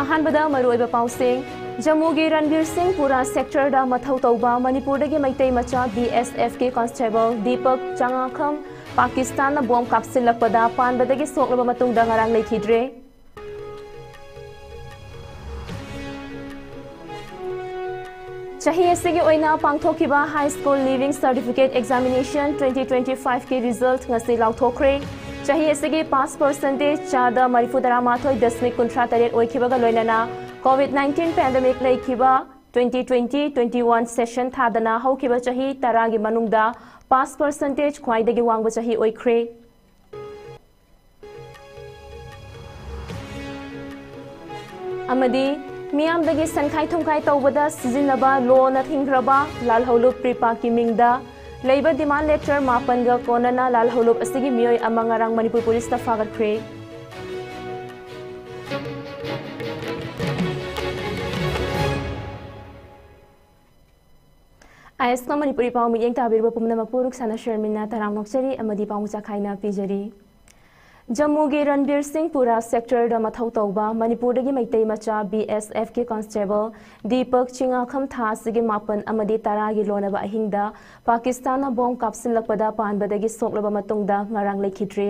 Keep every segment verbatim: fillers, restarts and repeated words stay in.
ꯑꯍꯥꯟꯕꯗ ꯃꯔꯨꯑꯣꯏꯕ ꯄꯥꯎꯁꯤꯡ꯫ ꯖꯝꯃꯨꯒꯤ ꯔꯟꯕꯤꯔ ꯁꯤꯡ ꯄꯨꯔꯥ ꯁꯦꯛꯇꯔꯗ ꯃꯊꯧ ꯇꯧꯕ ꯃꯅꯤꯄꯨꯔꯗꯒꯤ ꯃꯩꯇꯩ ꯃꯆꯥ BSFꯀꯤ ꯀꯣꯟꯁꯇꯦꯕꯜ ꯗꯤꯄꯛ ꯆꯉꯥꯈꯝ ꯄꯥꯀꯤꯁꯇꯥꯟꯅ ꯕꯣꯝ ꯀꯥꯞꯁꯤꯜꯂꯛꯄꯗ ꯄꯥꯟꯕꯗꯒꯤ ꯁꯣꯛꯂꯕ ꯃꯇꯨꯡꯗ ꯉꯔꯥꯡ ꯂꯩꯈꯤꯗ꯭ꯔꯦ꯫ ꯆꯍꯤ ꯑꯁꯤꯒꯤ ꯑꯣꯏꯅ ꯄꯥꯡꯊꯣꯛꯈꯤꯕ High School Leaving Certificate Examination twenty twenty-fiveꯀꯤ result ꯉꯁꯤ ꯂꯥꯎꯊꯣꯛꯈ꯭ꯔꯦ꯫ ꯆꯍꯤ ꯑꯁꯤꯒꯤ pass percentage ꯆꯥꯗ ꯃꯔꯤꯐꯨ ꯇꯔꯥꯃꯥꯊꯣꯏ ꯗꯁꯃꯤꯛ ꯀꯨꯟꯊ꯭ꯔꯥ ꯇꯔꯦꯠ ꯑꯣꯏꯈꯤꯕꯒ ꯂꯣꯏꯅꯅ COVID nineteen pandemic ꯂꯩꯈꯤꯕ twenty twenty twenty-one session ꯊꯥꯗꯅ ꯍꯧꯈꯤꯕ ꯆꯍꯤ ꯇꯔꯥꯒꯤ ꯃꯅꯨꯡꯗ pass percentage ꯈ꯭ꯋꯥꯏꯗꯒꯤ ꯋꯥꯡꯕ ꯆꯍꯤ ꯑꯣꯏꯈ꯭ꯔꯦ꯫ ꯑꯃꯗꯤ ꯃꯤꯌꯥꯝꯗꯒꯤ ꯁꯦꯟꯈꯥꯏ ꯊꯨꯝꯈꯥꯏ ꯇꯧꯕꯗ ꯁꯤꯖꯤꯟꯅꯕ ꯂꯣꯅ ꯊꯤꯡꯈ꯭ꯔꯕ ꯂꯥꯜꯍꯧꯂꯨꯞ ꯄ꯭ꯔꯤꯄꯥꯛꯀꯤ ꯃꯤꯡꯗ ꯂꯩꯕ demand letter ꯃꯥꯄꯟꯒ ꯀꯣꯟꯅꯅ ꯂꯥꯜꯍꯧꯂꯨꯞ ꯑꯁꯤꯒꯤ ꯃꯤꯑꯣꯏ ꯑꯃ ꯉꯔꯥꯡ ꯃꯅꯤꯄꯨꯔ ꯄꯨꯂꯤꯁꯅ ꯐꯥꯒꯠꯈ꯭ꯔꯦ꯫ ꯑꯥꯏ ꯑꯦꯁ ꯀꯣ ꯃꯅꯤꯄꯨꯔꯤ ꯄꯥꯎ ꯃꯤꯠꯌꯦꯡ ꯇꯥꯕꯤꯔꯤꯕ ꯄꯨꯝꯅꯃꯛꯄꯨ ꯔꯨꯛꯁꯥꯅ ꯁꯔꯃꯤꯟꯅ ꯇꯔꯥꯝꯅ ꯑꯣꯛꯆꯔꯤ ꯑꯃꯗꯤ ꯄꯥꯎ ꯃꯆꯥ ꯈꯥꯏꯅ ꯄꯤꯖꯔꯤ꯫ ꯖꯝꯃꯨꯒꯤ ꯔꯟꯕꯤꯔ ꯁꯤꯡ ꯄꯨꯔꯥ ꯁꯦꯛꯇꯔꯗ ꯃꯊꯧ ꯇꯧꯕ ꯃꯅꯤꯄꯨꯔꯗꯒꯤ ꯃꯩꯇꯩ ꯃꯆꯥ BSFꯀꯤ ꯀꯣꯟꯁꯇꯦꯕꯜ ꯗꯤꯄꯛ ꯆꯤꯉꯥꯈꯝ ꯊꯥ ꯑꯁꯤꯒꯤ ꯃꯥꯄꯟ ꯑꯃꯗꯤ ꯇꯔꯥꯒꯤ ꯂꯣꯟꯅꯕ ꯑꯍꯤꯡꯗ ꯄꯥꯀꯤꯁꯇꯥꯟꯅ ꯕꯣꯝ ꯀꯥꯞꯁꯤꯜꯂꯛꯄꯗ ꯄꯥꯟꯕꯗꯒꯤ ꯁꯣꯛꯂꯕ ꯃꯇꯨꯡꯗ ꯉꯔꯥꯡ ꯂꯩꯈꯤꯗ꯭ꯔꯦ꯫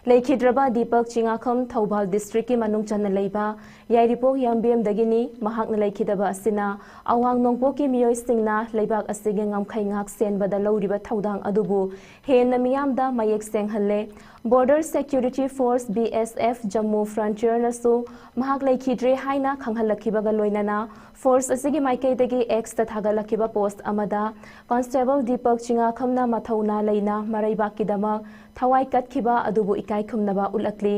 ꯂꯩꯈꯤꯗ꯭ꯔꯕ ꯗꯤꯄꯛ ꯆꯤꯉꯥꯈꯝ ꯊꯧꯕꯥꯜ districtꯀꯤ ꯃꯅꯨꯡ ꯆꯟꯅ ꯂꯩꯕ ꯌꯥꯏꯔꯤꯄꯣꯛ ꯌꯥꯝꯕꯦꯝꯗꯒꯤꯅꯤ꯫ ꯃꯍꯥꯛꯅ ꯂꯩꯈꯤꯗꯕ ꯑꯁꯤꯅ ꯑꯋꯥꯡ ꯅꯣꯡꯄꯣꯛꯀꯤ ꯃꯤꯑꯣꯏꯁꯤꯡꯅ ꯂꯩꯕꯥꯛ ꯑꯁꯤꯒꯤ ꯉꯝꯈꯩ ꯉꯥꯛ ꯁꯦꯟꯕꯗ ꯂꯧꯔꯤꯕ ꯊꯧꯗꯥꯡ ꯑꯗꯨꯕꯨ ꯍꯦꯟꯅ ꯃꯤꯌꯥꯝꯗ ꯃꯌꯦꯛ ꯁꯦꯡꯍꯜꯂꯦ꯫ Border Security Force, BSF, Jammu Frontierꯅꯁꯨ ꯃꯍꯥꯛ ꯂꯩꯈꯤꯗ꯭ꯔꯦ ꯍꯥꯏꯅ ꯈꯪꯍꯜꯂꯛꯈꯤꯕꯒ ꯂꯣꯏꯅꯅ force ꯑꯁꯤꯒꯤ ꯃꯥꯏꯀꯩꯗꯒꯤ Xꯇ ꯊꯥꯒꯠꯂꯛꯈꯤꯕ post ꯑꯃꯗ ꯀꯣꯟꯁꯇꯦꯕꯜ ꯗꯤꯄꯛ ꯆꯤꯉꯥꯈꯝꯅ ꯃꯊꯧꯅꯥ ꯂꯩꯅ ꯃꯔꯩꯕꯥꯛꯀꯤꯗꯃꯛ ꯊꯋꯥꯏ ꯀꯠꯈꯤꯕ ꯑꯗꯨꯕꯨ ꯏꯀꯥꯏ ꯈꯨꯝꯅꯕ ꯎꯠꯂꯛꯂꯤ꯫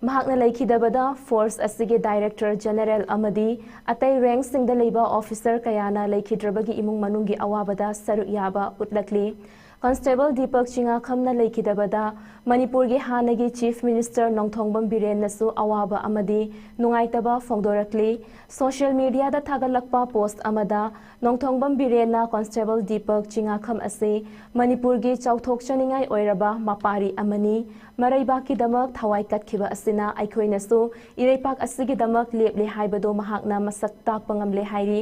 ꯃꯍꯥꯛꯅ ꯂꯩꯈꯤꯗꯕꯗ force ꯑꯁꯤꯒꯤ Director General ꯑꯃꯗꯤ ꯑꯇꯩ rankꯁꯤꯡꯗ ꯂꯩꯕ officer ꯀꯌꯥꯅ ꯂꯩꯈꯤꯗ꯭ꯔꯕꯒꯤ ꯏꯃꯨꯡ ꯃꯅꯨꯡꯒꯤ ꯑꯋꯥꯕꯗ ꯁꯔꯨꯛ ꯌꯥꯕ ꯎꯠꯂꯛꯂꯤ꯫ ꯀꯟꯁꯇꯦꯕꯜ ꯗꯤꯄꯛ ꯆꯤꯉꯥꯈꯝꯅ ꯂꯩꯈꯤꯗꯕꯗ ꯃꯅꯤꯄꯨꯔꯒꯤ ꯍꯥꯟꯅꯒꯤ ꯆꯤꯐ ꯃꯤꯅꯤꯁꯇꯔ ꯅꯣꯡꯊꯣꯡꯕꯝ ꯕꯤꯔꯦꯟꯅꯁꯨ ꯑꯋꯥꯕ ꯑꯃꯗꯤ ꯅꯨꯡꯉꯥꯏꯇꯕ ꯐꯣꯡꯗꯣꯔꯛꯂꯤ꯫ ꯁꯣꯁꯤꯌꯦꯜ ꯃꯤꯗꯤꯌꯥꯗ ꯊꯥꯒꯠꯂꯛꯄ ꯄꯣꯁꯠ ꯑꯃꯗ ꯅꯣꯡꯊꯣꯡꯕꯝ ꯕꯤꯔꯦꯟꯅ ꯀꯟꯁꯇꯦꯕꯜ ꯗꯤꯄꯛ ꯆꯤꯉꯥꯈꯝ ꯑꯁꯤ ꯃꯅꯤꯄꯨꯔꯒꯤ ꯆꯥꯎꯊꯣꯛꯆꯅꯤꯡꯉꯥꯏ ꯑꯣꯏꯔꯕ ꯃꯄꯥꯔꯤ ꯑꯃꯅꯤ, ꯃꯔꯩꯕꯥꯛꯀꯤꯗꯃꯛ ꯊꯋꯥꯏ ꯀꯠꯈꯤꯕ ꯑꯁꯤꯅ ꯑꯩꯈꯣꯏꯅꯁꯨ ꯏꯔꯩꯄꯥꯛ ꯑꯁꯤꯒꯤꯗꯃꯛ ꯂꯦꯞꯂꯦ ꯍꯥꯏꯕꯗꯨ ꯃꯍꯥꯛꯅ ꯃꯁꯛ ꯇꯥꯛꯄ ꯉꯝꯂꯦ ꯍꯥꯏꯔꯤ꯫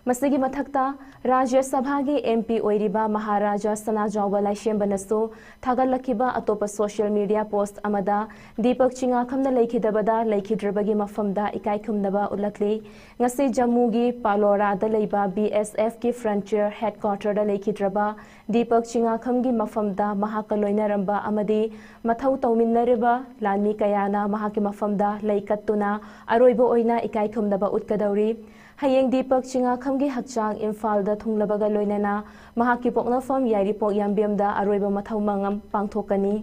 ꯃꯁꯤꯒꯤ ꯃꯊꯛꯇ ꯔꯥꯖ꯭ꯌ ꯁꯚꯥꯒꯤ ꯑꯦꯝ ꯄꯤ ꯑꯣꯏꯔꯤꯕ ꯃꯍꯥꯔꯥꯖꯥ ꯁꯅꯥꯖꯥꯎꯕ ꯂꯥꯏꯁꯦꯝꯕꯅꯁꯨ ꯊꯥꯒꯠꯂꯛꯈꯤꯕ ꯑꯇꯣꯞꯄ ꯁꯣꯁꯤꯌꯦꯜ ꯃꯤꯗꯤꯌꯥ ꯄꯣꯁꯠ ꯑꯃꯗ ꯗꯤꯄꯛ ꯆꯤꯉꯥꯈꯝꯅ ꯂꯩꯈꯤꯗꯕꯗ ꯂꯩꯈꯤꯗ꯭ꯔꯕꯒꯤ ꯃꯐꯝꯗ ꯏꯀꯥꯏ ꯈꯨꯝꯅꯕ ꯎꯠꯂꯛꯂꯤ꯫ ꯉꯁꯤ ꯖꯝꯃꯨꯒꯤ ꯄꯥꯂꯣꯔꯥꯗ ꯂꯩꯕ ꯕꯤ ꯑꯦꯁ ꯑꯦꯐꯀꯤ ꯐ꯭ꯔꯟꯇꯤꯌꯔ ꯍꯦꯗꯀ꯭ꯋꯥꯇꯔꯗ ꯂꯩꯈꯤꯗ꯭ꯔꯕ ꯗꯤꯄꯛ ꯆꯤꯉꯥꯈꯝꯒꯤ ꯃꯐꯝꯗ ꯃꯍꯥꯛꯀ ꯂꯣꯏꯅꯔꯝꯕ ꯑꯃꯗꯤ ꯃꯊꯧ ꯇꯧꯃꯤꯟꯅꯔꯤꯕ ꯂꯥꯟꯃꯤ ꯀꯌꯥꯅ ꯃꯍꯥꯛꯀꯤ ꯃꯐꯝꯗ ꯂꯩ ꯀꯠꯇꯨꯅ ꯑꯔꯣꯏꯕ ꯑꯣꯏꯅ ꯏꯀꯥꯏ ꯈꯨꯝꯅꯕ ꯎꯠꯀꯗꯧꯔꯤ꯫ ꯍꯌꯦꯡ ꯗꯤꯄꯛ ꯆꯤꯉꯥꯈꯝꯒꯤ ꯍꯛꯆꯥꯡ ꯏꯝꯐꯥꯜꯗ ꯊꯨꯡꯂꯕꯒ ꯂꯣꯏꯅꯅ ꯃꯍꯥꯛꯀꯤ ꯄꯣꯛꯅꯐꯝ ꯌꯥꯏꯔꯤꯄꯣꯛ ꯌꯥꯝꯕꯦꯝꯗ ꯑꯔꯣꯏꯕ ꯃꯊꯧ ꯃꯉꯝ ꯄꯥꯡꯊꯣꯛꯀꯅꯤ꯫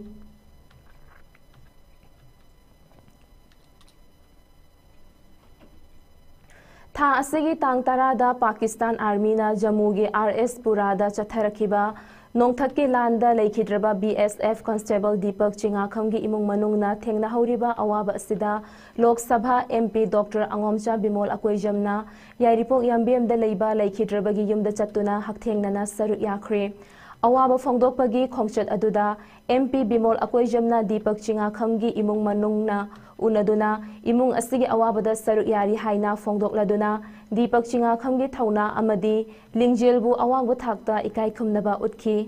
ꯊꯥ ꯑꯁꯤꯒꯤ ꯇꯥꯡ ꯇꯔꯥꯗ ꯄꯥꯀꯤꯁꯇꯥꯟ ꯑꯥꯔꯃꯤꯅ ꯖꯝꯃꯨꯒꯤ ꯑꯥꯔ ꯑꯦꯁ ꯄꯨꯔꯥꯗ ꯆꯠꯊꯔꯛꯈꯤꯕ ꯅꯣꯡꯊꯛꯀꯤ ꯂꯥꯟꯗ ꯂꯩꯈꯤꯗ꯭ꯔꯕ ꯕꯤ ꯑꯦꯁ ꯑꯦꯐ ꯀꯟꯁꯇꯦꯕꯜ ꯗꯤꯄꯛ ꯆꯤꯉꯥꯈꯝꯒꯤ ꯏꯃꯨꯡ ꯃꯅꯨꯡꯅ ꯊꯦꯡꯅꯍꯧꯔꯤꯕ ꯑꯋꯥꯕ ꯑꯁꯤꯗ Lok Sabha M P doctor ꯑꯉꯣꯝꯆꯥ Bimol ꯑꯀꯣꯏꯖꯝꯅ ꯌꯥꯏꯔꯤꯄꯣꯛ ꯌꯥꯝꯕꯦꯝꯗ ꯂꯩꯕ ꯂꯩꯈꯤꯗ꯭ꯔꯕꯒꯤ ꯌꯨꯝꯗ ꯆꯠꯇꯨꯅ ꯍꯛꯊꯦꯡꯅꯅ ꯁꯔꯨꯛ ꯌꯥꯈ꯭ꯔꯦ꯫ ꯑꯋꯥꯕ ꯐꯣꯡꯗꯣꯛꯄꯒꯤ ꯈꯣꯡꯆꯠ ꯑꯗꯨꯗ ꯑꯦꯝ ꯄꯤ ꯕꯤꯃꯣꯜ ꯑꯀꯣꯏꯖꯝꯅ ꯗꯤꯄꯛ ꯆꯤꯉꯥꯈꯝꯒꯤ ꯏꯃꯨꯡ ꯃꯅꯨꯡꯅ ꯎꯅꯗꯨꯅ ꯏꯃꯨꯡ ꯑꯁꯤꯒꯤ ꯑꯋꯥꯕꯗ ꯁꯔꯨꯛ ꯌꯥꯔꯤ ꯍꯥꯏꯅ ꯐꯣꯡꯗꯣꯛꯂꯗꯨꯅ ꯗꯤꯄꯛ ꯆꯤꯉꯥꯈꯝꯒꯤ ꯊꯧꯅꯥ ꯑꯃꯗꯤ ꯂꯤꯡꯖꯦꯜꯕꯨ ꯑꯋꯥꯡꯕ ꯊꯥꯛꯇ ꯏꯀꯥꯏ ꯈꯨꯝꯅꯕ ꯎꯠꯈꯤ꯫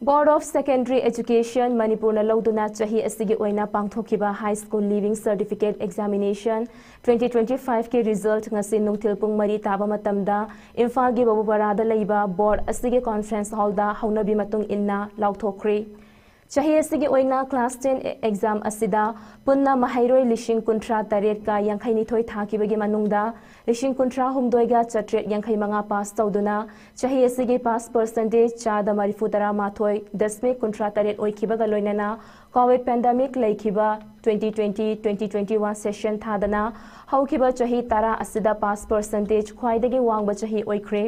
Board of Secondary Education ꯃꯅꯤꯄꯨꯔꯅ ꯂꯧꯗꯨꯅ ꯆꯍꯤ ꯑꯁꯤꯒꯤ ꯑꯣꯏꯅ ꯄꯥꯡꯊꯣꯛꯈꯤꯕ High School Leaving Certificate Examination twenty twenty five ꯀꯤ result ꯉꯁꯤ ꯅꯨꯡꯊꯤꯜ ꯄꯨꯡ ꯃꯔꯤ ꯇꯥꯕ ꯃꯇꯝꯗ ꯏꯝꯐꯥꯜꯒꯤ ꯕꯕꯨꯄꯥꯔꯥꯗ ꯂꯩꯕ board ꯑꯁꯤꯒꯤ conference hall ꯗ ꯍꯧꯅꯕꯤ ꯃꯇꯨꯡ ꯏꯟꯅ ꯂꯥꯎꯊꯣꯛꯈ꯭ꯔꯦ꯫ ꯆꯍꯤ ꯑꯁꯤꯒꯤ ꯑꯣꯏꯅ class ten exam ꯑꯁꯤꯗ ꯄꯨꯟꯅ ꯃꯍꯩꯔꯣꯏ ꯂꯤꯁꯤꯡ ꯀꯨꯟꯊ꯭ꯔꯥ ꯇꯔꯦꯠꯀ ꯌꯥꯡꯈꯩ ꯅꯤꯊꯣꯏ ꯊꯥꯈꯤꯕꯒꯤ ꯃꯅꯨꯡꯗ ꯂꯤꯁꯤꯡ ꯀꯨꯟꯊ꯭ꯔꯥ ꯍꯨꯝꯗꯣꯏꯒ ꯆꯥꯇ꯭ꯔꯦꯠ ꯌꯥꯡꯈꯩ ꯃꯉꯥ pass ꯇꯧꯗꯨꯅ ꯆꯍꯤ ꯑꯁꯤꯒꯤ pass percentage ꯆꯥꯗ ꯃꯔꯤꯐꯨ ꯇꯔꯥ ꯃꯥꯊꯣꯏ ꯗꯁꯃꯤꯛ ꯀꯨꯟꯊ꯭ꯔꯥ ꯇꯔꯦꯠ ꯑꯣꯏꯈꯤꯕꯒ ꯂꯣꯏꯅꯅ COVID pandemic ꯂꯩꯈꯤꯕ twenty twenty twenty twenty one session ꯊꯥꯗꯅ ꯍꯧꯈꯤꯕ ꯆꯍꯤ ꯇꯔꯥ ꯑꯁꯤꯗ pass percentage ꯈ꯭ꯋꯥꯏꯗꯒꯤ ꯋꯥꯡꯕ ꯆꯍꯤ ꯑꯣꯏꯈ꯭ꯔꯦ꯫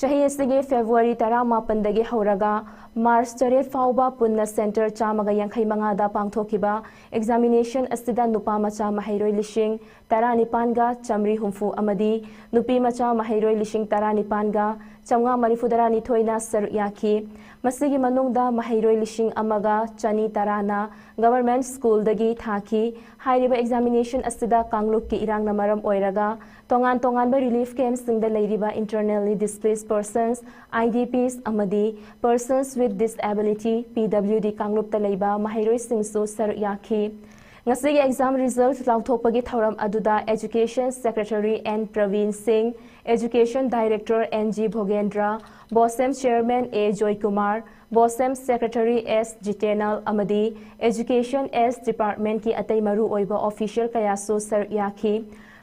ꯆꯍꯤ ꯑꯁꯤꯒꯤ February ꯇꯔꯥꯃꯥꯄꯟꯗꯒꯤ ꯍꯧꯔꯒ March ꯇꯔꯦꯠ ꯐꯥꯎꯕ ꯄꯨꯟꯅ center ꯆꯥꯝꯃꯒ ꯌꯥꯡꯈꯩ ꯃꯉꯥꯗ ꯄꯥꯡꯊꯣꯛꯈꯤꯕ examination ꯑꯁꯤꯗ ꯅꯨꯄꯥ ꯃꯆꯥ ꯃꯍꯩꯔꯣꯏ ꯂꯤꯁꯤꯡ ꯇꯔꯥꯅꯤꯄꯥꯟꯒ ꯆꯥꯃꯔꯤ ꯍꯨꯝꯐꯨ ꯑꯃꯗꯤ ꯅꯨꯄꯤ ꯃꯆꯥ ꯃꯍꯩꯔꯣꯏ ꯂꯤꯁꯤꯡ ꯇꯔꯥꯅꯤꯄꯥꯟꯒ ꯆꯥꯝꯃꯉꯥ ꯃꯔꯤꯐꯨ ꯇꯔꯥꯅꯤꯊꯣꯏꯅ ꯁꯔꯨꯛ ꯌꯥꯈꯤ꯫ ꯃꯁꯤꯒꯤ ꯃꯅꯨꯡꯗ ꯃꯍꯩꯔꯣꯏ ꯂꯤꯁꯤꯡ ꯑꯃꯒ ꯆꯅꯤ ꯇꯔꯥꯅ government schoolꯗꯒꯤ ꯊꯥꯈꯤ꯫ ꯍꯥꯏꯔꯤꯕ examination ꯑꯁꯤꯗ ꯀꯥꯡꯂꯨꯞꯀꯤ ꯏꯔꯥꯡꯅ ꯃꯔꯝ ꯑꯣꯏꯔꯒ ꯇꯣꯉꯥꯟ ꯇꯣꯉꯥꯟꯕ relief campꯁꯤꯡꯗ ꯂꯩꯔꯤꯕ internally displaced persons, IDPs ꯑꯃꯗꯤ persons with disability, PWD ꯀꯥꯡꯂꯨꯞꯇ ꯂꯩꯕ ꯃꯍꯩꯔꯣꯏꯁꯤꯡꯁꯨ ꯁꯔꯨꯛ ꯌꯥꯈꯤ꯫ ꯉꯁꯤꯒꯤ exam result ꯂꯥꯎꯊꯣꯛꯄꯒꯤ ꯊꯧꯔꯝ ꯑꯗꯨꯗ Education Secretary N ꯄ꯭ꯔꯕꯤꯟ ꯁꯤꯡ, Education Director N G ꯚꯣꯒꯦꯟꯗ꯭ꯔ, BOSEM Chairman A Joykumar, BOSEM Secretary S ꯖꯤꯇꯦꯅꯜ ꯑꯃꯗꯤ Education S Departmentꯀꯤ ꯑꯇꯩ ꯃꯔꯨꯑꯣꯏꯕ official ꯀꯌꯥꯁꯨ ꯁꯔꯨꯛ ꯌꯥꯈꯤ꯫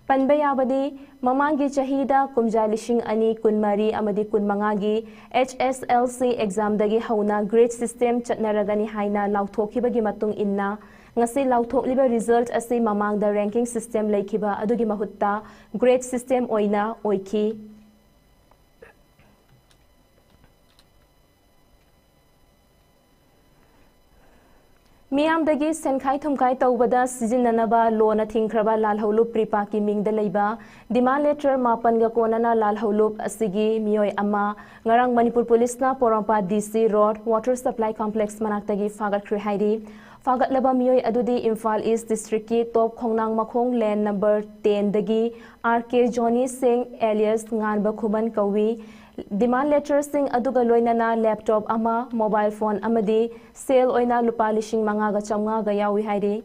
ꯄꯟꯕ ꯌꯥꯕꯗꯤ, ꯃꯃꯥꯡꯒꯤ ꯆꯍꯤꯗ ꯀꯨꯝꯖꯥ ꯂꯤꯁꯤꯡ ꯑꯅꯤ ꯀꯨꯟꯃꯔꯤ ꯑꯃꯗꯤ ꯀꯨꯟꯃꯉꯥꯒꯤ HSLC examꯗꯒꯤ ꯍꯧꯅ grade system ꯆꯠꯅꯔꯒꯅꯤ ꯍꯥꯏꯅ ꯂꯥꯎꯊꯣꯛꯈꯤꯕꯒꯤ ꯃꯇꯨꯡ ꯏꯟꯅ, ꯉꯁꯤ ꯂꯥꯎꯊꯣꯛꯂꯤꯕ result ꯑꯁꯤ ꯃꯃꯥꯡꯗ ranking system ꯂꯩꯈꯤꯕ ꯑꯗꯨꯒꯤ ꯃꯍꯨꯠꯇ grade system ꯑꯣꯏꯅ ꯑꯣꯏꯈꯤ꯫ ꯃꯤꯌꯥꯝꯗꯒꯤ ꯁꯦꯟꯈꯥꯏ ꯊꯨꯝꯈꯥꯏ ꯇꯧꯕꯗ ꯁꯤꯖꯤꯟꯅꯅꯕ ꯂꯣꯅ ꯊꯤꯡꯈ꯭ꯔꯕ ꯂꯥꯜꯍꯧꯂꯨꯞ ꯄ꯭ꯔꯤꯄꯥꯛꯀꯤ ꯃꯤꯡꯗ ꯂꯩꯕ demand letter ꯃꯥꯄꯟꯒ ꯀꯣꯟꯅꯅ ꯂꯥꯜꯍꯧꯂꯨꯞ ꯑꯁꯤꯒꯤ ꯃꯤꯑꯣꯏ ꯑꯃ ꯉꯔꯥꯡ ꯃꯅꯤꯄꯨꯔ ꯄꯨꯂꯤꯁꯅ ꯄꯣꯔꯣꯝꯄꯥꯠ DC road water supply complex ꯃꯅꯥꯛꯇꯒꯤ ꯐꯥꯒꯠꯈ꯭ꯔꯦ ꯍꯥꯏꯔꯤ꯫ ꯐꯥꯒꯠꯂꯕ ꯃꯤꯑꯣꯏ ꯑꯗꯨꯗꯤ ꯏꯝꯐꯥꯜ East districtꯀꯤ ꯇꯣꯞ ꯈꯣꯡꯅꯥꯡ ꯃꯈꯣꯡ lane number tenꯗꯒꯤ R K Johnny Singh alias ꯉꯥꯟꯕ ꯈꯨꯃꯟ ꯀꯧꯏ꯫ Demand letterꯁꯤꯡ ꯑꯗꯨꯒ ꯂꯣꯏꯅꯅ laptop ꯑꯃ, mobile phone ꯑꯃꯗꯤ ꯁꯦꯜ ꯑꯣꯏꯅ ꯂꯨꯄꯥ ꯂꯤꯁꯤꯡ ꯃꯉꯥꯒ ꯆꯥꯝꯃꯉꯥꯒ ꯌꯥꯎꯏ ꯍꯥꯏꯔꯤ꯫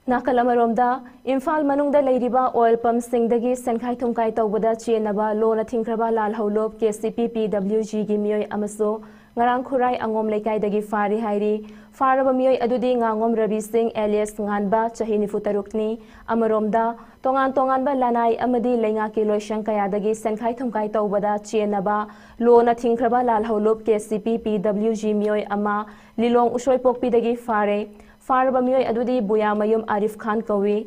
ꯅꯥꯀꯜ ꯑꯃꯔꯣꯝꯗ, ꯏꯝꯐꯥꯜ ꯃꯅꯨꯡꯗ ꯂꯩꯔꯤꯕ ꯑꯣꯏꯜ ꯄꯝꯁꯤꯡꯗꯒꯤ ꯁꯦꯟꯈꯥꯏ ꯊꯨꯝꯈꯥꯏ ꯇꯧꯕꯗ ꯆꯦꯟꯅꯕ ꯂꯣꯅ ꯊꯤꯡꯈ꯭ꯔꯕ ꯂꯥꯜꯍꯧꯂꯨꯞ ꯀꯦ ꯁꯤ ꯄꯤ ꯄꯤ ꯗꯕ꯭ꯂꯤꯎ ꯖꯤꯒꯤ ꯃꯤꯑꯣꯏ ꯑꯃꯁꯨ ꯉꯔꯥꯡ ꯈꯨꯔꯥꯏ ꯑꯉꯣꯝ ꯂꯩꯀꯥꯏꯗꯒꯤ ꯐꯥꯔꯤ ꯍꯥꯏꯔꯤ꯫ ꯐꯥꯔꯕ ꯃꯤꯑꯣꯏ ꯑꯗꯨꯗꯤ ꯉꯥꯉꯣꯝ ꯔꯕꯤ ꯁꯤꯡ alias ꯉꯥꯟꯕ, ꯆꯍꯤ ꯅꯤꯐꯨ ꯇꯔꯨꯛꯅꯤ꯫ ꯑꯃꯔꯣꯝꯗ, ꯇꯣꯉꯥꯟ ꯇꯣꯉꯥꯟꯕ ꯂꯅꯥꯏ ꯑꯃꯗꯤ ꯂꯩꯉꯥꯛꯀꯤ ꯂꯣꯏꯁꯪ ꯀꯌꯥꯗꯒꯤ ꯁꯦꯟꯈꯥꯏ ꯊꯨꯝꯈꯥꯏ ꯇꯧꯕꯗ ꯆꯦꯟꯅꯕ ꯂꯣꯅ ꯊꯤꯡꯈ꯭ꯔꯕ ꯂꯥꯜꯍꯧꯂꯨꯞ ꯀꯦ ꯁꯤ ꯄꯤ ꯄꯤ ꯗꯕ꯭ꯂꯤꯎ ꯖꯤ ꯃꯤꯑꯣꯏ ꯑꯃ ꯂꯤꯂꯣꯡ ꯎꯁꯣꯏꯄꯣꯛꯄꯤꯗꯒꯤ ꯐꯥꯔꯦ꯫ ꯐꯥꯔꯕ ꯃꯤꯑꯣꯏ ꯑꯗꯨꯗꯤ ꯕꯨꯌꯥꯃꯌꯨꯝ ꯑꯥꯔꯤꯐ ꯈꯥꯟ ꯀꯧꯏ꯫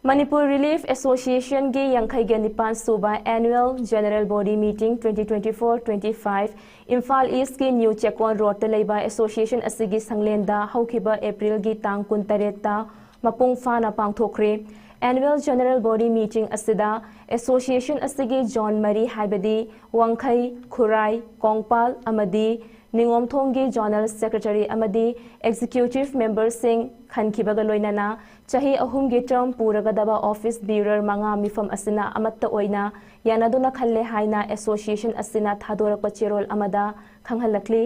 ꯃꯅꯤꯄꯨꯔ ꯔꯤꯂꯤꯐ ꯑꯦꯁꯣꯁꯤꯌꯦꯁꯟꯒꯤ ꯌꯥꯡꯈꯩꯒ ꯅꯤꯄꯥꯟ ꯁꯨꯕ Annual General Body Meeting twenty twenty-four twenty-five Imphal ꯏꯁꯀꯤ ꯅ꯭ꯌꯨ ꯆꯦꯛꯀꯣꯟ ꯔꯣꯗꯇ ꯂꯩꯕ ꯑꯦꯁꯣꯁꯤꯌꯦꯁꯟ ꯑꯁꯤꯒꯤ ꯁꯪꯂꯦꯟꯗ ꯍꯧꯈꯤꯕ ꯑꯦꯄ꯭ꯔꯤꯜꯒꯤ ꯇꯥꯡ ꯀꯨꯟꯇꯔꯦꯠꯇ ꯃꯄꯨꯡ ꯐꯥꯅ ꯄꯥꯡꯊꯣꯛꯈ꯭ꯔꯦ꯫ Annual General Body Meeting ꯑꯁꯤꯗ ꯑꯦꯁꯣꯁꯤꯌꯦꯁꯟ ꯑꯁꯤꯒꯤ ꯖꯣꯟ ꯃꯔꯤ, ꯍꯥꯏꯕꯗꯤ ꯋꯥꯡꯈꯩ, ꯈꯨꯔꯥꯏ, ꯀꯣꯡꯄꯥꯜ ꯑꯃꯗꯤ ꯅꯤꯉꯣꯝꯊꯣꯡꯒꯤ ꯖꯣꯅꯦꯜ ꯁꯦꯀ꯭ꯔꯦꯇꯔꯤ ꯑꯃꯗꯤ ꯑꯦꯛꯖꯤꯀ꯭ꯌꯨꯇꯤꯚ ꯃꯦꯝꯕꯔꯁꯤꯡ ꯈꯟꯈꯤꯕꯒ ꯂꯣꯏꯅꯅ ꯆꯍꯤ ꯑꯍꯨꯝꯒꯤ ꯇꯔꯝ ꯄꯨꯔꯒꯗꯕ ꯑꯣꯐꯤꯁ ꯕꯤꯌꯔꯔ ꯃꯉꯥ ꯃꯤꯐꯝ ꯑꯁꯤꯅ ꯑꯃꯠꯇ ꯑꯣꯏꯅ ꯌꯥꯅꯗꯨꯅ ꯈꯜꯂꯦ ꯍꯥꯏꯅ ꯑꯦꯁꯣꯁꯤꯌꯦꯁꯟ ꯑꯁꯤꯅ ꯊꯥꯗꯣꯔꯛꯄ ꯆꯦꯔꯣꯜ ꯑꯃꯗ ꯈꯪꯍꯜꯂꯛꯂꯤ꯫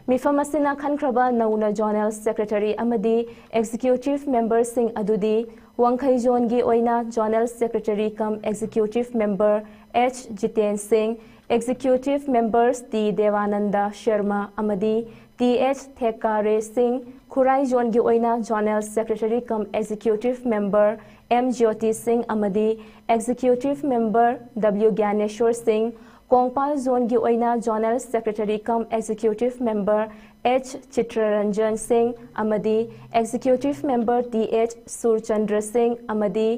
ꯃꯤꯐꯝ ꯑꯁꯤꯅ ꯈꯟꯈ꯭ꯔꯕ ꯅꯧꯅ ꯖꯣꯅꯦꯜ ꯁꯦꯀ꯭ꯔꯦꯇꯔꯤ ꯑꯃꯗꯤ ꯑꯦꯛꯖꯤꯀ꯭ꯌꯨꯇꯤꯚ ꯃꯦꯝꯕꯔꯁꯤꯡ ꯑꯗꯨꯗꯤ ꯋꯥꯡꯈꯩ ꯖꯣꯟꯒꯤ ꯑꯣꯏꯅ zonal secretary cum executive member H Jiten ꯁꯤꯡ, ꯑꯦꯛꯖꯤꯀ꯭ꯌꯨꯇꯤꯚ ꯃꯦꯝꯕꯔꯁ ꯇꯤ ꯗꯦꯕꯥꯅꯟꯗ ꯁꯔꯃ ꯑꯃꯗꯤ ꯇꯤ ꯑꯦꯆ ꯊꯦꯛꯀꯥꯔꯦ ꯁꯤꯡ, ꯈꯨꯔꯥꯏ ꯖꯣꯟꯒꯤ ꯑꯣꯏꯅ zonal secretary cum executive member M Jyoti ꯁꯤꯡ ꯑꯃꯗꯤ ꯑꯦꯛꯖꯤꯀ꯭ꯌꯨꯇꯤꯚ ꯃꯦꯝꯕꯔ ꯗꯕ꯭ꯂꯤꯎ ꯒ꯭ꯌꯥꯅꯦꯁꯣꯔ ꯁꯤꯡ, ꯀꯣꯡꯄꯥꯜ ꯖꯣꯟꯒꯤ ꯑꯣꯏꯅ zonal secretary cum executive member H Chittaranjan Singh ꯑꯃꯗꯤ executive member T H Surchandra Singh ꯑꯃꯗꯤ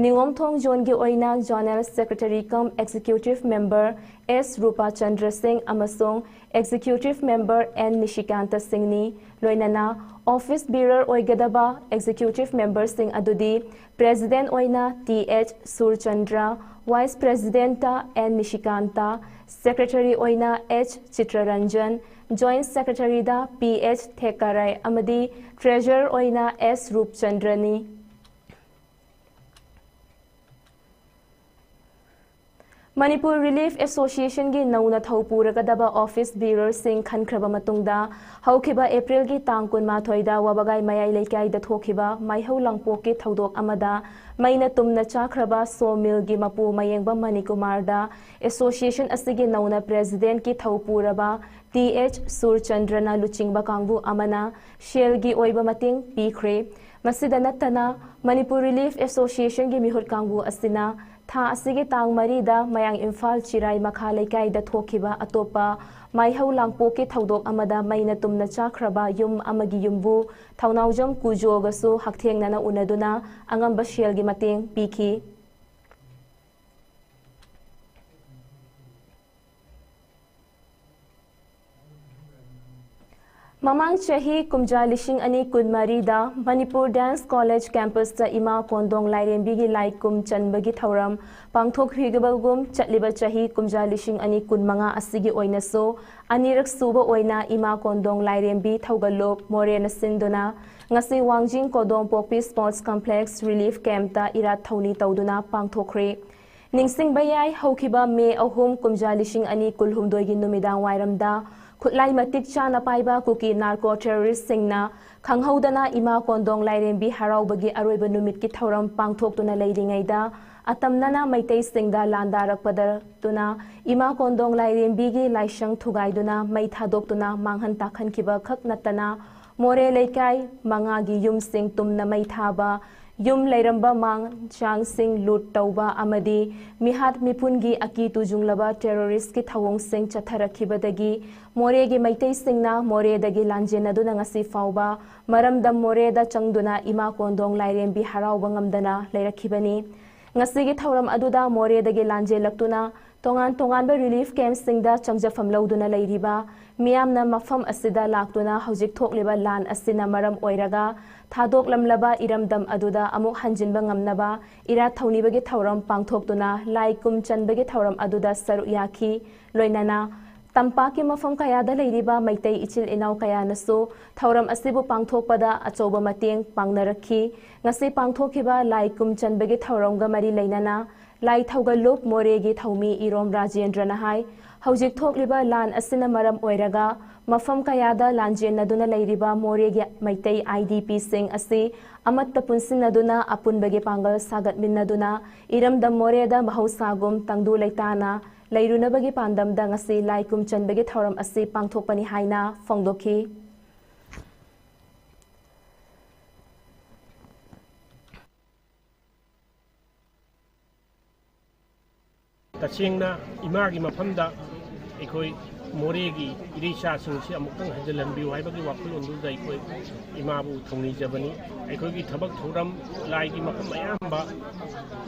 ꯅꯤꯉꯣꯝꯊꯣꯡ ꯖꯣꯟꯒꯤ ꯑꯣꯏꯅ zonal secretary cum executive member S Rupachandra Singh ꯑꯃꯁꯨꯡ ꯑꯦꯛꯖꯤꯀ꯭ꯌꯨꯇꯤꯚ ꯃꯦꯝꯕꯔ ꯑꯦꯟ ꯅꯤꯁꯤꯀꯥꯟꯇ ꯁꯤꯡꯅꯤ꯫ ꯂꯣꯏꯅꯅ ꯑꯣꯐꯤꯁ ꯕꯤꯌꯔꯔ ꯑꯣꯏꯒꯗꯕ ꯑꯦꯛꯖꯤꯀ꯭ꯌꯨꯇꯤꯚ ꯃꯦꯝꯕꯔꯁꯤꯡ ꯑꯗꯨꯗꯤ ꯄ꯭ꯔꯦꯁꯤꯗꯦꯟꯠ ꯑꯣꯏꯅ ꯇꯤ ꯑꯦꯆ ꯁꯨꯔꯆꯟꯗ꯭ꯔ, ꯚꯥꯏꯁ ꯄ꯭ꯔꯦꯁꯤꯗꯦꯟꯠꯇ ꯑꯦꯟ ꯅꯤꯁꯤꯀꯥꯟꯇ, ꯁꯦꯀ꯭ꯔꯦꯇꯔꯤ ꯑꯣꯏꯅ ꯑꯦꯆ ꯆꯤꯇ꯭ꯔꯔꯟꯖꯟ, ꯖꯣꯏꯟꯠ ꯁꯦꯀ꯭ꯔꯦꯇꯔꯤꯗ ꯄꯤ ꯑꯦꯆ ꯊꯦꯛꯀꯔꯥꯏ ꯑꯃꯗꯤ ꯇ꯭ꯔꯦꯖꯔꯔ ꯑꯣꯏꯅ ꯑꯦꯁ ꯔꯨꯞꯆꯟꯗ꯭ꯔꯅꯤ꯫ ꯃꯅꯤꯄꯨꯔ ꯔꯤꯂꯤꯐ ꯑꯦꯁꯣꯁꯤꯌꯦꯁꯟꯒꯤ ꯅꯧꯅ ꯊꯧ ꯄꯨꯔꯒꯗꯕ ꯑꯣꯐꯤꯁ ꯕꯤꯌꯔꯁꯤꯡ ꯈꯟꯈ꯭ꯔꯕ ꯃꯇꯨꯡꯗ, ꯍꯧꯈꯤꯕ ꯑꯦꯄ꯭ꯔꯤꯜꯒꯤ ꯇꯥꯡ ꯀꯨꯟꯃꯥꯊꯣꯏꯗ ꯋꯥꯕꯒꯥꯏ ꯃꯌꯥꯏ ꯂꯩꯀꯥꯏꯗ ꯊꯣꯛꯈꯤꯕ ꯃꯩꯍꯧ ꯂꯥꯡꯄꯣꯛꯀꯤ ꯊꯧꯗꯣꯛ ꯑꯃꯗ ꯃꯩꯅ ꯇꯨꯝꯅ ꯆꯥꯈ꯭ꯔꯕ ꯁꯣ ꯃꯤꯜꯒꯤ ꯃꯄꯨ ꯃꯌꯦꯡꯕꯝ ꯃꯅꯤꯀꯨꯃꯥꯔꯗ ꯑꯦꯁꯣꯁꯤꯌꯦꯁꯟ ꯑꯁꯤꯒꯤ ꯅꯧꯅ ꯄ꯭ꯔꯦꯁꯤꯗꯦꯟꯠꯀꯤ ꯊꯧ ꯄꯨꯔꯕ ꯇꯤ ꯑꯦꯆ ꯁꯨꯔꯆꯟꯗ꯭ꯔꯅ ꯂꯨꯆꯤꯡꯕ ꯀꯥꯡꯕꯨ ꯑꯃꯅ ꯁꯦꯜꯒꯤ ꯑꯣꯏꯕ ꯃꯇꯦꯡ ꯄꯤꯈ꯭ꯔꯦ꯫ ꯃꯁꯤꯗ ꯅꯠꯇꯅ, ꯃꯅꯤꯄꯨꯔ ꯔꯤꯂꯤꯐ ꯑꯦꯁꯣꯁꯤꯌꯦꯁꯟꯒꯤ ꯃꯤꯍꯨꯠ ꯀꯥꯡꯕꯨ ꯑꯁꯤꯅ ꯊꯥ ꯑꯁꯤꯒꯤ ꯇꯥꯡ ꯃꯔꯤꯗ ꯃꯌꯥꯡ ꯏꯝꯐꯥꯜ ꯆꯤꯔꯥꯏ ꯃꯈꯥ ꯂꯩꯀꯥꯏꯗ ꯊꯣꯛꯈꯤꯕ ꯑꯇꯣꯞꯄ ꯃꯩꯍꯧ ꯂꯥꯡꯄꯣꯛꯀꯤ ꯊꯧꯗꯣꯛ ꯑꯃꯗ ꯃꯩꯅ ꯇꯨꯝꯅ ꯆꯥꯈ꯭ꯔꯕ ꯌꯨꯝ ꯑꯃꯒꯤ ꯌꯨꯝꯕꯨ ꯊꯧꯅꯥꯎꯖꯝ ꯀꯨꯖꯣꯒꯁꯨ ꯍꯛꯊꯦꯡꯅꯅ ꯎꯅꯗꯨꯅ ꯑꯉꯝꯕ ꯁꯦꯜꯒꯤ ꯃꯇꯦꯡ ꯄꯤꯈꯤ꯫ ꯃꯃꯥꯡ ꯆꯍꯤ ꯀꯨꯝꯖꯥ ꯂꯤꯁꯤꯡ ꯑꯅꯤ ꯀꯨꯟꯃꯔꯤꯗ ꯃꯅꯤꯄꯨꯔ ꯗꯥꯟꯁ ꯀꯣꯂꯦꯖ ꯀꯦꯝꯄꯁꯇ ꯏꯃꯥ ꯀꯣꯟꯗꯣꯡ ꯂꯥꯏꯔꯦꯝꯕꯤꯒꯤ ꯂꯥꯏ ꯀꯨꯝ ꯆꯟꯕꯒꯤ ꯊꯧꯔꯝ ꯄꯥꯡꯊꯣꯛꯈꯤꯕꯒꯨꯝ, ꯆꯠꯂꯤꯕ ꯆꯍꯤ ꯀꯨꯝꯖꯥ ꯂꯤꯁꯤꯡ ꯑꯅꯤ ꯀꯨꯟꯃꯉꯥ ꯑꯁꯤꯒꯤ ꯑꯣꯏꯅꯁꯨ ꯑꯅꯤꯔꯛ ꯁꯨꯕ ꯑꯣꯏꯅ ꯏꯃꯥ ꯀꯣꯟꯗꯣꯡ ꯂꯥꯏꯔꯦꯝꯕꯤ ꯊꯧꯒꯜꯂꯣꯛ ꯃꯣꯔꯦꯅ ꯁꯤꯟꯗꯨꯅ ꯉꯁꯤ ꯋꯥꯡꯖꯤꯡ ꯀꯣꯗꯣꯡꯄꯣꯛꯄꯤ ꯁ꯭ꯄꯣꯔꯠꯁ ꯀꯝꯄ꯭ꯂꯦꯛꯁ ꯔꯤꯂꯤꯐ ꯀꯦꯝꯞꯇ ꯏꯔꯥꯠ ꯊꯧꯅꯤ ꯇꯧꯗꯨꯅ ꯄꯥꯡꯊꯣꯛꯈ꯭ꯔꯦ꯫ ꯅꯤꯡꯁꯤꯡꯕ ꯌꯥꯏ, ꯍꯧꯈꯤꯕ ꯃꯦ ꯑꯍꯨꯝ, ꯀꯨꯝꯖꯥ ꯂꯤꯁꯤꯡ ꯑꯅꯤ ꯀꯨꯟꯍꯨꯝꯗꯣꯏꯒꯤ ꯅꯨꯃꯤꯗꯥꯡ ꯋꯥꯏꯔꯝꯗ ꯈꯨꯠꯂꯥꯏ ꯃꯇꯤꯛ ꯆꯥꯅ ꯄꯥꯏꯕ ꯀꯨꯀꯤ ꯅꯥꯔꯀꯣ ꯇꯦꯔꯣꯔꯤꯁꯁꯤꯡꯅ ꯈꯪꯍꯧꯗꯅ ꯏꯃꯥ ꯀꯣꯟꯗꯣꯡ ꯂꯥꯏꯔꯦꯝꯕꯤ ꯍꯔꯥꯎꯕꯒꯤ ꯑꯔꯣꯏꯕ ꯅꯨꯃꯤꯠꯀꯤ ꯊꯧꯔꯝ ꯄꯥꯡꯊꯣꯛꯇꯨꯅ ꯂꯩꯔꯤꯉꯩꯗ, ꯑꯇꯝꯅꯅ ꯃꯩꯇꯩꯁꯤꯡꯗ ꯂꯥꯟꯗꯥꯔꯛꯄꯗ ꯇꯨꯅ ꯏꯃꯥ ꯀꯣꯟꯗꯣꯡ ꯂꯥꯏꯔꯦꯝꯕꯤꯒꯤ ꯂꯥꯏꯁꯪ ꯊꯨꯒꯥꯏꯗꯨꯅ ꯃꯩ ꯊꯥꯗꯣꯛꯇꯨꯅ ꯃꯥꯡꯍꯟ ꯇꯥꯛꯍꯟꯈꯤꯕ ꯈꯛ ꯅꯠꯇꯅ, ꯃꯣꯔꯦ ꯂꯩꯀꯥꯏ ꯃꯉꯥꯒꯤ ꯌꯨꯝꯁꯤꯡ ꯇꯨꯝꯅ ꯃꯩ ꯊꯥꯕ, ꯌꯨꯝ ꯂꯩꯔꯝꯕ ꯃꯥꯡ ꯆꯥꯡꯁꯤꯡ ꯂꯨꯠ ꯇꯧꯕ ꯑꯃꯗꯤ ꯃꯤꯍꯥꯠ ꯃꯤꯄꯨꯟꯒꯤ ꯑꯀꯤ ꯇꯨꯖꯨꯡꯂꯕ ꯇꯦꯔꯣꯔꯤꯁꯀꯤ ꯊꯧꯑꯣꯡꯁꯤꯡ ꯆꯠꯊꯔꯛꯈꯤꯕꯗꯒꯤ ꯃꯣꯔꯦꯒꯤ ꯃꯩꯇꯩꯁꯤꯡꯅ ꯃꯣꯔꯦꯗꯒꯤ ꯂꯥꯟꯖꯦꯟꯅꯗꯨꯅ ꯉꯁꯤ ꯐꯥꯎꯕ ꯃꯔꯝꯗꯝ ꯃꯣꯔꯦꯗ ꯆꯪꯗꯨꯅ ꯏꯃꯥ ꯀꯣꯟꯗꯣꯡ ꯂꯥꯏꯔꯦꯝꯕꯤ ꯍꯔꯥꯎꯕ ꯉꯝꯗꯅ ꯂꯩꯔꯛꯈꯤꯕꯅꯤ꯫ ꯉꯁꯤꯒꯤ ꯊꯧꯔꯝ ꯑꯗꯨꯗ ꯃꯣꯔꯦꯗꯒꯤ ꯂꯥꯟꯖꯦꯜꯂꯛꯇꯨꯅ ꯇꯣꯉꯥꯟ ꯇꯣꯉꯥꯟꯕ ꯔꯤꯂꯤꯐ ꯀꯦꯝꯞꯁꯤꯡꯗ ꯆꯪꯖꯐꯝ ꯂꯧꯗꯨꯅ ꯂꯩꯔꯤꯕ ꯃꯤꯌꯥꯝꯅ ꯃꯐꯝ ꯑꯁꯤꯗ ꯂꯥꯛꯇꯨꯅ ꯍꯧꯖꯤꯛ ꯊꯣꯛꯂꯤꯕ ꯂꯥꯟ ꯑꯁꯤꯅ ꯃꯔꯝ ꯑꯣꯏꯔꯒ ꯊꯥꯗꯣꯛꯂꯝꯂꯕ ꯏꯔꯝꯗꯝ ꯑꯗꯨꯗ ꯑꯃꯨꯛ ꯍꯟꯖꯤꯟꯕ ꯉꯝꯅꯕ ꯏꯔꯥꯠ ꯊꯧꯅꯤꯕꯒꯤ ꯊꯧꯔꯝ ꯄꯥꯡꯊꯣꯛꯇꯨꯅ ꯂꯥꯏ ꯀꯨꯝ ꯆꯟꯕꯒꯤ ꯊꯧꯔꯝ ꯑꯗꯨꯗ ꯁꯔꯨꯛ ꯌꯥꯈꯤ꯫ ꯂꯣꯏꯅꯅ ꯇꯝꯄꯥꯛꯀꯤ ꯃꯐꯝ ꯀꯌꯥꯗ ꯂꯩꯔꯤꯕ ꯃꯩꯇꯩ ꯏꯆꯤꯜ ꯏꯅꯥꯎ ꯀꯌꯥꯅꯁꯨ ꯊꯧꯔꯝ ꯑꯁꯤꯕꯨ ꯄꯥꯡꯊꯣꯛꯄꯗ ꯑꯆꯧꯕ ꯃꯇꯦꯡ ꯄꯥꯡꯅꯔꯛꯈꯤ꯫ ꯉꯁꯤ ꯄꯥꯡꯊꯣꯛꯈꯤꯕ ꯂꯥꯏ ꯀꯨꯝ ꯆꯟꯕꯒꯤ ꯊꯧꯔꯝꯒ ꯃꯔꯤ ꯂꯩꯅꯅ ꯂꯥꯏ ꯊꯧꯒꯜꯂꯨꯞ ꯃꯣꯔꯦꯒꯤ ꯊꯧꯃꯤ ꯏꯔꯣꯝ ꯔꯥꯖꯦꯟꯗ꯭ꯔꯅ ꯍꯥꯏ, ꯍꯧꯖꯤꯛ ꯊꯣꯛꯂꯤꯕ ꯂꯥꯟ ꯑꯁꯤꯅ ꯃꯔꯝ ꯑꯣꯏꯔꯒ ꯃꯐꯝ ꯀꯌꯥꯗ ꯂꯥꯟꯖꯦꯟꯅꯗꯨꯅ ꯂꯩꯔꯤꯕ ꯃꯣꯔꯦꯒꯤ ꯃꯩꯇꯩ ꯑꯥꯏ ꯗꯤ ꯄꯤꯁꯤꯡ ꯑꯁꯤ ꯑꯃꯠꯇ ꯄꯨꯟꯁꯤꯟꯅꯗꯨꯅ ꯑꯄꯨꯟꯕꯒꯤ ꯄꯥꯡꯒꯜ ꯁꯥꯒꯠꯃꯤꯟꯅꯗꯨꯅ ꯏꯔꯝꯗꯝ ꯃꯣꯔꯦꯗ ꯃꯍꯧꯁꯥꯒꯨꯝ ꯇꯪꯗꯨ ꯂꯩꯇꯥꯅ ꯂꯩꯔꯨꯅꯕꯒꯤ ꯄꯥꯟꯗꯝꯗ ꯉꯁꯤ ꯂꯥꯏ ꯀꯨꯝ ꯆꯟꯕꯒꯤ ꯊꯧꯔꯝ ꯑꯁꯤ ꯄꯥꯡꯊꯣꯛꯄꯅꯤ ꯍꯥꯏꯅ ꯐꯣꯡꯗꯣꯛꯈꯤ꯫ ꯇꯁꯦꯡꯅ ꯏꯃꯥꯒꯤ ꯃꯐꯝꯗ ꯑꯩꯈꯣꯏ ꯃꯣꯔꯦꯒꯤ ꯏꯔꯩꯆꯥꯁꯤꯡꯁꯤ ꯑꯃꯨꯛꯇꯪ ꯍꯟꯖꯤꯜꯍꯟꯕꯤꯌꯨ ꯍꯥꯏꯕꯒꯤ ꯋꯥꯈꯜꯂꯣꯟꯗꯨꯗ ꯑꯩꯈꯣꯏ ꯏꯃꯥꯕꯨ ꯊꯧꯅꯤꯖꯕꯅꯤ꯫ ꯑꯩꯈꯣꯏꯒꯤ ꯊꯕꯛ ꯊꯧꯔꯝ ꯂꯥꯏꯒꯤ ꯃꯐꯝ ꯑꯌꯥꯝꯕ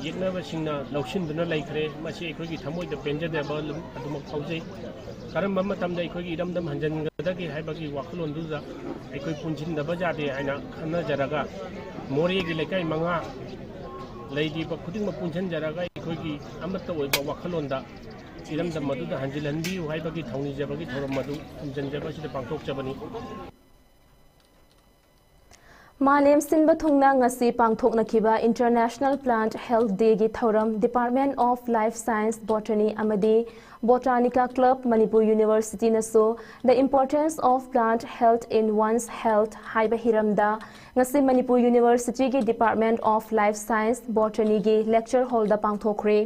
ꯌꯦꯛꯅꯕꯁꯤꯡꯅ ꯂꯧꯁꯤꯟꯗꯨꯅ ꯂꯩꯈ꯭ꯔꯦ꯫ ꯃꯁꯤ ꯑꯩꯈꯣꯏꯒꯤ ꯊꯃꯣꯏꯗ ꯄꯦꯟꯖꯗꯕ ꯑꯗꯨꯃꯛ ꯐꯥꯎꯖꯩ꯫ ꯀꯔꯝꯕ ꯃꯇꯝꯗ ꯑꯩꯈꯣꯏꯒꯤ ꯏꯔꯝꯗꯝ ꯍꯟꯖꯤꯟꯒꯗꯒꯦ ꯍꯥꯏꯕꯒꯤ ꯋꯥꯈꯜꯂꯣꯟꯗꯨꯗ ꯑꯩꯈꯣꯏ ꯄꯨꯟꯁꯤꯟꯗꯕ ꯌꯥꯗꯦ ꯍꯥꯏꯅ ꯈꯟꯅꯖꯔꯒ ꯃꯣꯔꯦꯒꯤ ꯂꯩꯀꯥꯏ ꯃꯉꯥ ꯂꯩꯔꯤꯕ ꯈꯨꯗꯤꯡꯃꯛ ꯄꯨꯟꯁꯤꯟꯖꯔꯒ ꯑꯩꯈꯣꯏꯒꯤ ꯑꯃꯠꯇ ꯑꯣꯏꯕ ꯋꯥꯈꯜꯂꯣꯟꯗ ꯏꯔꯝꯗꯝ ꯑꯗꯨꯗ ꯍꯟꯖꯤꯜꯍꯟꯕꯤꯌꯨ ꯍꯥꯏꯕꯒꯤ ꯊꯧꯅꯤꯖꯕꯒꯤ ꯊꯧꯔꯝ ꯑꯗꯨ ꯈꯨꯝꯖꯤꯟꯖꯕ ꯑꯁꯤꯗ ꯄꯥꯡꯊꯣꯛꯆꯕꯅꯤ꯫ ꯃꯥꯂꯦꯝ ꯁꯤꯟꯕ ꯊꯨꯡꯅ ꯉꯁꯤ ꯄꯥꯡꯊꯣꯛꯅꯈꯤꯕ International Plant Health Dayꯒꯤ ꯊꯧꯔꯝ Department of Life Science, Botany ꯑꯃꯗꯤ Botanica Club, Manipur Universityꯅꯁꯨ The Importance of Plant Health in One's Health ꯍꯥꯏꯕ ꯍꯤꯔꯝꯗ ꯉꯁꯤ Manipur Universityꯒꯤ Department of Life Science, Botanyꯒꯤ lecture hallꯗ ꯄꯥꯡꯊꯣꯛꯈ꯭ꯔꯦ꯫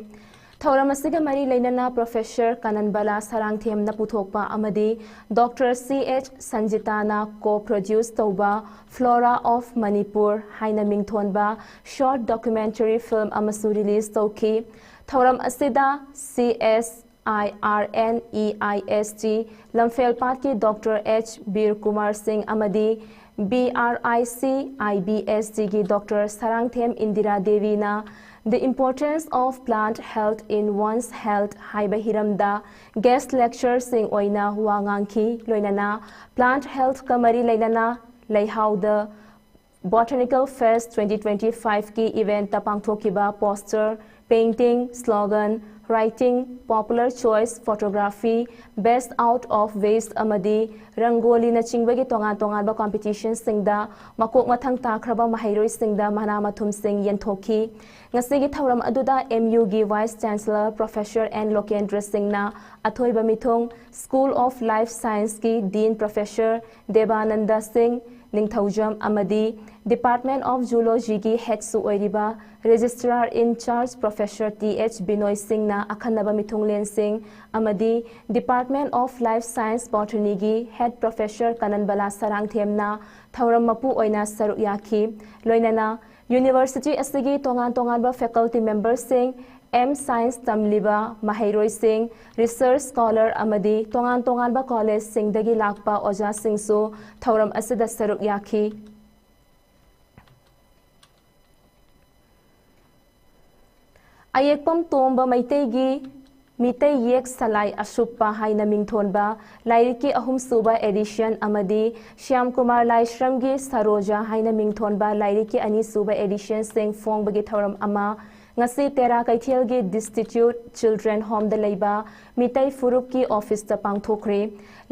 ꯊꯧꯔꯝ ꯑꯁꯤꯒ ꯃꯔꯤ ꯂꯩꯅꯅ Professor ꯀꯥꯅꯟꯕꯂꯥ ꯁꯔꯥꯡꯊꯦꯝꯅ ꯄꯨꯊꯣꯛꯄ ꯑꯃꯗꯤ Doctor C H ꯁꯟꯖꯤꯇꯥꯅ co-produce ꯇꯧꯕ Flora of Manipur ꯍꯥꯏꯅ ꯃꯤꯡꯊꯣꯟꯕ short documentary film ꯑꯃꯁꯨ release ꯇꯧꯈꯤ꯫ ꯊꯧꯔꯝ ꯑꯁꯤꯗ C S I R N E I S T ꯂꯝꯐꯦꯜꯄꯥꯠꯀꯤ Doctor H ꯕꯤꯔ ꯀꯨꯃꯥꯔ ꯁꯤꯡ ꯑꯃꯗꯤ B R I C I B S Tꯒꯤ Doctor Sarangthem Indira ꯗꯦꯕꯤꯅ The Importance of Plant Health in One's Health ꯍꯥꯏꯕ ꯍꯤꯔꯝꯗ guest lecturerꯁꯤꯡ ꯑꯣꯏꯅ ꯋꯥ ꯉꯥꯡꯈꯤ꯫ ꯂꯣꯏꯅꯅ plant healthꯀ ꯃꯔꯤ ꯂꯩꯅꯅ ꯂꯩꯍꯥꯎꯗ Botanical Fest twenty twenty-fiveꯀꯤ eventꯇ ꯄꯥꯡꯊꯣꯛꯈꯤꯕ poster, painting, slogan, Writing, Popular Choice, Photography, Best Out of Waste ꯑꯃꯗꯤ ꯔꯪꯒꯣꯂꯤꯅꯆꯤꯡꯕꯒꯤ ꯇꯣꯉꯥꯟ ꯇꯣꯉꯥꯟꯕ ꯀꯝꯄꯤꯇꯤꯁꯟꯁꯤꯡꯗ ꯃꯀꯣꯛ ꯃꯊꯪ ꯇꯥꯈ꯭ꯔꯕ ꯃꯍꯩꯔꯣꯏꯁꯤꯡꯗ ꯃꯅꯥ ꯃꯊꯨꯝꯁꯤꯡ ꯌꯦꯟꯊꯣꯛꯈꯤ꯫ ꯉꯁꯤꯒꯤ ꯊꯧꯔꯝ ꯑꯗꯨꯗ ꯑꯦꯝ ꯌꯨꯒꯤ ꯚꯥꯏꯁ ꯆꯥꯟꯁꯦꯂꯔ ꯄ꯭ꯔꯣꯐꯦꯁꯔ ꯑꯦꯟ ꯂꯣꯀꯦꯟꯗ꯭ꯔ ꯁꯤꯡꯅ ꯑꯊꯣꯏꯕ ꯃꯤꯊꯨꯡ, ꯁ꯭ꯀꯨꯜ ꯑꯣꯐ ꯂꯥꯏꯐ ꯁꯥꯏꯟꯁꯀꯤ ꯗꯤꯟ ꯄ꯭ꯔꯣꯐꯦꯁꯔ ꯗꯦꯕꯥꯅꯟꯗ ꯁꯤꯡ ꯅꯤꯡꯊꯧꯖꯝ ꯑꯃꯗꯤ Department of Zoologyꯒꯤ ꯍꯦꯗꯁꯨ ꯑꯣꯏꯔꯤꯕ registrar in charge professor T H Binoy ꯁꯤꯡꯅ ꯑꯈꯟꯅꯕ ꯃꯤꯊꯨꯡꯂꯦꯟꯁꯤꯡ ꯑꯃꯗꯤ Department of Life Science Botanyꯒꯤ ꯍꯦꯗ ꯄ꯭ꯔꯣꯐꯦꯁꯔ ꯀꯅꯟꯕꯂꯥ ꯁꯔꯥꯡꯊꯦꯝꯅ ꯊꯧꯔꯝ ꯃꯄꯨ ꯑꯣꯏꯅ ꯁꯔꯨꯛ ꯌꯥꯈꯤ꯫ ꯂꯣꯏꯅꯅ ꯌꯨꯅꯤꯚꯔꯁꯤꯇꯤ ꯑꯁꯤꯒꯤ ꯇꯣꯉꯥꯟ ꯇꯣꯉꯥꯟꯕ ꯐꯦꯀꯜꯇꯤ ꯃꯦꯝꯕꯔꯁꯤꯡ, ꯑꯦꯝ ꯁꯥꯏꯟꯁ ꯇꯝꯂꯤꯕ ꯃꯍꯩꯔꯣꯏꯁꯤꯡ, ꯔꯤꯁꯔꯆ ꯁ꯭ꯀꯣꯂꯔ ꯑꯃꯗꯤ ꯇꯣꯉꯥꯟ ꯇꯣꯉꯥꯟꯕ ꯀꯣꯂꯦꯖꯁꯤꯡꯗꯒꯤ ꯂꯥꯛꯄ ꯑꯣꯖꯥꯁꯤꯡꯁꯨ ꯊꯧꯔꯝ ꯑꯁꯤꯗ ꯁꯔꯨꯛ ꯌꯥꯈꯤ꯫ ꯑꯌꯦꯛꯄꯝ ꯇꯣꯝꯕ ꯃꯩꯇꯩꯒꯤ ꯃꯤꯇꯩ ꯌꯦꯛ ꯁꯂꯥꯏ ꯑꯁꯨꯞꯄ ꯍꯥꯏꯅ ꯃꯤꯡꯊꯣꯟꯕ ꯂꯥꯏꯔꯤꯛꯀꯤ ꯑꯍꯨꯝꯁꯨꯕ ꯑꯦꯗꯤꯁꯟ ꯑꯃꯗꯤ ꯁ꯭ꯌꯥꯝ ꯀꯨꯃꯥꯔ ꯂꯥꯏꯁ꯭ꯔꯝꯒꯤ ꯁꯔꯣꯖꯥ ꯍꯥꯏꯅ ꯃꯤꯡꯊꯣꯟꯕ ꯂꯥꯏꯔꯤꯛꯀꯤ ꯑꯅꯤꯁꯨꯕ ꯑꯦꯗꯤꯁꯟꯁꯤꯡ ꯐꯣꯡꯕꯒꯤ ꯊꯧꯔꯝ ꯑꯃ ꯉꯁꯤ ꯇꯦꯔꯥ ꯀꯩꯊꯦꯜꯒꯤ ꯗꯤꯁꯇꯤꯆ꯭ꯌꯨꯠ ꯆꯤꯜꯗ꯭ꯔꯦꯟ ꯍꯣꯝꯗ ꯂꯩꯕ ꯃꯤꯇꯩ ꯐꯨꯔꯨꯞꯀꯤ ꯑꯣꯐꯤꯁꯇ ꯄꯥꯡꯊꯣꯛꯈ꯭ꯔꯦ꯫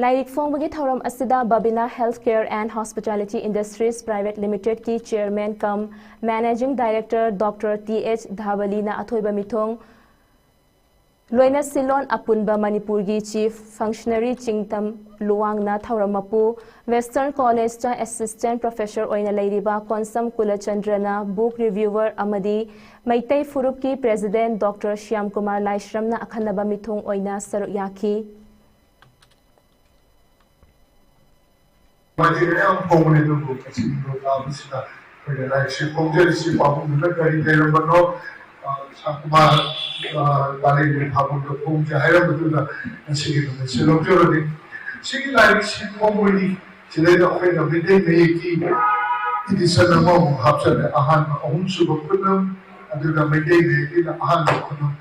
ꯂꯥꯏꯔꯤꯛ ꯐꯣꯡꯕꯒꯤ ꯊꯧꯔꯝ ꯑꯁꯤꯗ Babina Healthcare and Hospitality Industries Private Limitedꯀꯤ chairman cum managing director doctor T H ꯙꯥꯕꯂꯤꯅ ꯑꯊꯣꯏꯕ ꯃꯤꯊꯨꯡ, ꯂꯣꯏꯅ ꯁꯤꯜꯂꯣꯟ ꯑꯄꯨꯟꯕ ꯃꯅꯤꯄꯨꯔꯒꯤ ꯆꯤꯐ ꯐꯪꯁꯅꯔꯤ ꯆꯤꯡꯇꯝ ꯂꯨꯋꯥꯡꯅ ꯊꯧꯔꯝ ꯃꯄꯨ, ꯋꯦꯁꯇꯔꯟ ꯀꯣꯂꯦꯖꯇ ꯑꯦꯁꯤꯁꯇꯦꯟꯠ ꯄ꯭ꯔꯣꯐꯦꯁꯔ ꯑꯣꯏꯅ ꯂꯩꯔꯤꯕ ꯀꯣꯟꯁꯝ ꯀꯨꯂꯆꯟꯗ꯭ꯔꯅ ꯕꯨꯛ ꯔꯤꯚ꯭ꯌꯨꯋꯔ ꯑꯃꯗꯤ ꯃꯩꯇꯩ ꯐꯨꯔꯨꯞꯀꯤ ꯄ꯭ꯔꯦꯁꯤꯗꯦꯟꯠ ꯗꯣꯛꯇꯔ ꯁ꯭ꯌꯥꯝ ꯀꯨꯃꯥꯔ ꯂꯥꯏꯁ꯭ꯔꯝꯅ ꯑꯈꯟꯅꯕ ꯃꯤꯊꯨꯡ ꯑꯣꯏꯅ ꯁꯔꯨꯛ ꯌꯥꯈꯤ꯫ ꯃꯇꯦꯡ ꯃꯌꯥꯝ ꯐꯣꯡꯕꯅꯤ, ꯑꯗꯨꯕꯨ ꯉꯁꯤꯒꯤ ꯄ꯭ꯔꯣꯒ꯭ꯔꯥꯝ ꯑꯁꯤꯗ ꯑꯩꯈꯣꯏꯅ ꯂꯥꯏꯔꯤꯛꯁꯤ ꯐꯣꯡꯖꯔꯤꯁꯤ ꯄꯥꯎꯈꯨꯝꯗꯨꯅ ꯀꯔꯤ ꯂꯩꯔꯝꯕꯅꯣ, ꯑ, ꯁꯥꯀꯨꯃꯥꯔ, ꯑ, ꯄꯥꯂꯦꯝꯒꯤ ꯐꯥꯕꯨꯡꯗ ꯐꯣꯡꯖꯦ ꯍꯥꯏꯔꯝꯕꯗꯨꯗ ꯉꯁꯤꯒꯤ ꯅꯨꯃꯤꯠꯁꯤ ꯂꯧꯖꯕꯅꯤ꯫ ꯁꯤꯒꯤ ꯂꯥꯏꯔꯤꯛꯁꯤ ꯐꯣꯡꯕꯒꯤ ꯁꯤꯗꯩꯗ ꯑꯩꯈꯣꯏꯅ ꯃꯩꯇꯩ ꯃꯌꯦꯛꯀꯤ ꯏꯗꯤꯁꯟ ꯑꯃꯃꯨꯛ ꯍꯥꯞꯆꯜꯂꯦ, ꯑꯍꯥꯟꯕ ꯑꯍꯨꯝꯁꯨꯕ ꯈꯨꯠꯅꯝ, ꯑꯗꯨꯒ ꯃꯩꯇꯩ ꯃꯌꯦꯛꯀꯤꯅ ꯑꯍꯥꯟꯕ ꯈꯨꯠꯅꯝ꯫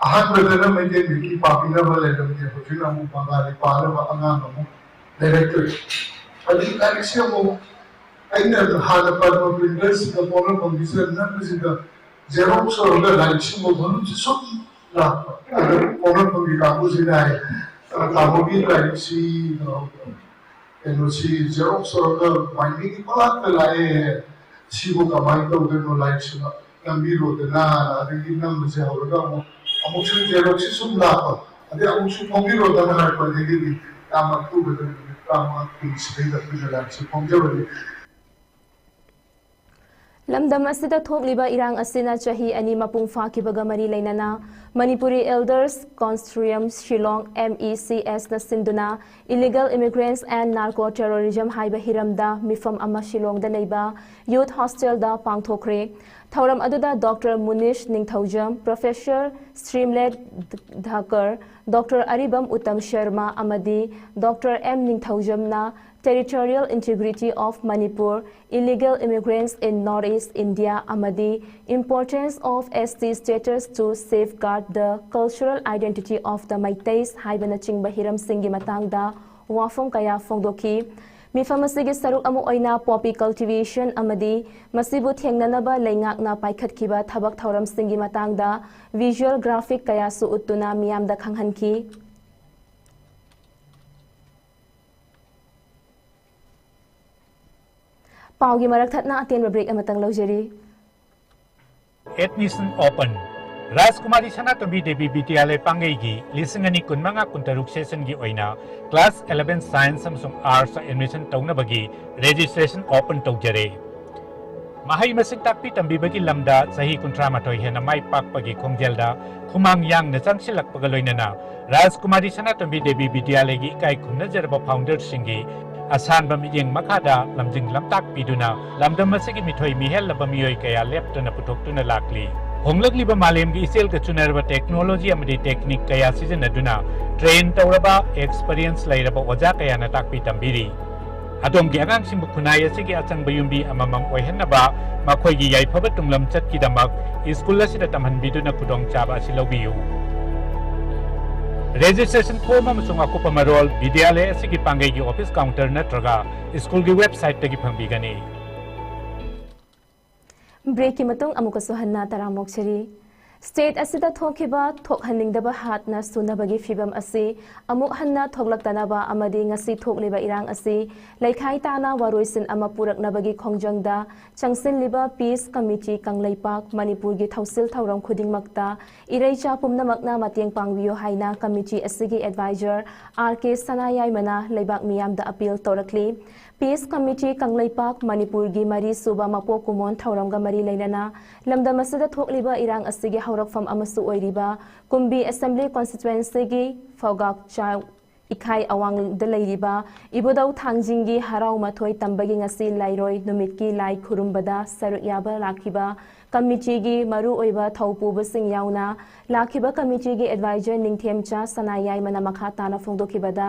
ꯑꯍꯥꯟꯕꯗꯅ ꯃꯩꯇꯩ ꯃꯌꯦꯛꯀꯤ ꯄꯥꯕꯤꯅꯕ ꯂꯩꯔꯝꯗꯦ, ꯍꯧꯖꯤꯛꯅ ꯑꯃꯨꯛ ꯕꯪꯒꯥꯂꯤ ꯄꯥꯅꯕ ꯑꯉꯥꯡ ꯑꯃꯨꯛ ꯂꯩꯔꯛꯇ꯭ꯔꯦ꯫ ꯑꯗꯒꯤ ꯂꯥꯏꯔꯤꯛꯁꯦ ꯑꯃꯨꯛ ꯑꯩꯅ ꯍꯥꯟꯅ ꯄꯟꯕ ꯄ꯭ꯔꯤꯟꯇꯔꯁꯤꯗ ꯄꯣꯛꯅꯐꯝꯒꯤꯁꯤꯗ ꯅꯝꯕꯁꯤꯗ ꯖꯦꯔꯣꯛꯁ ꯇꯧꯔꯒ ꯂꯥꯏꯔꯤꯛꯁꯤꯡꯕ ꯃꯅꯨꯡꯁꯤ ꯁꯨꯝ ꯂꯥꯛꯄ꯫ ꯑꯗꯨ ꯄꯣꯛꯅꯐꯝꯒꯤ ꯀꯥꯡꯕꯨꯁꯤꯅ ꯍꯥꯏ, "ꯇꯥꯃꯣꯒꯤ ꯂꯥꯏꯔꯤꯛꯁꯤ, ꯀꯩꯅꯣꯁꯤ, ꯖꯦꯔꯣꯛꯁ ꯇꯧꯔꯒ ꯃꯥꯏꯃꯤꯒꯤ ꯄꯪꯂꯥꯛꯇ ꯂꯥꯛꯑꯦ, ꯁꯤꯕꯨ ꯀꯃꯥꯏꯅ ꯇꯧꯗꯣꯏꯅꯣ, ꯂꯥꯏꯔꯤꯛꯁꯤꯅ ꯅꯝꯕꯤꯔꯣꯗꯅ"꯫ ꯑꯗꯒꯤ ꯅꯝꯕꯁꯦ ꯍꯧꯔꯒ ꯑꯃꯨꯛ, ꯑꯃꯨꯛꯁꯨ ꯖꯦꯔꯣꯛꯁꯤ ꯁꯨꯝ ꯂꯥꯛꯄ, ꯑꯗꯩ "ꯑꯃꯨꯛꯁꯨ ꯐꯣꯡꯕꯤꯔꯣꯗꯅ" ꯍꯥꯏꯔꯛꯄ, ꯑꯗꯒꯤꯗꯤ ꯌꯥꯝ ꯑꯊꯨꯕꯗ ꯅꯨꯃꯤꯠ ꯇꯔꯥꯃꯉꯥ ꯀꯨꯟꯁꯤꯗꯩꯗ ꯑꯩꯈꯣꯏꯅ ꯂꯥꯏꯔꯤꯛꯁꯤ ꯐꯣꯡꯖꯕꯅꯤ꯫ ꯂꯝꯗꯝ ꯑꯁꯤꯗ ꯊꯣꯛꯂꯤꯕ ꯏꯔꯥꯡ ꯑꯁꯤꯅ ꯆꯍꯤ ꯑꯅꯤ ꯃꯄꯨꯡ ꯐꯥꯈꯤꯕꯒ ꯃꯔꯤ ꯂꯩꯅꯅ Manipuri Elders Consortium Shillong, M E C S ꯅ ꯁꯤꯟꯗꯨꯅ Illegal Immigrants and Narco Terrorism ꯍꯥꯏꯕ ꯍꯤꯔꯝꯗ ꯃꯤꯐꯝ ꯑꯃ ꯁꯤꯂꯣꯡꯗ ꯂꯩꯕ Youth Hostel ꯗ ꯄꯥꯡꯊꯣꯛꯈ꯭ꯔꯦ꯫ ꯊꯧꯔꯝ ꯑꯗꯨꯗ Doctor ꯃꯨꯅꯤꯁ ꯅꯤꯡꯊꯧꯖꯝ, Professor ꯁ꯭ꯔꯤꯝꯂꯦꯠ ꯙꯀꯔ, Doctor ꯑꯔꯤꯕꯝ ꯎꯇꯝ ꯁꯔꯃ ꯑꯃꯗꯤ Doctor ꯑꯦꯝ ꯅꯤꯡꯊꯧꯖꯝꯅ Territorial Integrity of Manipur, Illegal Immigrants in Northeast India ꯑꯃꯗꯤ Importance of S T Status to Safeguard the Cultural Identity of the Meiteis ꯍꯥꯏꯕꯅꯆꯤꯡꯕ ꯍꯤꯔꯝꯁꯤꯡꯒꯤ ꯃꯇꯥꯡꯗ ꯋꯥꯐꯝ ꯀꯌꯥ ꯐꯣꯡꯗꯣꯛꯈꯤ꯫ ꯃꯤꯐꯝ ꯑꯁꯤꯒꯤ ꯁꯔꯨꯛ ꯑꯃ ꯑꯣꯏꯅ poppy cultivation ꯑꯃꯗꯤ ꯃꯁꯤꯕꯨ ꯊꯦꯡꯅꯅꯕ ꯂꯩꯉꯥꯛꯅ ꯄꯥꯏꯈꯠꯈꯤꯕ ꯊꯕꯛ ꯊꯧꯔꯝꯁꯤꯡꯒꯤ ꯃꯇꯥꯡꯗ visual graphic ꯀꯌꯥꯁꯨ ꯎꯠꯇꯨꯅ ꯃꯤꯌꯥꯝꯗ ꯈꯪꯍꯟꯈꯤ꯫ ꯄꯥꯎꯒꯤ ꯃꯔꯛ ꯊꯠꯅ ꯑꯇꯦꯟꯕ break ꯑꯃꯇꯪ ꯂꯧꯖꯔꯤ꯫ Admission open꯫ ꯔꯥꯖꯀꯨꯃꯥꯔꯤ ꯁꯅꯥꯇꯣꯝꯕꯤ ꯗꯦꯕꯤ ꯕꯤꯗ꯭ꯌꯥꯂꯌ ꯄꯥꯡꯒꯩꯒꯤ ꯂꯤꯁꯤꯡ ꯑꯅꯤ ꯀꯨꯟꯃꯉꯥ ꯀꯨꯟꯇꯔꯨꯛ session ꯒꯤ ꯑꯣꯏꯅ class eleven science ꯑꯃꯁꯨꯡ arts admission ꯇꯧꯅꯕꯒꯤ registration open ꯇꯧꯖꯔꯦ꯫ ꯃꯍꯩ ꯃꯁꯤꯡ ꯇꯥꯛꯄꯤ ꯇꯝꯕꯤꯕꯒꯤ ꯂꯝꯗ ꯆꯍꯤ ꯀꯨꯟꯊ꯭ꯔꯥ ꯃꯥꯊꯣꯏ ꯍꯦꯟꯅ ꯃꯥꯏ ꯄꯥꯛꯄꯒꯤ ꯈꯣꯡꯖꯦꯜꯗ ꯈꯨꯃꯥꯡ ꯌꯥꯡꯅ ꯆꯪꯁꯤꯜꯂꯛꯄꯒ ꯂꯣꯏꯅꯅ ꯔꯥꯖꯀꯨꯃꯥꯔꯤ ꯁꯅꯥꯇꯣꯝꯕꯤ ꯗꯦꯕꯤ ꯕꯤꯗ꯭ꯌꯥꯂꯌꯒꯤ ꯏꯀꯥꯏ ꯈꯨꯝꯅꯖꯔꯕ founderꯁꯤꯡꯒꯤ ꯑꯁꯥꯟꯕ ꯃꯤꯠꯌꯦꯡ ꯃꯈꯥꯗ ꯂꯝꯖꯤꯡ ꯂꯝꯇꯥꯛꯄꯤꯗꯨꯅ ꯂꯝꯗꯝ ꯑꯁꯤꯒꯤ ꯃꯤꯊꯣꯏ ꯃꯤꯍꯦꯜꯂꯕ ꯃꯤꯑꯣꯏ ꯀꯌꯥ ꯂꯦꯞꯇꯅ ꯄꯨꯊꯣꯛꯇꯨꯅ ꯂꯥꯛꯂꯤ꯫ ꯍꯣꯡꯂꯛꯂꯤꯕ ꯃꯥꯂꯦꯝꯒꯤ ꯏꯆꯦꯜꯒ ꯆꯨꯅꯔꯕ technology ꯑꯃꯗꯤ technique ꯀꯌꯥ ꯁꯤꯖꯤꯟꯅꯗꯨꯅ train ꯇꯧꯔꯕ, experience ꯂꯩꯔꯕ ꯑꯣꯖꯥ ꯀꯌꯥꯅ ꯇꯥꯛꯄꯤ ꯇꯝꯕꯤꯔꯤ꯫ ꯑꯗꯣꯝꯒꯤ ꯑꯉꯥꯡꯁꯤꯡꯕꯨ ꯈꯨꯟꯅꯥꯏ ꯑꯁꯤꯒꯤ ꯑꯆꯪꯕ ꯌꯨꯝꯕꯤ ꯑꯃꯃꯝ ꯑꯣꯏꯍꯟꯅꯕ, ꯃꯈꯣꯏꯒꯤ ꯌꯥꯏꯐꯕ ꯇꯨꯡꯂꯝꯆꯠꯀꯤꯗꯃꯛ ꯁ꯭ꯀꯨꯜ ꯑꯁꯤꯗ ꯇꯝꯍꯟꯕꯤꯗꯨꯅ ꯈꯨꯗꯣꯡꯆꯥꯕ ꯑꯁꯤ ꯂꯧꯕꯤꯌꯨ꯫ Registration form ꯑꯃꯁꯨꯡ ꯑꯀꯨꯞꯄ ꯃꯔꯣꯜ ꯕꯤꯗ꯭ꯌꯥꯂꯌ ꯑꯁꯤꯒꯤ ꯄꯥꯡꯒꯩꯒꯤ office counter ꯅꯠꯇ꯭ꯔꯒ ꯁ꯭ꯀꯨꯜꯒꯤ website ꯇꯒꯤ ꯐꯪꯕꯤꯒꯅꯤ꯫ Break ꯀꯤ ꯃꯇꯨꯡ ꯑꯃꯨꯛꯀꯁꯨ ꯍꯟꯅ ꯇꯔꯥꯝ ꯑꯣꯛꯆꯔꯤ꯫ ꯁ꯭ꯇꯦꯠ ꯑꯁꯤꯗ ꯊꯣꯛꯈꯤꯕ ꯊꯣꯛꯍꯟꯅꯤꯡꯗꯕ ꯍꯥꯠꯅ ꯁꯨꯅꯕꯒꯤ ꯐꯤꯚꯝ ꯑꯁꯤ ꯑꯃꯨꯛ ꯍꯟꯅ ꯊꯣꯛꯂꯛꯇꯅꯕ ꯑꯃꯗꯤ ꯉꯁꯤ ꯊꯣꯛꯂꯤꯕ ꯏꯔꯥꯡ ꯑꯁꯤ ꯂꯩꯈꯥꯏ ꯇꯥꯅ ꯋꯥꯔꯣꯏꯁꯤꯟ ꯑꯃ ꯄꯨꯔꯛꯅꯕꯒꯤ ꯈꯣꯡꯖꯪꯗ ꯆꯪꯁꯤꯜꯂꯤꯕ ꯄꯤꯁ ꯀꯃꯤꯇꯤ ꯀꯪꯂꯩꯄꯥꯛ ꯃꯅꯤꯄꯨꯔꯒꯤ ꯊꯧꯁꯤꯜ ꯊꯧꯔꯝ ꯈꯨꯗꯤꯡꯃꯛꯇ ꯏꯔꯩꯆꯥ ꯄꯨꯝꯅꯃꯛꯅ ꯃꯇꯦꯡ ꯄꯥꯡꯕꯤꯌꯨ ꯍꯥꯏꯅ ꯀꯃꯤꯇꯤ ꯑꯁꯤꯒꯤ ꯑꯦꯗꯚꯥꯏꯖꯔ ꯑꯥꯔ ꯀꯦ ꯁꯅꯥꯌꯥꯏꯃꯅ ꯂꯩꯕꯥꯛ ꯃꯤꯌꯥꯝꯗ ꯑꯄꯤꯜ ꯇꯧꯔꯛꯂꯤ꯫ ꯄꯤꯁ ꯀꯃꯤꯇꯤ ꯀꯪꯂꯩꯄꯥꯛ ꯃꯅꯤꯄꯨꯔꯒꯤ ꯃꯔꯤ ꯁꯨꯕ ꯃꯄꯣꯛ ꯀꯨꯝꯑꯣꯟ ꯊꯧꯔꯝꯒ ꯃꯔꯤ ꯂꯩꯅꯅ ꯂꯝꯗꯝ ꯑꯁꯤꯗ ꯊꯣꯛꯂꯤꯕ ꯏꯔꯥꯡ ꯑꯁꯤꯒꯤ ꯍꯧꯔꯛꯐꯝ ꯑꯃꯁꯨ ꯑꯣꯏꯔꯤꯕ ꯀꯨꯝꯕꯤ ꯑꯦꯁꯦꯝꯕ꯭ꯂꯤ ꯀꯣꯟꯁꯇꯤꯇ꯭ꯋꯦꯟꯁꯤꯒꯤ ꯐꯧꯒꯥꯛꯆꯥꯎ ꯏꯈꯥꯏ ꯑꯋꯥꯡꯗ ꯂꯩꯔꯤꯕ ꯏꯕꯨꯙꯧ ꯊꯥꯡꯖꯤꯡꯒꯤ ꯍꯔꯥꯎ ꯃꯊꯣꯏ ꯇꯝꯕꯒꯤ ꯉꯁꯤ ꯂꯥꯏꯔꯣꯏ ꯅꯨꯃꯤꯠꯀꯤ ꯂꯥꯏ ꯈꯨꯔꯨꯝꯕꯗ ꯁꯔꯨꯛ ꯌꯥꯕ ꯂꯥꯛꯈꯤꯕ ꯀꯃꯤꯇꯤꯒꯤ ꯃꯔꯨꯑꯣꯏꯕ ꯊꯧꯄꯨꯕꯁꯤꯡ ꯌꯥꯎꯅ ꯂꯥꯛꯈꯤꯕ ꯀꯃꯤꯇꯤꯒꯤ ꯑꯦꯗꯚꯥꯏꯖꯔ ꯅꯤꯡꯊꯦꯝꯆꯥ ꯁꯅꯥꯌꯥꯏꯃꯅ ꯃꯈꯥ ꯇꯥꯅ ꯐꯣꯡꯗꯣꯛꯈꯤꯕꯗ,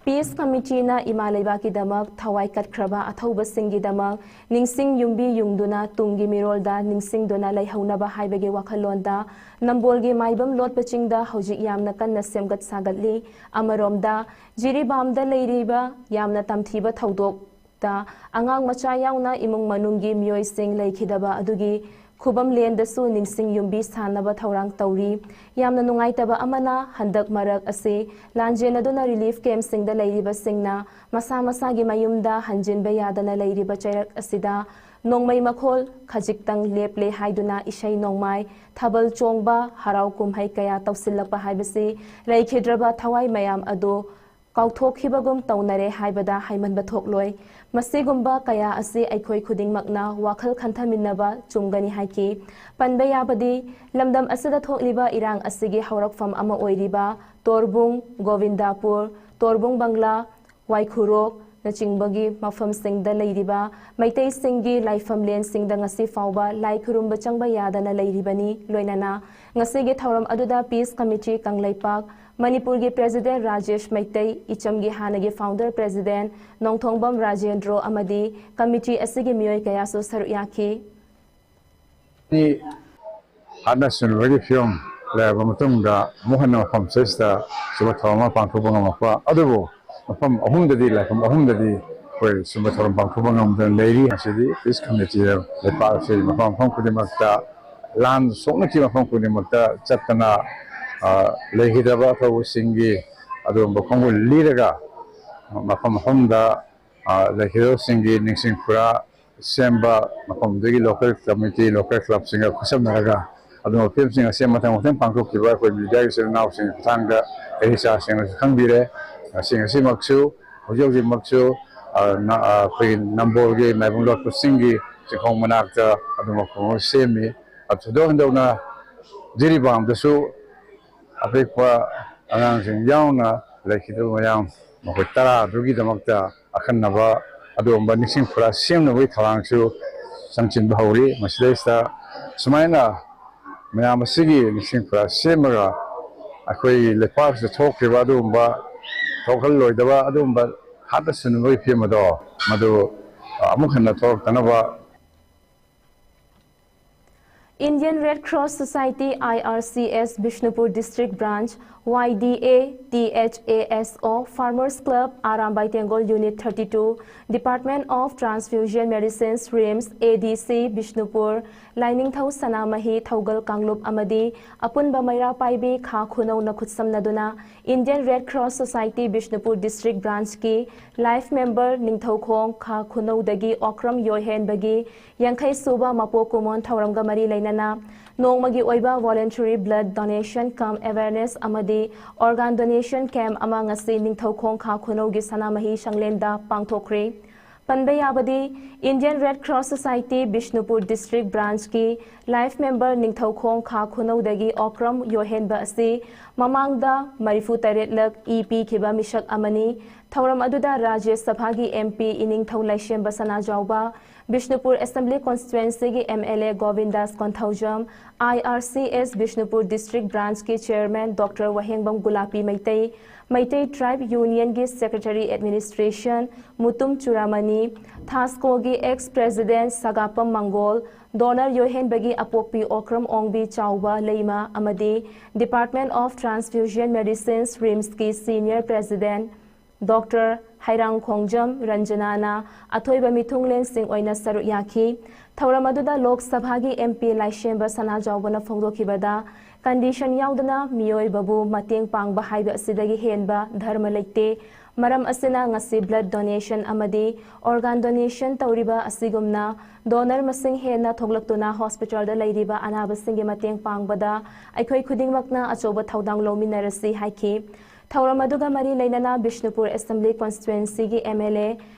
ꯄꯤꯁ ꯀꯃꯤꯇꯤꯅ ꯏꯃꯥ ꯂꯩꯕꯥꯛꯀꯤꯗꯃꯛ ꯊꯋꯥꯏ ꯀꯠꯈ꯭ꯔꯕ ꯑꯊꯧꯕꯁꯤꯡꯒꯤꯗꯃꯛ ꯅꯤꯡꯁꯤꯡ ꯌꯨꯝꯕꯤ ꯌꯨꯡꯗꯨꯅ ꯇꯨꯡꯒꯤ ꯃꯤꯔꯣꯜꯗ ꯅꯤꯡꯁꯤꯡꯗꯨꯅ ꯂꯩꯍꯧꯅꯕ ꯍꯥꯏꯕꯒꯤ ꯋꯥꯈꯜꯂꯣꯟꯗ ꯅꯝꯕꯣꯜꯒꯤ ꯃꯥꯏꯕꯝ ꯂꯣꯠꯄ ꯆꯤꯡꯗ ꯍꯧꯖꯤꯛ ꯌꯥꯝꯅ ꯀꯟꯅ ꯁꯦꯝꯒꯠ ꯁꯥꯒꯠꯂꯤ꯫ ꯑꯃꯔꯣꯝꯗ, ꯖꯤꯔꯤꯕꯥꯝꯗ ꯂꯩꯔꯤꯕ ꯌꯥꯝꯅ ꯇꯝꯊꯤꯕ ꯊꯧꯗꯣꯛ ꯇ ꯑꯉꯥꯡ ꯃꯆꯥ ꯌꯥꯎꯅ ꯏꯃꯨꯡ ꯃꯅꯨꯡꯒꯤ ꯃꯤꯑꯣꯏꯁꯤꯡ ꯂꯩꯈꯤꯗꯕ ꯑꯗꯨꯒꯤ ꯈꯨꯕꯝ ꯂꯦꯟꯗꯁꯨ ꯅꯤꯡꯁꯤꯡ ꯌꯨꯝꯕꯤ ꯁꯥꯅꯕ ꯊꯧꯔꯥꯡ ꯇꯧꯔꯤ꯫ ꯌꯥꯝꯅ ꯅꯨꯡꯉꯥꯏꯇꯕ ꯑꯃꯅ, ꯍꯟꯗꯛ ꯃꯔꯛ ꯑꯁꯤ ꯂꯥꯟꯖꯦꯟꯅꯗꯨꯅ ꯔꯤꯂꯤꯐ ꯀꯦꯝꯞꯁꯤꯡꯗ ꯂꯩꯔꯤꯕꯁꯤꯡꯅ ꯃꯁꯥ ꯃꯁꯥꯒꯤ ꯃꯌꯨꯝꯗ ꯍꯟꯖꯤꯟꯕ ꯌꯥꯗꯅ ꯂꯩꯔꯤꯕ ꯆꯩꯔꯛ ꯑꯁꯤꯗ ꯅꯣꯡꯃꯩ ꯃꯈꯣꯜ ꯈꯖꯤꯛꯇꯪ ꯂꯦꯞꯂꯦ ꯍꯥꯏꯗꯨꯅ ꯏꯁꯩ ꯅꯣꯡꯃꯥꯏ, ꯊꯥꯕꯜ ꯆꯣꯡꯕ, ꯍꯔꯥꯎ ꯀꯨꯝꯍꯩ ꯀꯌꯥ ꯇꯧꯁꯤꯜꯂꯛꯄ ꯍꯥꯏꯕꯁꯤ ꯂꯩꯈꯤꯗ꯭ꯔꯕ ꯊꯋꯥꯏ ꯃꯌꯥꯝ ꯑꯗꯨ ꯀꯥꯎꯊꯣꯛꯈꯤꯕꯒꯨꯝ ꯇꯧꯅꯔꯦ ꯍꯥꯏꯕꯗ ꯍꯥꯏꯃꯟꯕ ꯊꯣꯛꯂꯣꯏ꯫ ꯃꯁꯤꯒꯨꯝꯕ ꯀꯌꯥ ꯑꯁꯤ ꯑꯩꯈꯣꯏ ꯈꯨꯗꯤꯡꯃꯛꯅ ꯋꯥꯈꯜ ꯈꯟꯊꯃꯤꯟꯅꯕ ꯆꯨꯝꯒꯅꯤ ꯍꯥꯏꯈꯤ꯫ ꯄꯟꯕ ꯌꯥꯕꯗꯤ, ꯂꯝꯗꯝ ꯑꯁꯤꯗ ꯊꯣꯛꯂꯤꯕ ꯏꯔꯥꯡ ꯑꯁꯤꯒꯤ ꯍꯧꯔꯛꯐꯝ ꯑꯃ ꯑꯣꯏꯔꯤꯕ ꯇꯣꯔꯕꯨꯡ, ꯒꯣꯕꯤꯟꯗꯥꯄꯨꯔ, ꯇꯣꯔꯕꯨꯡ ꯕꯪꯂꯥ, ꯋꯥꯏꯈꯨꯔꯣꯛꯅꯆꯤꯡꯕꯒꯤ ꯃꯐꯝꯁꯤꯡꯗ ꯂꯩꯔꯤꯕ ꯃꯩꯇꯩꯁꯤꯡꯒꯤ ꯂꯥꯏꯐꯝꯂꯦꯟꯁꯤꯡꯗ ꯉꯁꯤ ꯐꯥꯎꯕ ꯂꯥꯏ ꯈꯨꯔꯨꯝꯕ ꯆꯪꯕ ꯌꯥꯗꯅ ꯂꯩꯔꯤꯕꯅꯤ꯫ ꯂꯣꯏꯅꯅ ꯉꯁꯤꯒꯤ ꯊꯧꯔꯝ ꯑꯗꯨꯗ ꯄꯤꯁ ꯀꯃꯤꯇꯤ ꯀꯪꯂꯩꯄꯥꯛ ꯃꯅꯤꯄꯨꯔꯒꯤ ꯄ꯭ꯔꯦꯁꯤꯗꯦꯟꯠ ꯔꯥꯖꯦꯁ ꯃꯩꯇꯩ, ꯏꯆꯝꯒꯤ ꯍꯥꯟꯅꯒꯤ ꯐꯥꯎꯟꯗꯔ ꯄ꯭ꯔꯦꯁꯤꯗꯦꯟꯠ ꯅꯣꯡꯊꯣꯡꯕꯝ ꯔꯥꯖꯦꯟꯗ꯭ꯔꯣ ꯑꯃꯗꯤ ꯀꯃꯤꯇꯤ ꯑꯁꯤꯒꯤ ꯃꯤꯑꯣꯏ ꯀꯌꯥꯁꯨ ꯁꯔꯨꯛ ꯌꯥꯈꯤ꯫ ꯍꯥꯠꯅ ꯁꯨꯅꯕꯒꯤ ꯐꯤꯕꯝ ꯂꯩꯔꯕ ꯃꯇꯨꯡꯗ ꯑꯃꯨꯛ ꯍꯟꯅ ꯃꯐꯝ ꯑꯁꯤꯗ ꯁꯤꯒꯨꯝꯕ ꯊꯧꯔꯝ ꯑꯃ ꯄꯥꯡꯊꯣꯛꯄ ꯉꯝꯃꯛꯄ ꯑꯗꯨꯕꯨ ꯃꯐꯝ ꯑꯍꯨꯝꯗꯗꯤ, ꯂꯥꯏꯐꯝ ꯑꯍꯨꯝꯗꯗꯤ ꯑꯩꯈꯣꯏ ꯁꯤꯒꯨꯝꯕ ꯊꯧꯔꯝ ꯄꯥꯡꯊꯣꯛꯄ ꯉꯝꯗꯅ ꯂꯩꯔꯤ꯫ ꯃꯁꯤꯗꯤ ꯄꯤꯁ ꯀꯃꯤꯇꯤ ꯂꯩꯄꯥꯛ ꯑꯁꯤꯒꯤ ꯃꯐꯝ ꯃꯐꯝ ꯈꯨꯗꯤꯡꯃꯛꯇ ꯂꯥꯟ ꯁꯣꯛꯅꯈꯤꯕ ꯃꯐꯝ ꯈꯨꯗꯤꯡꯃꯛꯇ ꯆꯠꯇꯅ, ꯑ, ꯂꯩꯈꯤꯗꯕ ꯑꯊꯧꯕꯁꯤꯡꯒꯤ ꯑꯗꯨꯒꯨꯝꯕ ꯈꯣꯡꯒꯨꯜ ꯂꯤꯔꯒ ꯃꯐꯝ ꯃꯐꯝꯗ, ꯑ, ꯂꯩꯈꯤꯗꯕꯁꯤꯡꯒꯤ ꯅꯤꯡꯁꯤꯡ ꯈꯨꯔꯥ ꯁꯦꯝꯕ, ꯃꯐꯝꯗꯨꯒꯤ local committee, local clubꯁꯤꯡꯒ ꯈꯨꯠꯁꯝꯅꯔꯒ ꯑꯗꯨꯒꯨꯝꯕ ꯐꯤꯂꯝꯁꯤꯡ ꯑꯁꯤ ꯃꯊꯪ ꯃꯊꯪ ꯄꯥꯡꯊꯣꯛꯈꯤꯕ ꯑꯩꯈꯣꯏ mediaꯒꯤ ꯏꯆꯤꯜ ꯏꯅꯥꯎꯁꯤꯡꯒꯤ ꯈꯨꯠꯊꯥꯡꯗ ꯑꯩ ꯏꯆꯥꯁꯤꯡꯅꯁꯨ ꯈꯪꯕꯤꯔꯦ꯫ ꯉꯁꯤ, ꯉꯁꯤꯃꯛꯁꯨ, ꯍꯧꯖꯤꯛ ꯍꯧꯖꯤꯛꯃꯛꯁꯨ, ꯑ, ꯅ-, ꯑ, ꯑꯩꯈꯣꯏꯒꯤ ꯅꯝꯕꯣꯜꯒꯤ ꯃꯥꯏꯕꯝ ꯂꯣꯠꯄ ꯆꯤꯡꯒꯤ ꯆꯤꯡꯈꯣꯡ ꯃꯅꯥꯛꯇ ꯑꯗꯨꯒꯨꯝꯕ ꯈꯣꯡꯎꯞ ꯁꯦꯝꯃꯤ꯫ ꯑꯗꯨ ꯊꯣꯏꯗꯣꯛ ꯍꯦꯟꯗꯣꯛꯅ ꯖꯤꯔꯤꯕꯥꯝꯗꯁꯨ ꯑꯄꯤꯛꯄ ꯑꯉꯥꯡꯁꯤꯡ ꯌꯥꯎꯅ ꯂꯩꯈꯤꯗꯕ ꯃꯌꯥꯝ, ꯃꯈꯣꯏ ꯇꯔꯥꯗꯨꯒꯤꯗꯃꯛꯇ ꯑꯈꯟꯅꯕ ꯑꯗꯨꯒꯨꯝꯕ ꯅꯤꯡꯁꯤꯡ ꯈꯨꯔꯥ ꯁꯦꯝꯅꯕꯒꯤ ꯊꯧꯔꯥꯡꯁꯨ ꯆꯪꯁꯤꯟꯕ ꯍꯧꯔꯤ꯫ ꯃꯁꯤꯗꯩꯁꯤꯗ ꯁꯨꯃꯥꯏꯅ ꯃꯌꯥꯝ ꯑꯁꯤꯒꯤ ꯅꯤꯡꯁꯤꯡ ꯈꯨꯔꯥ ꯁꯦꯝꯃꯒ ꯑꯩꯈꯣꯏꯒꯤ ꯂꯩꯄꯥꯛꯁꯤꯗ ꯊꯣꯛꯈ꯭ꯔꯤꯕ ꯑꯗꯨꯒꯨꯝꯕ ꯊꯣꯛꯍꯜꯂꯣꯏꯗꯕ ꯑꯗꯨꯒꯨꯝꯕ ꯍꯥꯠꯅ ꯁꯨꯅꯕꯒꯤ ꯐꯤꯕꯝ ꯑꯗꯣ ꯃꯗꯨ ꯑꯃꯨꯛ ꯍꯟꯅ ꯊꯣꯛꯂꯛꯇꯅꯕ Indian Red Cross Society, I R C S, Bishnupur District Branch, Y D A, T H A S O, Farmers Club, Arambai Tenggol Unit thirty-two, Department of Transfusion Medicines, RIMS, A D C, Bishnupur, ꯂꯥꯏꯅꯤꯡꯊꯧ ꯁꯅꯥꯃꯍꯤ ꯊꯧꯒꯜ ꯀꯥꯡꯂꯨꯞ ꯑꯃꯗꯤ ꯑꯄꯨꯟꯕ ꯃꯩꯔꯥ ꯄꯥꯏꯕꯤ ꯈꯥ ꯈꯨꯅꯧꯅ ꯈꯨꯠꯁꯝꯅꯗꯨꯅ Indian Red Cross Society Bishnupur District Branchꯀꯤ Life Member Ningthoukhong ꯈꯥ ꯈꯨꯅꯧꯗꯒꯤ ꯑꯣꯀ꯭ꯔꯝ ꯌꯣꯏꯍꯦꯟꯕꯒꯤ ꯌꯥꯡꯈꯩ ꯁꯨꯕ ꯃꯄꯣꯛ ꯀꯨꯝꯑꯣꯟ ꯊꯧꯔꯝꯒ ꯃꯔꯤ ꯂꯩꯅꯅ ꯅꯣꯡꯃꯒꯤ ꯑꯣꯏꯕ Voluntary Blood Donation cum Awareness ꯑꯃꯗꯤ Organ Donation Camp ꯑꯃ ꯉꯁꯤ ꯅꯤꯡꯊꯧꯈꯣꯡ ꯈꯥ ꯈꯨꯅꯧꯒꯤ ꯁꯅꯥꯃꯍꯤ ꯁꯪꯂꯦꯟꯗ ꯄꯥꯡꯊꯣꯛꯈ꯭ꯔꯦ꯫ ꯄꯟꯕ ꯌꯥꯕꯗꯤ, Indian Red Cross Society Bishnupur District Branchꯀꯤ Life Member Ningthoukhong ꯈꯥ ꯈꯨꯅꯧꯗꯒꯤ ꯑꯣꯀ꯭ꯔꯝ ꯌꯣꯏꯍꯦꯟꯕ ꯑꯁꯤ ꯃꯃꯥꯡꯗ ꯃꯔꯤꯐꯨ ꯇꯔꯦꯠ ꯂꯛ ꯏ ꯄꯤꯈꯤꯕ ꯃꯤꯁꯛ ꯑꯃꯅꯤ꯫ ꯊꯧꯔꯝ ꯑꯗꯨꯗ ꯔꯥꯖ꯭ꯌ ꯁꯚꯥꯒꯤ M P ꯏꯅꯤꯡꯊꯧ ꯂꯥꯏꯁꯦꯝꯕ Sanajaoba, Bishnupur Assembly Constituencyꯒꯤ M L A ꯒꯣꯕꯤꯟꯗꯥꯁ Konthoujam, I R C S Bishnupur District Branchꯀꯤ Chairman Doctor Wahengbam ꯒꯨꯂꯥꯄꯤ Meitei, Meitei Tribe Unionꯒꯤ Secretary Administration Mutum ꯆꯨꯔꯥꯃꯅꯤ, THASCOꯒꯤ ex President ꯁꯒꯥꯄꯝ ꯃꯪꯒꯣꯜ, Donor ꯌꯣꯏꯍꯦꯟꯕꯒꯤ ꯑꯄꯣꯛꯄꯤ ꯑꯣꯀ꯭ꯔꯝ ꯑꯣꯡꯕꯤ ꯆꯥꯎꯕ ꯂꯩꯃ ꯑꯃꯗꯤ Department of Transfusion Medicines, RIMSꯀꯤ Senior President ꯗꯣꯛꯇꯔ ꯍꯩꯔꯥꯡꯈꯣꯡꯖꯝ ꯔꯟꯖꯅꯥꯅ ꯑꯊꯣꯏꯕ ꯃꯤꯊꯨꯡꯂꯦꯟꯁꯤꯡ ꯑꯣꯏꯅ ꯁꯔꯨꯛ ꯌꯥꯈꯤ꯫ ꯊꯧꯔꯝ ꯑꯗꯨꯗ ꯂꯣꯛ ꯁꯚꯥꯒꯤ M P ꯂꯥꯏꯁꯦꯝꯕ ꯁꯅꯥꯖꯥꯎꯕꯅ ꯐꯣꯡꯗꯣꯛꯈꯤꯕꯗ, condition ꯌꯥꯎꯗꯅ ꯃꯤꯑꯣꯏꯕꯕꯨ ꯃꯇꯦꯡ ꯄꯥꯡꯕ ꯍꯥꯏꯕ ꯑꯁꯤꯗꯒꯤ ꯍꯦꯟꯕ ꯙꯔꯃ ꯂꯩꯇꯦ꯫ ꯃꯔꯝ ꯑꯁꯤꯅ ꯉꯁꯤ blood donation ꯑꯃꯗꯤ organ donation ꯇꯧꯔꯤꯕ ꯑꯁꯤꯒꯨꯝꯅ donor ꯃꯁꯤꯡ ꯍꯦꯟꯅ ꯊꯣꯛꯂꯛꯇꯨꯅ hospitalꯗ ꯂꯩꯔꯤꯕ ꯑꯅꯥꯕꯁꯤꯡꯒꯤ ꯃꯇꯦꯡ ꯄꯥꯡꯕꯗ ꯑꯩꯈꯣꯏ ꯈꯨꯗꯤꯡꯃꯛꯅ ꯑꯆꯧꯕ ꯊꯧꯗꯥꯡ ꯂꯧꯃꯤꯟꯅꯔꯁꯤ ꯍꯥꯏꯈꯤ꯫ ꯊꯧꯔꯝ ꯑꯗꯨꯒ ꯃꯔꯤ ꯂꯩꯅꯅ Bishnupur Assembly Constituencyꯒꯤ M L A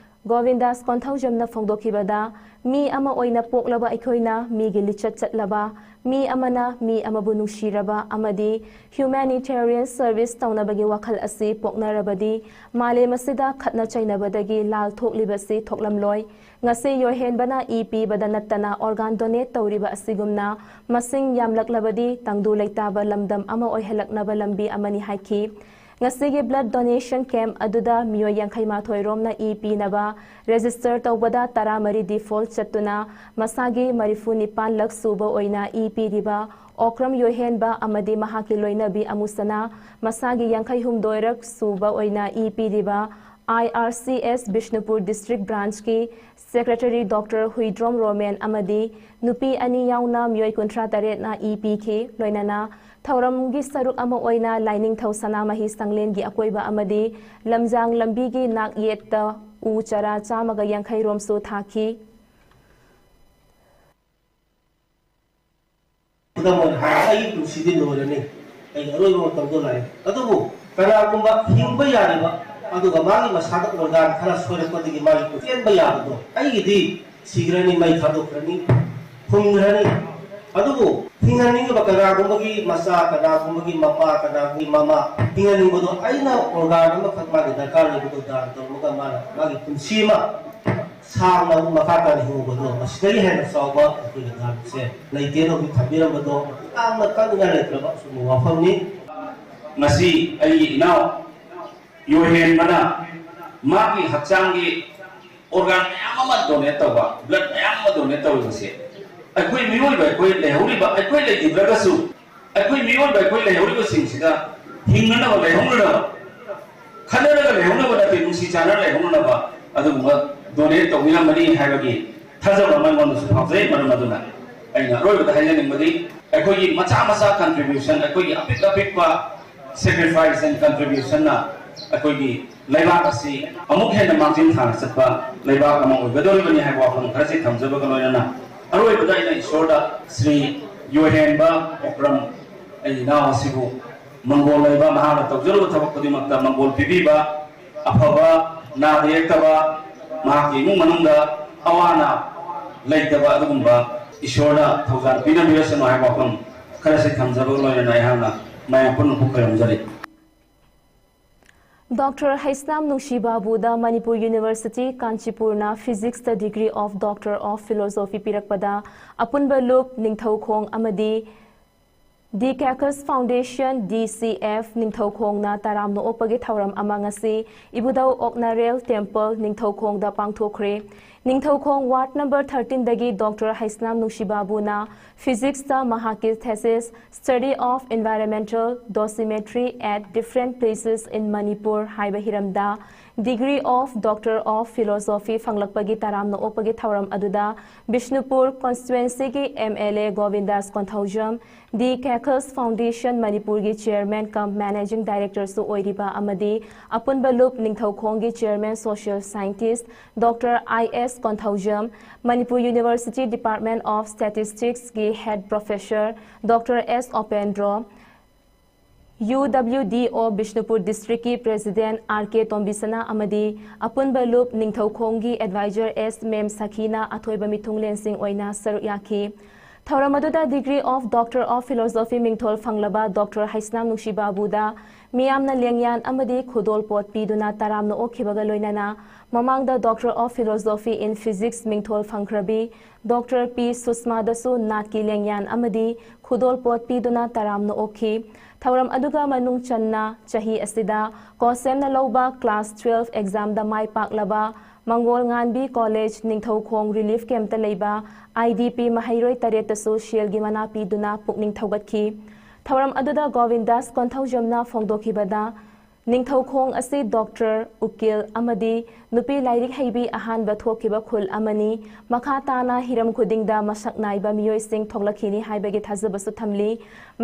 ꯒꯣꯕꯤꯟꯗꯥꯁ ꯀꯣꯟꯊꯧꯖꯝꯅ ꯐꯣꯡꯗꯣꯛꯈꯤꯕꯗ, ꯃꯤ ꯑꯃ ꯑꯣꯏꯅ ꯄꯣꯛꯂꯕ ꯑꯩꯈꯣꯏꯅ ꯃꯤꯒꯤ ꯂꯤꯆꯠ ꯆꯠꯂꯕ, ꯃꯤ ꯑꯃꯅ ꯃꯤ ꯑꯃꯕꯨ ꯅꯨꯡꯁꯤꯔꯕ ꯑꯃꯗꯤ humanitarian service ꯇꯧꯅꯕꯒꯤ ꯋꯥꯈꯜ ꯑꯁꯤ ꯄꯣꯛꯅꯔꯕꯗꯤ, ꯃꯥꯂꯦꯝ ꯑꯁꯤꯗ ꯈꯠꯅ ꯆꯩꯅꯕꯗꯒꯤ ꯂꯥꯜ ꯊꯣꯛꯂꯤꯕꯁꯤ ꯊꯣꯛꯂꯝꯂꯣꯏ꯫ ꯉꯁꯤ ꯌꯣꯏꯍꯦꯟꯕꯅ ꯏ ꯄꯤꯕꯗ ꯅꯠꯇꯅ organ donate ꯇꯧꯔꯤꯕ ꯑꯁꯤꯒꯨꯝꯅ ꯃꯁꯤꯡ ꯌꯥꯝꯂꯛꯂꯕꯗꯤ ꯇꯪꯗꯨ ꯂꯩꯇꯥꯕ ꯂꯝꯗꯝ ꯑꯃ ꯑꯣꯏꯍꯜꯂꯛꯅꯕ ꯂꯝꯕꯤ ꯑꯃꯅꯤ ꯍꯥꯏꯈꯤ꯫ ꯉꯁꯤꯒꯤ blood donation camp ꯑꯗꯨꯗ ꯃꯤꯑꯣꯏ ꯌꯥꯡꯈꯩ ꯃꯥꯊꯣꯏ ꯔꯣꯝꯅ ꯏ ꯄꯤꯅꯕ register ꯇꯧꯕꯗ ꯇꯔꯥꯃꯔꯤ default ꯆꯠꯇꯨꯅ ꯃꯁꯥꯒꯤ ꯃꯔꯤꯐꯨ ꯅꯤꯄꯥꯟ ꯂꯛ ꯁꯨꯕ ꯑꯣꯏꯅ ꯏ ꯄꯤꯔꯤꯕ ꯑꯣꯀ꯭ꯔꯝ ꯌꯣꯏꯍꯦꯟꯕ ꯑꯃꯗꯤ ꯃꯍꯥꯛꯀꯤ ꯂꯣꯏꯅꯕꯤ ꯑꯃꯨꯁꯅꯥ, ꯃꯁꯥꯒꯤ ꯌꯥꯡꯈꯩ ꯍꯨꯝꯗꯣꯏ ꯔꯛ ꯁꯨꯕ ꯑꯣꯏꯅ ꯏ ꯄꯤꯔꯤꯕ I R C S Bishnupur district branchꯀꯤ secretary doctor Huidrom Roman ꯑꯃꯗꯤ ꯅꯨꯄꯤ ꯑꯅꯤ ꯌꯥꯎꯅ ꯃꯤꯑꯣꯏ ꯀꯨꯟꯊ꯭ꯔꯥ ꯇꯔꯦꯠꯅ ꯏ ꯄꯤꯈꯤ꯫ ꯂꯣꯏꯅꯅ ꯊꯧꯔꯝꯒꯤ ꯁꯔꯨꯛ ꯑꯃ ꯑꯣꯏꯅ ꯂꯥꯏꯅꯤꯡꯊꯧ ꯁꯅꯥꯃꯍꯤ ꯁꯪꯂꯦꯟꯒꯤ ꯑꯀꯣꯏꯕ ꯑꯃꯗꯤ ꯂꯝꯖꯥꯡ ꯂꯝꯕꯤꯒꯤ ꯅꯥꯛ ꯌꯦꯠꯇ ꯎ ꯆꯔꯥ ꯆꯥꯝꯃꯒ ꯌꯥꯡꯈꯩ ꯔꯣꯝꯁꯨ ꯊꯥꯈꯤ꯫ ꯈꯨꯗꯝ ꯑꯣꯏꯅ ꯍꯥꯏꯔꯕꯗ, ꯑꯩꯒꯤ ꯄꯨꯟꯁꯤꯗꯤ ꯂꯣꯏꯔꯅꯤ, ꯑꯩꯒꯤ ꯑꯔꯣꯏꯕ ꯃꯇꯝꯗꯣ ꯂꯥꯛꯑꯦ꯫ ꯑꯗꯨꯕꯨ ꯀꯅꯥꯒꯨꯝꯕ ꯍꯤꯡꯕ ꯌꯥꯔꯤꯕ, ꯑꯗꯨꯒ ꯃꯥꯒꯤ ꯃꯁꯥꯗ organ ꯈꯔ ꯁꯣꯏꯔꯛꯄꯗꯒꯤ ꯃꯥꯒꯤ ꯆꯦꯟꯕ ꯌꯥꯕꯗꯣ, ꯑꯩꯒꯤꯗꯤ ꯁꯤꯈ꯭ꯔꯅꯤ, ꯃꯩ ꯊꯥꯗꯣꯛꯈ꯭ꯔꯅꯤ, ꯐꯨꯝꯈ꯭ꯔꯅꯤ꯫ ꯑꯗꯨꯕꯨ ꯍꯤꯡꯍꯟꯅꯤꯡꯉꯤꯕ ꯀꯅꯥꯒꯨꯝꯕꯒꯤ ꯃꯆꯥ, ꯀꯅꯥꯒꯨꯝꯕꯒꯤ ꯃꯄꯥ, ꯀꯅꯥꯒꯨꯝꯕꯒꯤ ꯃꯃꯥ ꯍꯤꯡꯍꯟꯅꯤꯡꯕꯗꯣ, ꯑꯩꯅ organ ꯑꯃꯈꯛ ꯃꯥꯒꯤ ꯗꯔꯀꯥꯔ ꯂꯩꯕꯗꯣ ꯗꯥꯟ ꯇꯧꯔꯝꯃꯒ ꯃꯥꯅ ꯃꯥꯒꯤ ꯄꯨꯟꯁꯤ ꯑꯃ ꯁꯥꯡꯅ ꯃꯈꯥ ꯇꯥꯅ ꯍꯤꯡꯕꯗꯣ, ꯃꯁꯤꯗꯒꯤ ꯍꯦꯟꯅ ꯆꯥꯎꯕ ꯑꯩꯈꯣꯏꯒꯤ ꯗꯥꯟꯁꯦ ꯂꯩꯇꯦꯅ ꯍꯧꯖꯤꯛ ꯊꯝꯕꯤꯔꯝꯕꯗꯣ ꯌꯥꯝꯅ ꯀꯥꯟꯅꯅꯤꯡꯉꯥꯏ ꯂꯩꯇ꯭ꯔꯕ ꯑꯆꯨꯝꯕ ꯋꯥꯐꯝꯅꯤ꯫ ꯉꯁꯤ ꯑꯩꯒꯤ ꯏꯅꯥꯎ ꯌꯣꯍꯦꯟꯕꯅ ꯃꯥꯒꯤ ꯍꯛꯆꯥꯡꯒꯤ organ ꯃꯌꯥꯝ ꯑꯃ donate ꯇꯧꯕ, blood ꯃꯌꯥꯝ ꯑꯃ donate ꯇꯧꯔꯤꯕꯁꯦ, ꯑꯩꯈꯣꯏ ꯃꯤꯑꯣꯏꯕ ꯑꯩꯈꯣꯏ ꯂꯩꯍꯧꯔꯤꯕ, ꯑꯩꯈꯣꯏ ꯂꯩꯈꯤꯗ꯭ꯔꯒꯁꯨ ꯑꯩꯈꯣꯏ ꯃꯤꯑꯣꯏꯕ ꯑꯩꯈꯣꯏ ꯂꯩꯍꯧꯔꯤꯕꯁꯤꯡꯁꯤꯗ ꯍꯤꯡꯅꯅꯕ, ꯂꯩꯍꯧꯅꯅꯕ, ꯈꯠꯅꯔꯒ ꯂꯩꯍꯧꯅꯕ ꯅꯨꯡꯁꯤ ꯆꯥꯟꯅꯅ ꯂꯩꯍꯧꯅꯅꯕ ꯑꯗꯨꯒꯨꯝꯕ ꯗꯣꯅꯦꯠ ꯇꯧꯕꯤꯔꯝꯒꯅꯤ ꯍꯥꯏꯕꯒꯤ ꯊꯥꯖꯕ ꯑꯃ ꯑꯩꯉꯣꯟꯗꯁꯨ ꯐꯥꯎꯖꯩ꯫ ꯃꯔꯝ ꯑꯗꯨꯅ ꯑꯩꯅ ꯑꯔꯣꯏꯕꯗ ꯍꯥꯏꯖꯅꯤꯡꯕꯗꯤ, ꯑꯩꯈꯣꯏꯒꯤ ꯃꯆꯥ ꯃꯆꯥ ꯀꯟꯇ꯭ꯔꯤꯕ꯭ꯌꯨꯁꯟ, ꯑꯩꯈꯣꯏꯒꯤ ꯑꯄꯤꯛ ꯑꯄꯤꯛꯄ ꯁꯦꯀ꯭ꯔꯤꯐꯥꯏꯁ ꯑꯦꯟ ꯀꯟꯇ꯭ꯔꯤꯕ꯭ꯌꯨꯁꯟꯅ ꯑꯩꯈꯣꯏꯒꯤ ꯂꯩꯕꯥꯛ ꯑꯁꯤ ꯑꯃꯨꯛ ꯍꯦꯟꯅ ꯃꯥꯡꯖꯤꯜ ꯊꯥꯅ ꯆꯠꯄ ꯂꯩꯕꯥꯛ ꯑꯃ ꯑꯣꯏꯒꯗꯧꯔꯤꯕꯅꯤ ꯍꯥꯏꯕ ꯋꯥꯐꯝ ꯈꯔꯁꯤ ꯊꯝꯖꯕꯒ ꯂꯣꯏꯅꯅ, ꯑꯔꯣꯏꯕꯗ ꯑꯩꯅ ꯏꯁꯣꯔꯗ ꯁ꯭ꯔꯤ ꯌꯣꯍꯦꯟꯕ ꯑꯣꯀ꯭ꯔꯝ, ꯑꯩ ꯏꯅꯥꯎ ꯑꯁꯤꯕꯨ ꯃꯪꯒꯣꯜ ꯂꯩꯕ, ꯃꯍꯥꯛꯅ ꯇꯧꯖꯔꯨꯕ ꯊꯕꯛ ꯈꯨꯗꯤꯡꯃꯛꯇ ꯃꯪꯒꯣꯜ ꯄꯤꯕꯤꯕ, ꯑꯐꯕ, ꯅꯥꯗ ꯌꯦꯛꯇꯕ, ꯃꯍꯥꯛꯀꯤ ꯏꯃꯨꯡ ꯃꯅꯨꯡꯗ ꯑꯋꯥ ꯑꯅꯥ ꯂꯩꯇꯕ ꯑꯗꯨꯒꯨꯝꯕ ꯏꯁꯣꯔꯅ ꯊꯧꯖꯥꯜ ꯄꯤꯅꯕꯤꯔꯁꯅꯨ ꯍꯥꯏꯕ ꯋꯥꯐꯝ ꯈꯔꯁꯤ ꯊꯝꯖꯕꯒ ꯂꯣꯏꯅꯅ ꯑꯩꯍꯥꯛꯅ ꯃꯌꯥꯝ ꯄꯨꯝꯅꯃꯛꯄꯨ ꯈꯣꯏꯔꯝꯖꯔꯤ꯫ ꯗꯣꯛꯇꯔ ꯍꯩꯁꯅꯥꯝ ꯅꯨꯡꯁꯤꯕꯥꯕꯨꯗ ꯃꯅꯤꯄꯨꯔ ꯌꯨꯅꯤꯚꯔꯁꯤꯇꯤ ꯀꯥꯟꯆꯤꯄꯨꯔꯅ ꯐꯤꯖꯤꯛꯁꯇ degree of doctor of philosophy ꯄꯤꯔꯛꯄꯗ ꯑꯄꯨꯟꯕ ꯂꯨꯞ ꯅꯤꯡꯊꯧꯈꯣꯡ ꯑꯃꯗꯤ ꯗꯤ ꯀꯦꯀꯁ ꯐꯥꯎꯟꯗꯦꯁꯟ, ꯗꯤ ꯁꯤ ꯑꯦꯐ, ꯅꯤꯡꯊꯧꯈꯣꯡꯅ ꯇꯔꯥꯝꯅ ꯑꯣꯛꯄꯒꯤ ꯊꯧꯔꯝ ꯑꯃ ꯉꯁꯤ ꯏꯕꯨꯙꯧ ꯑꯣꯛꯅꯔꯦꯜ temple, ꯅꯤꯡꯊꯧꯈꯣꯡꯗ ꯄꯥꯡꯊꯣꯛꯈ꯭ꯔꯦ꯫ Ningthoukhong ward number ꯊꯥꯔꯇꯤꯟꯗꯒꯤ doctor Heisnam ꯅꯨꯡꯁꯤꯕꯥꯕꯨꯅ ꯐꯤꯖꯤꯛꯁꯇ ꯃꯍꯥꯛꯀꯤ thesis Study of Environmental Dosimetry at Different Places in Manipur ꯍꯥꯏꯕ ꯍꯤꯔꯝꯗ Degree of Doctor of Philosophy ꯐꯪꯂꯛꯄꯒꯤ ꯇꯔꯥꯝꯅ ꯑꯣꯛꯄꯒꯤ ꯊꯧꯔꯝ ꯑꯗꯨꯗ ꯕꯤꯁꯅꯨꯄꯨꯔ ꯀꯣꯟꯁꯇꯤꯇ꯭ꯋꯦꯟꯁꯤꯒꯤ M L A Govindas Konthoujam, the ꯀꯦꯀꯁ ꯐꯥꯎꯟꯗꯦꯁꯟ ꯃꯅꯤꯄꯨꯔꯒꯤ ꯆꯦꯌꯔꯃꯦꯟ ꯀꯝ ꯃꯦꯅꯦꯖꯤꯡ ꯗꯥꯏꯔꯦꯛꯇꯔꯁꯨ ꯑꯣꯏꯔꯤꯕ ꯑꯃꯗꯤ ꯑꯄꯨꯟꯕ ꯂꯨꯞ ꯅꯤꯡꯊꯧꯈꯣꯡꯒꯤ chairman social scientist doctor I S Konthoujam, Manipur university department of ꯁ꯭ꯇꯦꯇꯤꯁꯇꯤꯛꯁꯀꯤ head professor doctor S Upendro, U W D O Bishnupur ꯗꯤꯁꯇ꯭ꯔꯤꯛꯀꯤ ꯄ꯭ꯔꯦꯁꯤꯗꯦꯟꯠ ꯑꯥꯔ ꯀꯦ ꯇꯣꯝꯕꯤꯁꯅꯥ ꯑꯃꯗꯤ ꯑꯄꯨꯟꯕ ꯂꯨꯞ ꯅꯤꯡꯊꯧꯈꯣꯡꯒꯤ ꯑꯦꯗꯚꯥꯏꯖꯔ ꯑꯦꯁ ꯃꯦꯝ ꯁꯈꯤꯅ ꯑꯊꯣꯏꯕ ꯃꯤꯊꯨꯡꯂꯦꯟꯁꯤꯡ ꯑꯣꯏꯅ ꯁꯔꯨꯛ ꯌꯥꯈꯤ꯫ ꯊꯧꯔꯝ ꯑꯗꯨꯗ Degree of Doctor of Philosophy ꯃꯤꯡꯊꯣꯜ ꯐꯪꯂꯕ ꯗꯣꯛꯇꯔ ꯍꯩꯁꯅꯥꯝ ꯅꯨꯡꯁꯤꯕꯥꯕꯨꯗ ꯃꯤꯌꯥꯝꯅ ꯂꯦꯡꯌꯥꯟ ꯑꯃꯗꯤ ꯈꯨꯗꯣꯜꯄꯣꯠ ꯄꯤꯗꯨꯅ ꯇꯔꯥꯝꯅ ꯑꯣꯛꯈꯤꯕꯒ ꯂꯣꯏꯅꯅ ꯃꯃꯥꯡꯗ Doctor of Philosophy in Physics ꯃꯤꯡꯊꯣꯜ ꯐꯪꯈ꯭ꯔꯕꯤ ꯗꯣꯛꯇꯔ ꯄꯤ ꯁꯨꯁꯃꯥꯗꯁꯨ ꯅꯥꯠꯀꯤ ꯂꯦꯡꯌꯥꯟ ꯑꯃꯗꯤ ꯈꯨꯗꯣꯜꯄꯣꯠ ꯄꯤꯗꯨꯅ ꯇꯔꯥꯝꯅ ꯑꯣꯛꯈꯤ꯫ ꯊꯧꯔꯝ ꯑꯗꯨꯒ ꯃꯅꯨꯡ ꯆꯟꯅ ꯆꯍꯤ ꯑꯁꯤꯗ ꯀꯣꯁꯦꯝꯅ ꯂꯧꯕ ꯀ꯭ꯂꯥꯁ ꯇꯨꯋꯦꯜꯐ ꯑꯦꯛꯖꯥꯝꯗ ꯃꯥꯏ ꯄꯥꯛꯂꯕ ꯃꯪꯒꯣꯜ ꯉꯥꯟꯕꯤ ꯀꯣꯂꯦꯖ ꯅꯤꯡꯊꯧꯈꯣꯡ ꯔꯤꯂꯤꯐ ꯀꯦꯝꯞꯇ ꯂꯩꯕ ꯑꯥꯏ ꯗꯤ ꯄꯤ ꯃꯍꯩꯔꯣꯏ ꯇꯔꯦꯠꯇꯁꯨ ꯁꯦꯜꯒꯤ ꯃꯅꯥ ꯄꯤꯗꯨꯅ ꯄꯨꯛꯅꯤꯡ ꯊꯧꯒꯠꯈꯤ꯫ ꯊꯧꯔꯝ ꯑꯗꯨꯗ ꯒꯣꯕꯤꯟꯗꯥꯁ ꯀꯣꯟꯊꯧꯖꯝꯅ ꯐꯣꯡꯗꯣꯛꯈꯤꯕꯗ, ꯅꯤꯡꯊꯧꯈꯣꯡ ꯑꯁꯤ ꯗꯣꯛꯇꯔ, ꯎꯀꯤꯜ ꯑꯃꯗꯤ ꯅꯨꯄꯤ ꯂꯥꯏꯔꯤꯛ ꯍꯩꯕꯤ ꯑꯍꯥꯟꯕ ꯊꯣꯛꯈꯤꯕ ꯈꯨꯜ ꯑꯃꯅꯤ꯫ ꯃꯈꯥ ꯇꯥꯅ ꯍꯤꯔꯝ ꯈꯨꯗꯤꯡꯗ ꯃꯁꯛ ꯅꯥꯏꯕ ꯃꯤꯑꯣꯏꯁꯤꯡ ꯊꯣꯛꯂꯛꯈꯤꯅꯤ ꯍꯥꯏꯕꯒꯤ ꯊꯥꯖꯕꯁꯨ ꯊꯝꯂꯤ꯫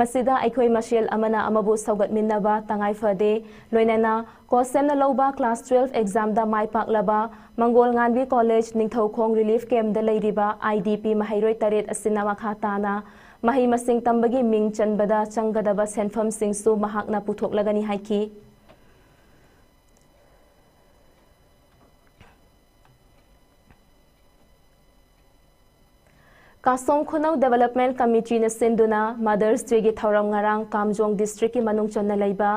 ꯃꯁꯤꯗ ꯑꯩꯈꯣꯏ ꯃꯁꯦꯜ ꯑꯃꯅ ꯑꯃꯕꯨ ꯁꯧꯒꯠꯃꯤꯟꯅꯕ ꯇꯉꯥꯏ ꯐꯗꯦ꯫ ꯂꯣꯏꯅꯅ ꯀꯣꯁꯦꯝꯅ ꯂꯧꯕ class twelve examꯗ ꯃꯥꯏ ꯄꯥꯛꯂꯕ ꯃꯪꯒꯣꯜ ꯉꯥꯟꯕꯤ ꯀꯣꯂꯦꯖ ꯅꯤꯡꯊꯧꯈꯣꯡ ꯔꯤꯂꯤꯐ ꯀꯦꯝꯗ ꯂꯩꯔꯤꯕ IDP ꯃꯍꯩꯔꯣꯏ ꯇꯔꯦꯠ ꯑꯁꯤꯅ ꯃꯈꯥ ꯇꯥꯅ ꯃꯍꯩ ꯃꯁꯤꯡ ꯇꯝꯕꯒꯤ ꯃꯤꯡ ꯆꯟꯕꯗ ꯆꯪꯒꯗꯕ ꯁꯦꯟꯐꯝꯁꯤꯡꯁꯨ ꯃꯍꯥꯛꯅ ꯄꯨꯊꯣꯛꯂꯒꯅꯤ ꯍꯥꯏꯈꯤ꯫ ꯀꯥꯁꯣꯝ ꯈꯨꯅꯧ Development Committeeꯅ ꯁꯤꯟꯗꯨꯅ Mother's Dayꯒꯤ ꯊꯧꯔꯝ ꯉꯔꯥꯡ ꯀꯥꯝꯖꯣꯡ districtꯀꯤ ꯃꯅꯨꯡ ꯆꯟꯅ ꯂꯩꯕ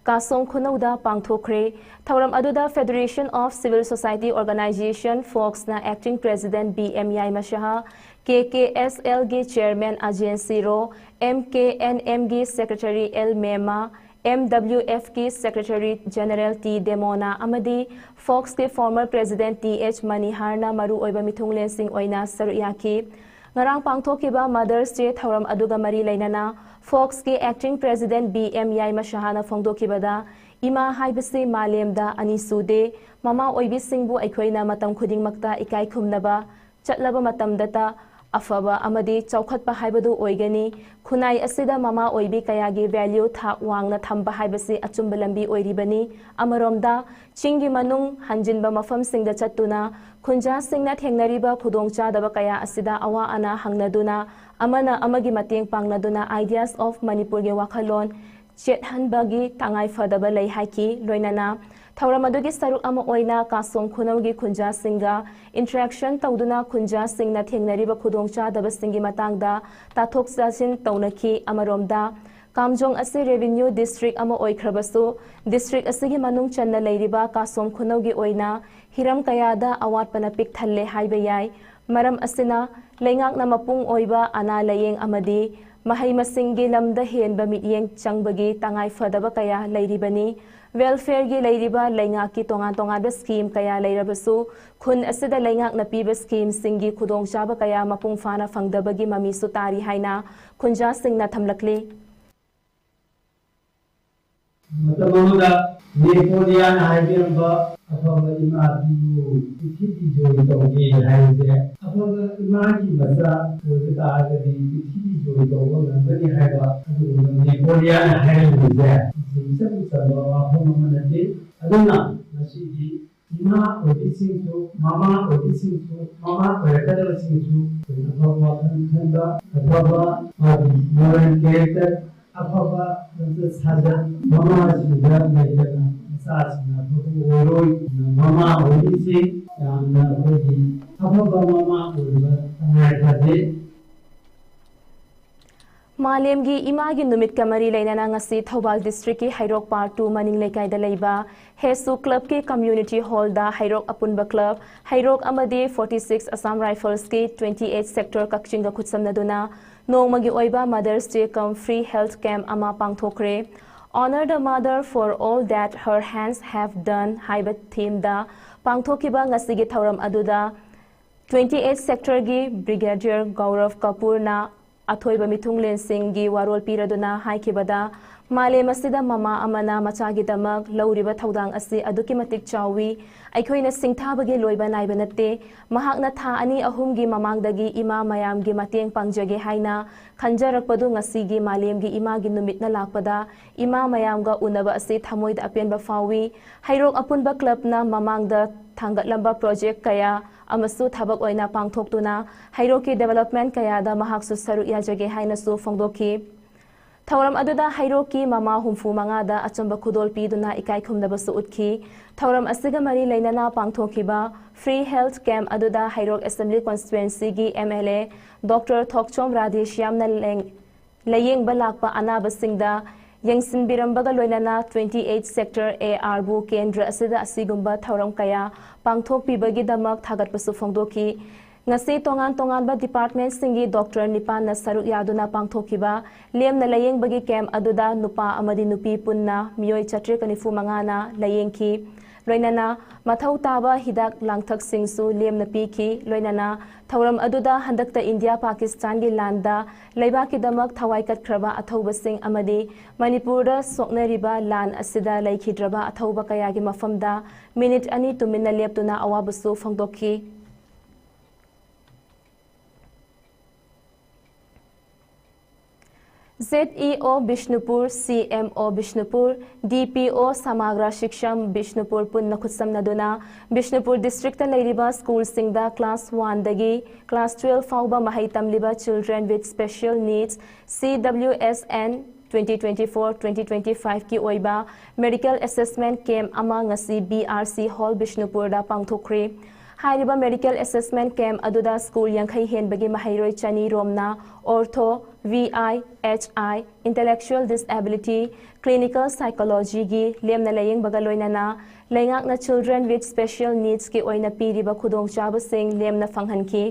ꯀꯥꯁꯣꯝ ꯈꯨꯅꯧꯗ ꯄꯥꯡꯊꯣꯛꯈ꯭ꯔꯦ꯫ ꯊꯧꯔꯝ ꯑꯗꯨꯗ Federation of Civil Society Organization, FOCSꯅ acting president B M Yaima Shah, KKSLꯒꯤ chairman agent ꯁꯤꯔꯣ, MKNMꯒꯤ secretary L ꯃꯦꯃ, MWFꯀꯤ secretary general T ꯗꯦꯃꯣꯅꯥ ꯑꯃꯗꯤ FOCSꯀꯤ former president Th ꯃꯅꯤꯍꯥꯔꯅ ꯃꯔꯨꯑꯣꯏꯕ ꯃꯤꯊꯨꯡꯂꯦꯟꯁꯤꯡ ꯑꯣꯏꯅ ꯁꯔꯨꯛ ꯌꯥꯈꯤ꯫ ꯉꯔꯥꯡ ꯄꯥꯡꯊꯣꯛꯈꯤꯕ Mother's Day ꯊꯧꯔꯝ ꯑꯗꯨꯒ ꯃꯔꯤ ꯂꯩꯅꯅ FOCSꯀꯤ acting president B M ꯌꯥꯏꯃ ꯁꯍꯥꯅ ꯐꯣꯡꯗꯣꯛꯈꯤꯕꯗ, ꯏꯃꯥ ꯍꯥꯏꯕꯁꯤ ꯃꯥꯂꯦꯝꯗ ꯑꯅꯤ ꯁꯨꯗꯦ꯫ ꯃꯃꯥ ꯑꯣꯏꯕꯤꯁꯤꯡꯕꯨ ꯑꯩꯈꯣꯏꯅ ꯃꯇꯝ ꯈꯨꯗꯤꯡꯃꯛꯇ ꯏꯀꯥꯏ ꯈꯨꯝꯅꯕ, ꯆꯠꯂꯕ ꯃꯇꯝꯗꯇ ꯑꯐꯕ ꯑꯃꯗꯤ ꯆꯥꯎꯈꯠꯄ ꯍꯥꯏꯕꯗꯨ ꯑꯣꯏꯒꯅꯤ꯫ ꯈꯨꯟꯅꯥꯏ ꯑꯁꯤꯗ ꯃꯃꯥ ꯑꯣꯏꯕꯤ ꯀꯌꯥꯒꯤ value ꯊꯥꯛ ꯋꯥꯡꯅ ꯊꯝꯕ ꯍꯥꯏꯕꯁꯤ ꯑꯆꯨꯝꯕ ꯂꯝꯕꯤ ꯑꯣꯏꯔꯤꯕꯅꯤ꯫ ꯑꯃꯔꯣꯝꯗ, ꯆꯤꯡꯒꯤ ꯃꯅꯨꯡ ꯍꯟꯖꯤꯟꯕ ꯃꯐꯝꯁꯤꯡꯗ ꯆꯠꯇꯨꯅ ꯈꯨꯟꯖꯥꯁꯤꯡꯅ ꯊꯦꯡꯅꯔꯤꯕ ꯈꯨꯗꯣꯡꯆꯥꯗꯕ ꯀꯌꯥ ꯑꯁꯤꯗ ꯑꯋꯥ ꯑꯅꯥ ꯍꯪꯅꯗꯨꯅ, ꯑꯃꯅ ꯑꯃꯒꯤ ꯃꯇꯦꯡ ꯄꯥꯡꯅꯗꯨꯅ Ideas of Manipurꯒꯤ ꯋꯥꯈꯜꯂꯣꯟ ꯆꯦꯠꯍꯟꯕꯒꯤ ꯇꯉꯥꯏ ꯐꯗꯕ ꯂꯩ ꯍꯥꯏꯈꯤ꯫ ꯂꯣꯏꯅꯅ ꯊꯧꯔꯝ ꯑꯗꯨꯒꯤ ꯁꯔꯨꯛ ꯑꯃ ꯑꯣꯏꯅ ꯀꯥꯁꯣꯝ ꯈꯨꯅꯧꯒꯤ ꯈꯨꯟꯖꯥꯁꯤꯡꯒ interaction ꯇꯧꯗꯨꯅ ꯈꯨꯟꯖꯥꯁꯤꯡꯅ ꯊꯦꯡꯅꯔꯤꯕ ꯈꯨꯗꯣꯡꯆꯥꯗꯕꯁꯤꯡꯒꯤ ꯃꯇꯥꯡꯗ ꯇꯥꯊꯣꯛ ꯇꯥꯁꯤꯟ ꯇꯧꯅꯈꯤ꯫ ꯑꯃꯔꯣꯝꯗ, ꯀꯥꯝꯖꯣꯡ ꯑꯁꯤ revenue district ꯑꯃ ꯑꯣꯏꯈ꯭ꯔꯕꯁꯨ, district ꯑꯁꯤꯒꯤ ꯃꯅꯨꯡ ꯆꯟꯅ ꯂꯩꯔꯤꯕ ꯀꯥꯁꯣꯝ ꯈꯨꯅꯧꯒꯤ ꯑꯣꯏꯅ ꯍꯤꯔꯝ ꯀꯌꯥꯗ ꯑꯋꯥꯠꯄꯅ ꯄꯤꯛ ꯊꯜꯂꯦ ꯍꯥꯏꯕ ꯌꯥꯏ꯫ ꯃꯔꯝ ꯑꯁꯤꯅ, ꯂꯩꯉꯥꯛꯅ ꯃꯄꯨꯡ ꯑꯣꯏꯕ ꯑꯅꯥ ꯂꯥꯌꯦꯡ ꯑꯃꯗꯤ ꯃꯍꯩ ꯃꯁꯤꯡꯒꯤ ꯂꯝꯗ ꯍꯦꯟꯕ ꯃꯤꯠꯌꯦꯡ ꯆꯪꯕꯒꯤ ꯇꯉꯥꯏ ꯐꯗꯕ ꯀꯌꯥ ꯂꯩꯔꯤꯕꯅꯤ꯫ Welfareꯒꯤ ꯂꯩꯔꯤꯕ ꯂꯩꯉꯥꯛꯀꯤ ꯇꯣꯉꯥꯟ ꯇꯣꯉꯥꯟꯕ scheme ꯀꯌꯥ ꯂꯩꯔꯕꯁꯨ, ꯈꯨꯟ ꯑꯁꯤꯗ ꯂꯩꯉꯥꯛꯅ ꯄꯤꯕ schemeꯁꯤꯡꯒꯤ ꯈꯨꯗꯣꯡꯆꯥꯕ ꯀꯌꯥ ꯃꯄꯨꯡ ꯐꯥꯅ ꯐꯪꯗꯕꯒꯤ ꯃꯃꯤꯁꯨ ꯇꯥꯔꯤ ꯍꯥꯏꯅ ꯈꯨꯟꯖꯥꯁꯤꯡꯅ ꯊꯝꯂꯛꯂꯤ꯫ ꯃꯇꯝ ꯑꯃꯗ ꯅꯦꯄꯣꯂꯤꯌꯥꯟ ꯍꯥꯏꯕꯤꯔꯝꯕ "ꯑꯐꯕ ꯏꯃꯥ ꯄꯤꯌꯨ, ꯄ꯭ꯔꯤꯊꯤꯕꯤ ꯖꯣꯏ ꯇꯧꯒꯦ" ꯍꯥꯏꯕꯁꯦ, ꯑꯐꯕ ꯏꯃꯥꯒꯤ ꯃꯆꯥ ꯑꯣꯏꯕ ꯇꯥꯔꯒꯗꯤ ꯄ꯭ꯔꯤꯊꯤꯕꯤ ꯖꯣꯏ ꯇꯧꯕ ꯉꯝꯒꯅꯤ ꯍꯥꯏꯕ ꯑꯗꯨꯒꯨꯝꯕ ꯅꯦꯄꯣꯂꯤꯌꯥꯟ ꯍꯥꯏꯔꯝꯃꯤꯁꯦ ꯏꯆꯝ ꯆꯝꯕ ꯋꯥꯐꯝ ꯑꯃ ꯅꯠꯇꯦ꯫ ꯑꯗꯨꯅ ꯉꯁꯤꯗꯤ ꯏꯃꯥ ꯑꯣꯏꯕꯤꯁꯤꯡꯁꯨ, ꯃꯃꯥ ꯑꯣꯏꯕꯤꯁꯤꯡꯁꯨ, ꯃꯃꯥ ꯑꯣꯏꯔꯛꯀꯗꯕꯁꯤꯡꯁꯨ ꯑꯐꯕ ꯋꯥꯈꯜ ꯈꯟꯕ, ꯑꯐꯕ ꯃꯥꯒꯤ moral character, ꯑꯐꯕ ꯂꯝꯆꯠ ꯁꯥꯖꯠ, ꯃꯃꯥꯁꯤꯡꯗ ꯂꯩꯇꯅ ꯃꯆꯥꯁꯤꯡꯅ ꯑꯐꯕ ꯑꯣꯏꯔꯣꯏ꯫ ꯃꯃꯥ ꯑꯣꯏꯕꯤꯁꯤꯡ ꯌꯥꯝꯅ ꯑꯩꯈꯣꯏꯒꯤ ꯑꯐꯕ ꯃꯃꯥ ꯑꯣꯏꯕ ꯇꯉꯥꯏ ꯐꯗꯦ꯫ ꯃꯥꯂꯦꯝꯒꯤ ꯏꯃꯥꯒꯤ ꯅꯨꯃꯤꯠꯀ ꯃꯔꯤ ꯂꯩꯅꯅ ꯉꯁꯤ ꯊꯧꯕꯥꯜ ꯗꯤꯁꯇ꯭ꯔꯤꯛꯀꯤ ꯍꯩꯔꯣꯛ ꯄꯥꯔꯠ ꯇꯨ ꯃꯅꯤꯡ ꯂꯩꯀꯥꯏꯗ ꯂꯩꯕ ꯍꯦꯁꯨ ꯀ꯭ꯂꯕꯀꯤ ꯀꯝꯃ꯭ꯌꯨꯅꯤꯇꯤ ꯍꯣꯜꯗ ꯍꯩꯔꯣꯛ ꯑꯄꯨꯟꯕ ꯀ꯭ꯂꯕ ꯍꯩꯔꯣꯛ ꯑꯃꯗꯤ ꯐꯣꯔꯇꯤ ꯁꯤꯛꯁ ꯑꯁꯥꯝ ꯔꯥꯏꯐꯜꯁꯀꯤ ꯇ꯭ꯋꯦꯟꯇꯤ ꯑꯩꯠ ꯁꯦꯛꯇꯔ ꯀꯛꯆꯤꯡꯒ ꯈꯨꯠꯁꯝꯅꯗꯨꯅ ꯅꯣꯡꯃꯒꯤ ꯑꯣꯏꯕ mother's day cum free health camp ꯑꯃ ꯄꯥꯡꯊꯣꯛꯈ꯭ꯔꯦ꯫ "Honor the mother for all that her hands have done" ꯍꯥꯏꯕ ꯊꯤꯝꯗ ꯄꯥꯡꯊꯣꯛꯈꯤꯕ ꯉꯁꯤꯒꯤ ꯊꯧꯔꯝ ꯑꯗꯨꯗ ꯇ꯭ꯋꯦꯟꯇꯤ ꯑꯩꯠ ꯁꯦꯛꯇꯔꯒꯤ ꯕ꯭ꯔꯤꯒꯦꯗꯤꯌꯔ ꯒꯧꯔꯚ ꯀꯄꯨꯔꯅ ꯑꯊꯣꯏꯕ ꯃꯤꯊꯨꯡꯂꯦꯟꯁꯤꯡꯒꯤ ꯋꯥꯔꯣꯜ ꯄꯤꯔꯗꯨꯅ ꯍꯥꯏꯈꯤꯕꯗ, ꯃꯥꯂꯦꯝ ꯑꯁꯤꯗ ꯃꯃꯥ ꯑꯃꯅ ꯃꯆꯥꯒꯤꯗꯃꯛ ꯂꯧꯔꯤꯕ ꯊꯧꯗꯥꯡ ꯑꯁꯤ ꯑꯗꯨꯛꯀꯤ ꯃꯇꯤꯛ ꯆꯥꯎꯏ꯫ ꯑꯩꯈꯣꯏꯅ ꯁꯤꯡꯊꯥꯕꯒꯤ ꯂꯣꯏꯕ ꯅꯥꯏꯕ ꯅꯠꯇꯦ꯫ ꯃꯍꯥꯛꯅ ꯊꯥ ꯑꯅꯤ ꯑꯍꯨꯝꯒꯤ ꯃꯃꯥꯡꯗꯒꯤ ꯏꯃꯥ ꯃꯌꯥꯝꯒꯤ ꯃꯇꯦꯡ ꯄꯥꯡꯖꯒꯦ ꯍꯥꯏꯅ ꯈꯟꯖꯔꯛꯄꯗꯨ ꯉꯁꯤꯒꯤ ꯃꯥꯂꯦꯝꯒꯤ ꯏꯃꯥꯒꯤ ꯅꯨꯃꯤꯠꯅ ꯂꯥꯛꯄꯗ ꯏꯃꯥ ꯃꯌꯥꯝꯒ ꯎꯅꯕ ꯑꯁꯤ ꯊꯃꯣꯏꯗ ꯑꯄꯦꯟꯕ ꯐꯥꯎꯏ꯫ ꯍꯩꯔꯣꯛ ꯑꯄꯨꯟꯕ ꯀ꯭ꯂꯕꯅ ꯃꯃꯥꯡꯗ ꯊꯥꯡꯒꯠꯂꯝꯕ ꯄ꯭ꯔꯣꯖꯦꯛ ꯀꯌꯥ ꯑꯃꯁꯨ ꯊꯕꯛ ꯑꯣꯏꯅ ꯄꯥꯡꯊꯣꯛꯇꯨꯅ ꯍꯩꯔꯣꯛꯀꯤ ꯗꯤꯕꯦꯂꯞꯃꯦꯟ ꯀꯌꯥꯗ ꯃꯍꯥꯛꯁꯨ ꯁꯔꯨꯛ ꯌꯥꯖꯒꯦ ꯍꯥꯏꯅꯁꯨ ꯐꯣꯡꯗꯣꯛꯈꯤ꯫ ꯊꯧꯔꯝ ꯑꯗꯨꯗ ꯍꯩꯔꯣꯛꯀꯤ ꯃꯃꯥ ꯍꯨꯝꯐꯨ ꯃꯉꯥꯗ ꯑꯆꯝꯕ ꯈꯨꯗꯣꯜ ꯄꯤꯗꯨꯅ ꯏꯀꯥꯏ ꯈꯨꯝꯅꯕꯁꯨ ꯎꯠꯈꯤ꯫ ꯊꯧꯔꯝ ꯑꯁꯤꯒ ꯃꯔꯤ ꯂꯩꯅꯅ ꯄꯥꯡꯊꯣꯛꯈꯤꯕ ꯐ꯭ꯔꯤ ꯍꯦꯜꯊ ꯀꯦꯝꯞ ꯑꯗꯨꯗ ꯍꯩꯔꯣꯛ ꯑꯦꯁꯦꯝꯕ꯭ꯂꯤ ꯀꯣꯟꯁꯇꯤꯇ꯭ꯋꯦꯟꯁꯤꯒꯤ M L A doctor Thokchom ꯔꯥꯙꯦꯁ꯭ꯌꯥꯝꯅ ꯂꯦꯡ-, ꯂꯥꯌꯦꯡꯕ ꯂꯥꯛꯄ ꯑꯅꯥꯕꯁꯤꯡꯗ ꯌꯦꯡꯁꯤꯟꯕꯤꯔꯝꯕꯒ ꯂꯣꯏꯅꯅ ꯇ꯭ꯋꯦꯟꯇꯤ ꯑꯩꯠ ꯁꯦꯛꯇꯔ ꯑꯦ ꯑꯥꯔꯕꯨ ꯀꯦꯟꯗ꯭ꯔ ꯑꯁꯤꯗ ꯑꯁꯤꯒꯨꯝꯕ ꯊꯧꯔꯝ ꯀꯌꯥ ꯄꯥꯡꯊꯣꯛꯄꯤꯕꯒꯤꯗꯃꯛ ꯊꯥꯒꯠꯄꯁꯨ ꯐꯣꯡꯗꯣꯛꯈꯤ꯫ ꯉꯁꯤ ꯇꯣꯉꯥꯟ ꯇꯣꯉꯥꯟꯕ ꯗꯤꯄꯥꯔꯠꯃꯦꯟꯠꯁꯤꯡꯒꯤ ꯗꯣꯛꯇꯔ ꯅꯤꯄꯥꯟꯅ ꯁꯔꯨꯛ ꯌꯥꯗꯨꯅ ꯄꯥꯡꯊꯣꯛꯈꯤꯕ ꯂꯦꯝꯅ ꯂꯥꯌꯦꯡꯕꯒꯤ ꯀꯦꯝꯞ ꯑꯗꯨꯗ ꯅꯨꯄꯥ ꯑꯃꯗꯤ ꯅꯨꯄꯤ ꯄꯨꯟꯅ ꯃꯤꯑꯣꯏ ꯆꯥꯇ꯭ꯔꯦꯠꯀ ꯅꯤꯐꯨ ꯃꯉꯥꯅ ꯂꯥꯌꯦꯡꯈꯤ꯫ ꯂꯣꯏꯅꯅ ꯃꯊꯧ ꯇꯥꯕ ꯍꯤꯗꯥꯛ ꯂꯥꯡꯊꯛꯁꯤꯡꯁꯨ ꯂꯦꯝꯅ ꯄꯤꯈꯤ꯫ ꯂꯣꯏꯅꯅ ꯊꯧꯔꯝ ꯑꯗꯨꯗ ꯍꯟꯗꯛꯇ ꯏꯟꯗꯤꯌꯥ ꯄꯥꯀꯤꯁꯇꯥꯟꯒꯤ ꯂꯥꯟꯗ ꯂꯩꯕꯥꯛꯀꯤꯗꯃꯛ ꯊꯋꯥꯏ ꯀꯠꯈ꯭ꯔꯕ ꯑꯊꯧꯕꯁꯤꯡ ꯑꯃꯗꯤ ꯃꯅꯤꯄꯨꯔꯗ ꯁꯣꯛꯅꯔꯤꯕ ꯂꯥꯟ ꯑꯁꯤꯗ ꯂꯩꯈꯤꯗ꯭ꯔꯕ ꯑꯊꯧꯕ ꯀꯌꯥꯒꯤ ꯃꯐꯝꯗ ꯃꯤꯅꯤꯠ ꯑꯅꯤ ꯇꯨꯃꯤꯟꯅ ꯂꯦꯞꯇꯨꯅ ꯑꯋꯥꯕꯁꯨ ꯐꯣꯡꯗꯣꯛꯈꯤ꯫ ZEO Bishnupur, CMO Bishnupur, DPO Samagra ꯁꯤꯛꯁꯝ Bishnupur ꯄꯨꯟꯅ ꯈꯨꯠꯁꯝꯅꯗꯨꯅ ꯕꯤꯁꯅꯨꯄꯨꯔ ꯗꯤꯁꯇ꯭ꯔꯤꯛꯇ ꯂꯩꯔꯤꯕ ꯁ꯭ꯀꯨꯜꯁꯤꯡꯗ class one ꯗꯒꯤ class twelve ꯐꯥꯎꯕ ꯃꯍꯩ ꯇꯝꯂꯤꯕ children with special needs, CWSN, twenty twenty-four twenty twenty-five ꯀꯤ ꯑꯣꯏꯕ medical assessment camp ꯑꯃ ꯉꯁꯤ BRC Hall ꯕꯤꯁꯅꯨꯄꯨꯔꯗ ꯄꯥꯡꯊꯣꯛꯈ꯭ꯔꯦ꯫ ꯍꯥꯏꯔꯤꯕ medical assessment camp ꯑꯗꯨꯗ ꯁ꯭ꯀꯨꯜ ꯌꯥꯡꯈꯩ ꯍꯦꯟꯕꯒꯤ ꯃꯍꯩꯔꯣꯏ ꯆꯅꯤ ꯔꯣꯝꯅ ortho, VI, HI, intellectual disability, clinical psychology ꯒꯤ ꯂꯦꯝꯅ ꯂꯥꯌꯦꯡꯕꯒ ꯂꯣꯏꯅꯅ ꯂꯩꯉꯥꯛꯅ children with special needs ꯀꯤ ꯑꯣꯏꯅ ꯄꯤꯔꯤꯕ ꯈꯨꯗꯣꯡꯆꯥꯕꯁꯤꯡ ꯂꯦꯝꯅ ꯐꯪꯍꯟꯈꯤ꯫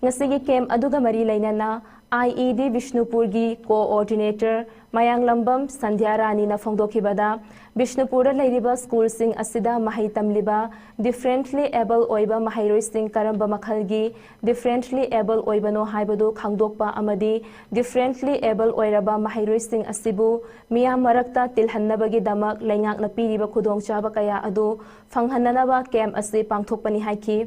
ꯉꯁꯤꯒꯤ camp ꯑꯗꯨꯒ ꯃꯔꯤ ꯂꯩꯅꯅ IED ꯕꯤꯁꯅꯨꯄꯨꯔꯒꯤ coordinator ꯃꯌꯥꯡꯂꯝꯕꯝ ꯁꯟꯙ꯭ꯌꯥ ꯔꯥꯅꯤꯅ ꯐꯣꯡꯗꯣꯛꯈꯤꯕꯗ, ꯕꯤꯁꯅꯨꯄꯨꯔꯗ ꯂꯩꯔꯤꯕ ꯁ꯭ꯀꯨꯜꯁꯤꯡ ꯑꯁꯤꯗ ꯃꯍꯩ ꯇꯝꯂꯤꯕ differently able ꯑꯣꯏꯕ ꯃꯍꯩꯔꯣꯏꯁꯤꯡ ꯀꯔꯝꯕ ꯃꯈꯜꯒꯤ differently able ꯑꯣꯏꯕꯅꯣ ꯍꯥꯏꯕꯗꯨ ꯈꯪꯗꯣꯛꯄ ꯑꯃꯗꯤ differently able ꯑꯣꯏꯔꯕ ꯃꯍꯩꯔꯣꯏꯁꯤꯡ ꯑꯁꯤꯕꯨ ꯃꯤꯌꯥꯝ ꯃꯔꯛꯇ ꯇꯤꯜꯍꯟꯅꯕꯒꯤꯗꯃꯛ ꯂꯩꯉꯥꯛꯅ ꯄꯤꯔꯤꯕ ꯈꯨꯗꯣꯡꯆꯥꯕ ꯀꯌꯥ ꯑꯗꯨ ꯐꯪꯍꯟꯅꯅꯕ camp ꯑꯁꯤ ꯄꯥꯡꯊꯣꯛꯄꯅꯤ ꯍꯥꯏꯈꯤ꯫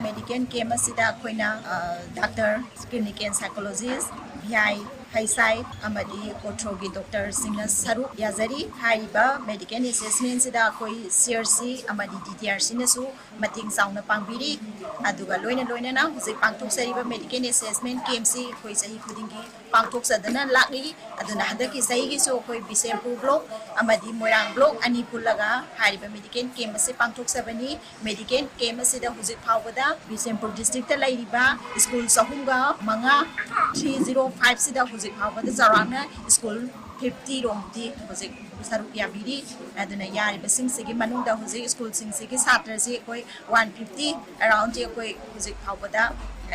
Medical camp ꯑꯁꯤꯗ ꯑꯩꯈꯣꯏꯅ doctor, clinical psychologist, VI, HI ꯑꯃꯗꯤ ortho ꯒꯤ doctor ꯁꯤꯡꯅ ꯁꯔꯨꯛ ꯌꯥꯖꯔꯤ꯫ ꯍꯥꯏꯔꯤꯕ medical assessment ꯁꯤꯗ ꯑꯩꯈꯣꯏ CRC ꯑꯃꯗꯤ DDRC ꯅꯁꯨ ꯃꯇꯦꯡ ꯆꯥꯎꯅ ꯄꯥꯡꯕꯤꯔꯤ꯫ ꯑꯗꯨꯒ ꯂꯣꯏꯅ ꯂꯣꯏꯅꯅ ꯍꯧꯖꯤꯛ ꯄꯥꯡꯊꯣꯛꯆꯔꯤꯕ medical assessment camp ꯁꯤ ꯑꯩꯈꯣꯏ ꯆꯍꯤ ꯈꯨꯗꯤꯡꯒꯤ ꯄꯥꯡꯊꯣꯛꯆꯗꯨꯅ ꯂꯥꯛꯂꯤ꯫ ꯑꯗꯨꯅ ꯍꯟꯗꯛꯀꯤ ꯆꯍꯤꯒꯤꯁꯨ ꯑꯩꯈꯣꯏ ꯕꯤꯁꯦꯝꯄꯨꯔ block ꯑꯃꯗꯤ ꯃꯣꯏꯔꯥꯡ block ꯑꯅꯤ ꯄꯨꯜꯂꯒ ꯍꯥꯏꯔꯤꯕ medical camp ꯑꯁꯤ ꯄꯥꯡꯊꯣꯛꯆꯕꯅꯤ꯫ Medical camp ꯑꯁꯤꯗ ꯍꯧꯖꯤꯛ ꯐꯥꯎꯕꯗ ꯕꯤꯁꯦꯝꯄꯨꯔ district ꯇ ꯂꯩꯔꯤꯕ ꯁ꯭ꯀꯨꯜ ꯆꯍꯨꯝꯒ ꯃꯉꯥ, three zero five ꯁꯤꯗ ꯍꯧꯖꯤꯛ ꯐꯥꯎꯕꯗ ꯆꯥꯎꯔꯥꯛꯅ ꯁ꯭ꯀꯨꯜ fifty ꯔꯣꯝꯗꯤ ꯍꯧꯖꯤꯛ ꯁꯔꯨꯛ ꯌꯥꯕꯤꯔꯤ꯫ ꯑꯗꯨꯅ ꯌꯥꯔꯤꯕꯁꯤꯡꯁꯤꯒꯤ ꯃꯅꯨꯡꯗ ꯍꯧꯖꯤꯛ ꯁ꯭ꯀꯨꯜꯁꯤꯡꯁꯤꯒꯤ ꯁꯥꯇ꯭ꯔꯁꯤ ꯑꯩꯈꯣꯏ one fifty around ꯁꯤ ꯑꯩꯈꯣꯏ ꯍꯧꯖꯤꯛ ꯐꯥꯎꯕꯗ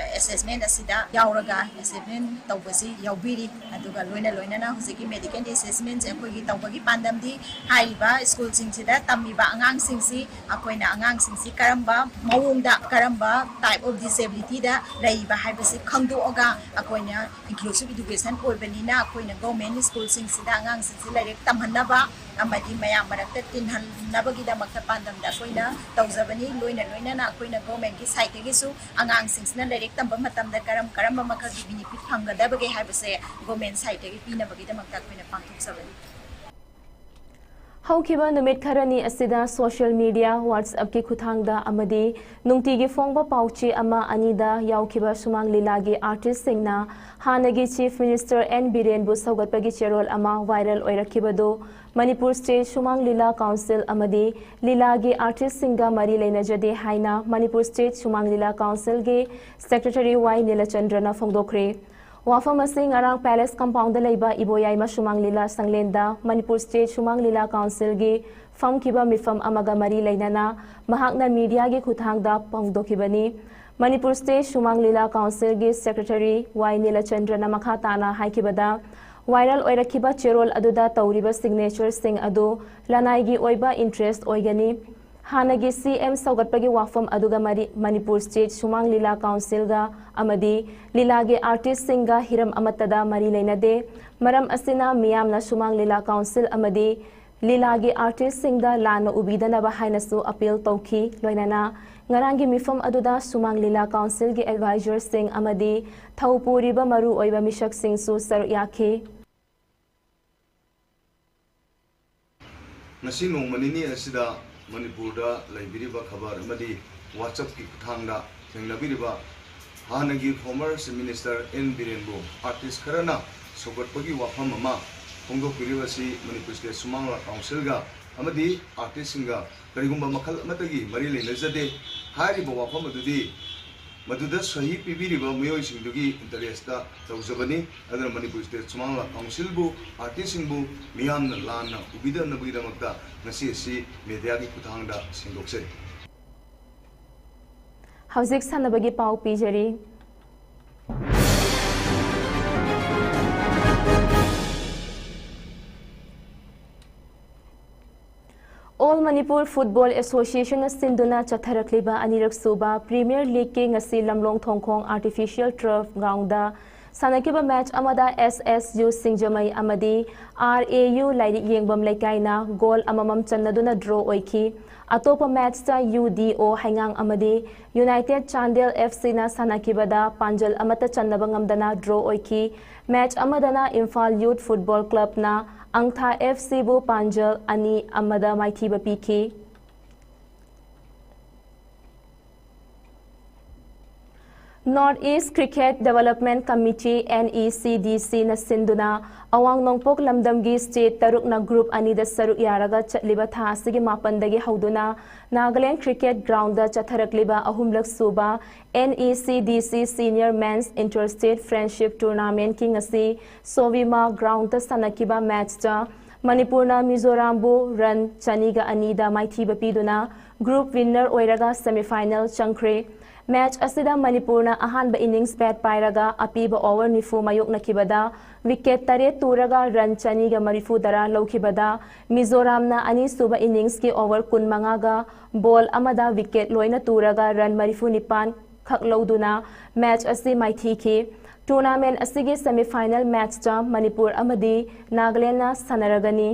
ꯑꯦꯁꯦꯁꯃꯦꯟ ꯑꯁꯤꯗ ꯌꯥꯎꯔꯒ ꯑꯦꯁꯦꯁꯃꯦꯟ ꯇꯧꯕꯁꯤ ꯌꯥꯎꯕꯤꯔꯤ꯫ ꯑꯗꯨꯒ ꯂꯣꯏꯅ ꯂꯣꯏꯅꯅ ꯍꯧꯖꯤꯛꯀꯤ ꯃꯦꯗꯤꯀꯦꯜ ꯑꯦꯁꯦꯁꯃꯦꯟꯁꯦ ꯑꯩꯈꯣꯏꯒꯤ ꯇꯧꯕꯒꯤ ꯄꯥꯟꯗꯝꯗꯤ ꯍꯥꯏꯔꯤꯕ ꯁ꯭ꯀꯨꯜꯁꯤꯡꯁꯤꯗ ꯇꯝꯃꯤꯕ ꯑꯉꯥꯡꯁꯤꯡꯁꯤ, ꯑꯩꯈꯣꯏꯅ ꯑꯉꯥꯡꯁꯤꯡꯁꯤ ꯀꯔꯝꯕ ꯃꯑꯣꯡꯗ, ꯀꯔꯝꯕ type of disabilityꯗ ꯂꯩꯔꯤꯕ ꯍꯥꯏꯕꯁꯤ ꯈꯪꯗꯣꯛꯑꯒ, ꯑꯩꯈꯣꯏꯅ inclusive education ꯑꯣꯏꯕꯅꯤꯅ ꯑꯩꯈꯣꯏꯅ ꯒꯣꯔꯃꯦꯟ ꯁ꯭ꯀꯨꯜꯁꯤꯡꯁꯤꯗ ꯑꯉꯥꯡꯁꯤꯡꯁꯤ ꯂꯥꯏꯔꯤꯛ ꯇꯝꯍꯟꯅꯕ ꯑꯃꯗꯤ ꯃꯌꯥꯝ ꯃꯔꯛꯇ ꯇꯤꯟꯍꯟꯅꯕꯒꯤꯗꯃꯛꯇ ꯄꯥꯟꯗꯝꯗ ꯑꯩꯈꯣꯏꯅ ꯇꯧꯖꯕꯅꯤ꯫ ꯂꯣꯏꯅ ꯂꯣꯏꯅꯅ ꯑꯩꯈꯣꯏꯅ ꯒꯣꯔꯃꯦꯟꯒꯤ ꯁꯥꯏꯠꯇꯒꯤꯁꯨ ꯑꯉꯥꯡꯁꯤꯡꯁꯤꯅ ꯂꯥꯏꯔꯤꯛ ꯇꯝꯕ ꯃꯇꯝꯗ ꯀꯔꯝ ꯀꯔꯝꯕ ꯃꯈꯜꯒꯤ ꯕꯤꯅꯤꯐꯤꯠ ꯐꯪꯒꯗꯕꯒꯦ ꯍꯥꯏꯕꯁꯦ ꯒꯣꯔꯃꯦꯟ ꯁꯥꯏꯠꯇꯒꯤ ꯄꯤꯅꯕꯒꯤꯗꯃꯛꯇ ꯑꯩꯈꯣꯏꯅ ꯄꯥꯡꯊꯣꯛꯆꯕꯅꯤ꯫ ꯍꯧꯈꯤꯕ ꯅꯨꯃꯤꯠ ꯈꯔꯅꯤ ꯑꯁꯤꯗ social media, WhatsAppꯀꯤ ꯈꯨꯠꯊꯥꯡꯗ ꯑꯃꯗꯤ ꯅꯨꯡꯇꯤꯒꯤ ꯐꯣꯡꯕ ꯄꯥꯎꯆꯦ ꯑꯃ ꯑꯅꯤꯗ ꯌꯥꯎꯈꯤꯕ ꯁꯨꯃꯥꯡ ꯂꯤꯂꯥꯒꯤ ꯑꯥꯔꯇꯤꯁꯁꯤꯡꯅ ꯍꯥꯟꯅꯒꯤ Chief Minister N ꯕꯤꯔꯦꯟꯕꯨ ꯁꯧꯒꯠꯄꯒꯤ ꯆꯦꯔꯣꯜ ꯑꯃ viral ꯑꯣꯏꯔꯛꯈꯤꯕꯗꯨ ꯃꯅꯤꯄꯨꯔ State ꯁꯨꯃꯥꯡ ꯂꯤꯂꯥ Council ꯑꯃꯗꯤ ꯂꯤꯂꯥꯒꯤ ꯑꯥꯔꯇꯤꯁꯁꯤꯡꯒ ꯃꯔꯤ ꯂꯩꯅꯖꯗꯦ ꯍꯥꯏꯅ ꯃꯅꯤꯄꯨꯔ State ꯁꯨꯃꯥꯡ ꯂꯤꯂꯥ Councilꯒꯤ Secretary ꯋꯥꯏ ꯅꯤꯂꯆꯟꯗ꯭ꯔꯅ ꯐꯣꯡꯗꯣꯛꯈ꯭ꯔꯦ꯫ ꯋꯥꯐꯝ ꯑꯁꯤ ꯉꯔꯥꯡ Palace Compoundꯗ ꯂꯩꯕ ꯏꯕꯣꯌꯥꯏꯃ ꯁꯨꯃꯥꯡ ꯂꯤꯂꯥ ꯁꯪꯂꯦꯟꯗ ꯃꯅꯤꯄꯨꯔ State ꯁꯨꯃꯥꯡ ꯂꯤꯂꯥ Councilꯒꯤ ꯐꯝꯈꯤꯕ ꯃꯤꯐꯝ ꯑꯃꯒ ꯃꯔꯤ ꯂꯩꯅꯅ ꯃꯍꯥꯛꯅ mediaꯒꯤ ꯈꯨꯠꯊꯥꯡꯗ ꯐꯣꯡꯗꯣꯛꯈꯤꯕꯅꯤ꯫ ꯃꯅꯤꯄꯨꯔ State ꯁꯨꯃꯥꯡ ꯂꯤꯂꯥ Councilꯒꯤ Secretary ꯋꯥꯏ ꯅꯤꯂꯆꯟꯗ꯭ꯔꯅ ꯃꯈꯥ ꯇꯥꯅ ꯍꯥꯏꯈꯤꯕꯗ, viral ꯑꯣꯏꯔꯛꯈꯤꯕ ꯆꯦꯔꯣꯜ ꯑꯗꯨꯗ ꯇꯧꯔꯤꯕ signatureꯁꯤꯡ ꯑꯗꯨ ꯂꯅꯥꯏꯒꯤ ꯑꯣꯏꯕ interest ꯑꯣꯏꯒꯅꯤ꯫ ꯍꯥꯟꯅꯒꯤ CM ꯁꯧꯒꯠꯄꯒꯤ ꯋꯥꯐꯝ ꯑꯗꯨꯒ ꯃꯔꯤ ꯃꯅꯤꯄꯨꯔ State ꯁꯨꯃꯥꯡ ꯂꯤꯂꯥ Councilꯒ ꯑꯃꯗꯤ ꯂꯤꯂꯥꯒꯤ ꯑꯥꯔꯇꯤꯁꯁꯤꯡꯒ ꯍꯤꯔꯝ ꯑꯃꯠꯇꯗ ꯃꯔꯤ ꯂꯩꯅꯗꯦ꯫ ꯃꯔꯝ ꯑꯁꯤꯅ ꯃꯤꯌꯥꯝꯅ ꯁꯨꯃꯥꯡ ꯂꯤꯂꯥ Council ꯑꯃꯗꯤ ꯂꯤꯂꯥꯒꯤ ꯑꯥꯔꯇꯤꯁꯁꯤꯡꯗ ꯂꯥꯟꯅ ꯎꯕꯤꯗꯅꯕ ꯍꯥꯏꯅꯁꯨ appeal ꯇꯧꯈꯤ꯫ ꯂꯣꯏꯅꯅ ꯉꯔꯥꯡꯒꯤ ꯃꯤꯐꯝ ꯑꯗꯨꯗ ꯁꯨꯃꯥꯡ ꯂꯤꯂꯥ Councilꯒꯤ advisorꯁꯤꯡ ꯑꯃꯗꯤ ꯊꯧ ꯄꯨꯔꯤꯕ ꯃꯔꯨ ꯑꯣꯏꯕ ꯃꯤꯁꯛꯁꯤꯡꯁꯨ ꯁꯔꯨꯛ ꯌꯥꯈꯤ꯫ ꯉꯁꯤ ꯅꯣꯡꯃ ꯅꯤꯅꯤ ꯑꯁꯤꯗ ꯃꯅꯤꯄꯨꯔꯗ ꯂꯩꯕꯤꯔꯤꯕ ꯈꯕꯔ ꯑꯃꯗꯤ WhatsAppꯀꯤ ꯈꯨꯠꯊꯥꯡꯗ ꯊꯦꯡꯅꯕꯤꯔꯤꯕ ꯍꯥꯟꯅꯒꯤ former Chief Minister N ꯕꯤꯔꯦꯟꯕꯨ artist ꯈꯔꯅ ꯁꯧꯒꯠꯄꯒꯤ ꯋꯥꯐꯝ ꯑꯃ ꯐꯣꯡꯗꯣꯛꯄꯤꯔꯤꯕ ꯑꯁꯤ ꯃꯅꯤꯄꯨꯔ State ꯁꯨꯃꯥꯡ ꯂꯤꯂꯥ Councilꯒ ꯑꯃꯗꯤ artistꯁꯤꯡꯒ ꯀꯔꯤꯒꯨꯝꯕ ꯃꯈꯜ ꯑꯃꯠꯇꯒꯤ ꯃꯔꯤ ꯂꯩꯅꯖꯗꯦ꯫ ꯍꯥꯏꯔꯤꯕ ꯋꯥꯐꯝ ꯑꯗꯨꯗꯤ ꯃꯗꯨꯗ ꯁꯍꯤ ꯄꯤꯕꯤꯔꯤꯕ ꯃꯤꯑꯣꯏꯁꯤꯡꯗꯨꯒꯤ interestꯇ ꯇꯧꯖꯕꯅꯤ꯫ ꯑꯗꯨꯅ ꯃꯅꯤꯄꯨꯔ State ꯁꯨꯃꯥꯡ ꯂꯤꯂꯥ Councilꯕꯨ, artistꯁꯤꯡꯕꯨ ꯃꯤꯌꯥꯝꯅ ꯂꯥꯟꯅ ꯎꯕꯤꯗꯅꯕꯒꯤꯗꯃꯛꯇ ꯉꯁꯤ ꯑꯁꯤ mediaꯒꯤ ꯈꯨꯠꯊꯥꯡꯗ ꯁꯦꯡꯗꯣꯛꯆꯔꯤ꯫ ꯍꯧꯖꯤꯛ ꯁꯥꯟꯅꯕꯒꯤ ꯄꯥꯎ ꯄꯤꯖꯔꯤ꯫ All Manipur Football Association ꯅ ꯁꯤꯟꯗꯨꯅ ꯆꯠꯊꯔꯛꯂꯤꯕ ꯑꯅꯤꯔꯛ ꯁꯨꯕ Premier League ꯀꯤ ꯉꯁꯤ ꯂꯝꯂꯣꯡ ꯊꯣꯡꯈꯣꯡ Artificial Turf Ground ꯗ ꯁꯥꯟꯅꯈꯤꯕ match ꯑꯃꯗ S S U ꯁꯤꯡꯖꯃꯩ ꯑꯃꯗꯤ R A U ꯂꯥꯏꯔꯤꯛ ꯌꯦꯡꯕꯝ ꯂꯩꯀꯥꯏꯅ goal ꯑꯃꯃꯝ ꯆꯟꯅꯗꯨꯅ draw ꯑꯣꯏꯈꯤ꯫ ꯑꯇꯣꯞꯄ match ꯇ U D O ꯍꯩꯉꯥꯡ ꯑꯃꯗꯤ United Chandel F C ꯅ ꯁꯥꯟꯅꯈꯤꯕꯗ ꯄꯥꯟꯖꯜ ꯑꯃꯠꯇ ꯆꯟꯅꯕ ꯉꯝꯗꯅ draw ꯑꯣꯏꯈꯤ꯫ Match ꯑꯃꯗꯅ Imphal Youth Football Club ꯅ ꯑꯪꯊꯥ F C ꯕꯨ ꯄꯥꯟꯖꯜ ꯑꯅꯤ ꯑꯃꯗ ꯃꯥꯏꯊꯤꯕ ꯄꯤꯈꯤ꯫ North East Cricket Development Committee, N E C D C ꯅ ꯁꯤꯟꯗꯨꯅ ꯑꯋꯥꯡ ꯅꯣꯡꯄꯣꯛ ꯂꯝꯗꯝꯒꯤ state ꯇꯔꯨꯛꯅ group ꯑꯅꯤꯗ ꯁꯔꯨꯛ ꯌꯥꯔꯒ ꯆꯠꯂꯤꯕ ꯊꯥ ꯑꯁꯤꯒꯤ ꯃꯥꯄꯟꯗꯒꯤ ꯍꯧꯗꯨꯅ Nagaland Cricket Ground ꯗ ꯆꯠꯊꯔꯛꯂꯤꯕ ꯑꯍꯨꯝꯂꯛ ꯁꯨꯕ N E C D C Senior Men's Inter-State Friendship Tournament ꯀꯤ ꯉꯁꯤ ꯁꯣꯚꯤꯃꯥ Ground ꯇ ꯁꯥꯟꯅꯈꯤꯕ match ꯇ ꯃꯅꯤꯄꯨꯔꯅ ꯃꯤꯖꯣꯔꯥꯝꯕꯨ run ꯆꯅꯤꯒ ꯑꯅꯤꯗ ꯃꯥꯏꯊꯤꯕ ꯄꯤꯗꯨꯅ group winner ꯑꯣꯏꯔꯒ semi final ꯆꯪꯈ꯭ꯔꯦ꯫ Match ꯑꯁꯤꯗ ꯃꯅꯤꯄꯨꯔꯅ ꯑꯍꯥꯟꯕ innings bat ꯄꯥꯏꯔꯒ ꯑꯄꯤꯕ over ꯅꯤꯐꯨ ꯃꯥꯌꯣꯛꯅꯈꯤꯕꯗ wicket ꯇꯔꯦꯠ ꯇꯨꯔꯒ run ꯆꯅꯤꯒ ꯃꯔꯤꯐꯨ ꯇꯔꯥ ꯂꯧꯈꯤꯕꯗ, ꯃꯤꯖꯣꯔꯥꯝꯅ ꯑꯅꯤꯁꯨꯕ innings ꯀꯤ over ꯀꯨꯟꯃꯉꯥꯒ ball ꯑꯃꯗ wicket ꯂꯣꯏꯅ ꯇꯨꯔꯒ run ꯃꯔꯤꯐꯨ ꯅꯤꯄꯥꯟ ꯈꯛ ꯂꯧꯗꯨꯅ match ꯑꯁꯤ ꯃꯥꯏꯊꯤꯈꯤ꯫ Tournament ꯑꯁꯤꯒꯤ semi final match ꯇ ꯃꯅꯤꯄꯨꯔ ꯑꯃꯗꯤ ꯅꯥꯒꯥꯂꯦꯟꯅ ꯁꯥꯟꯅꯔꯒꯅꯤ꯫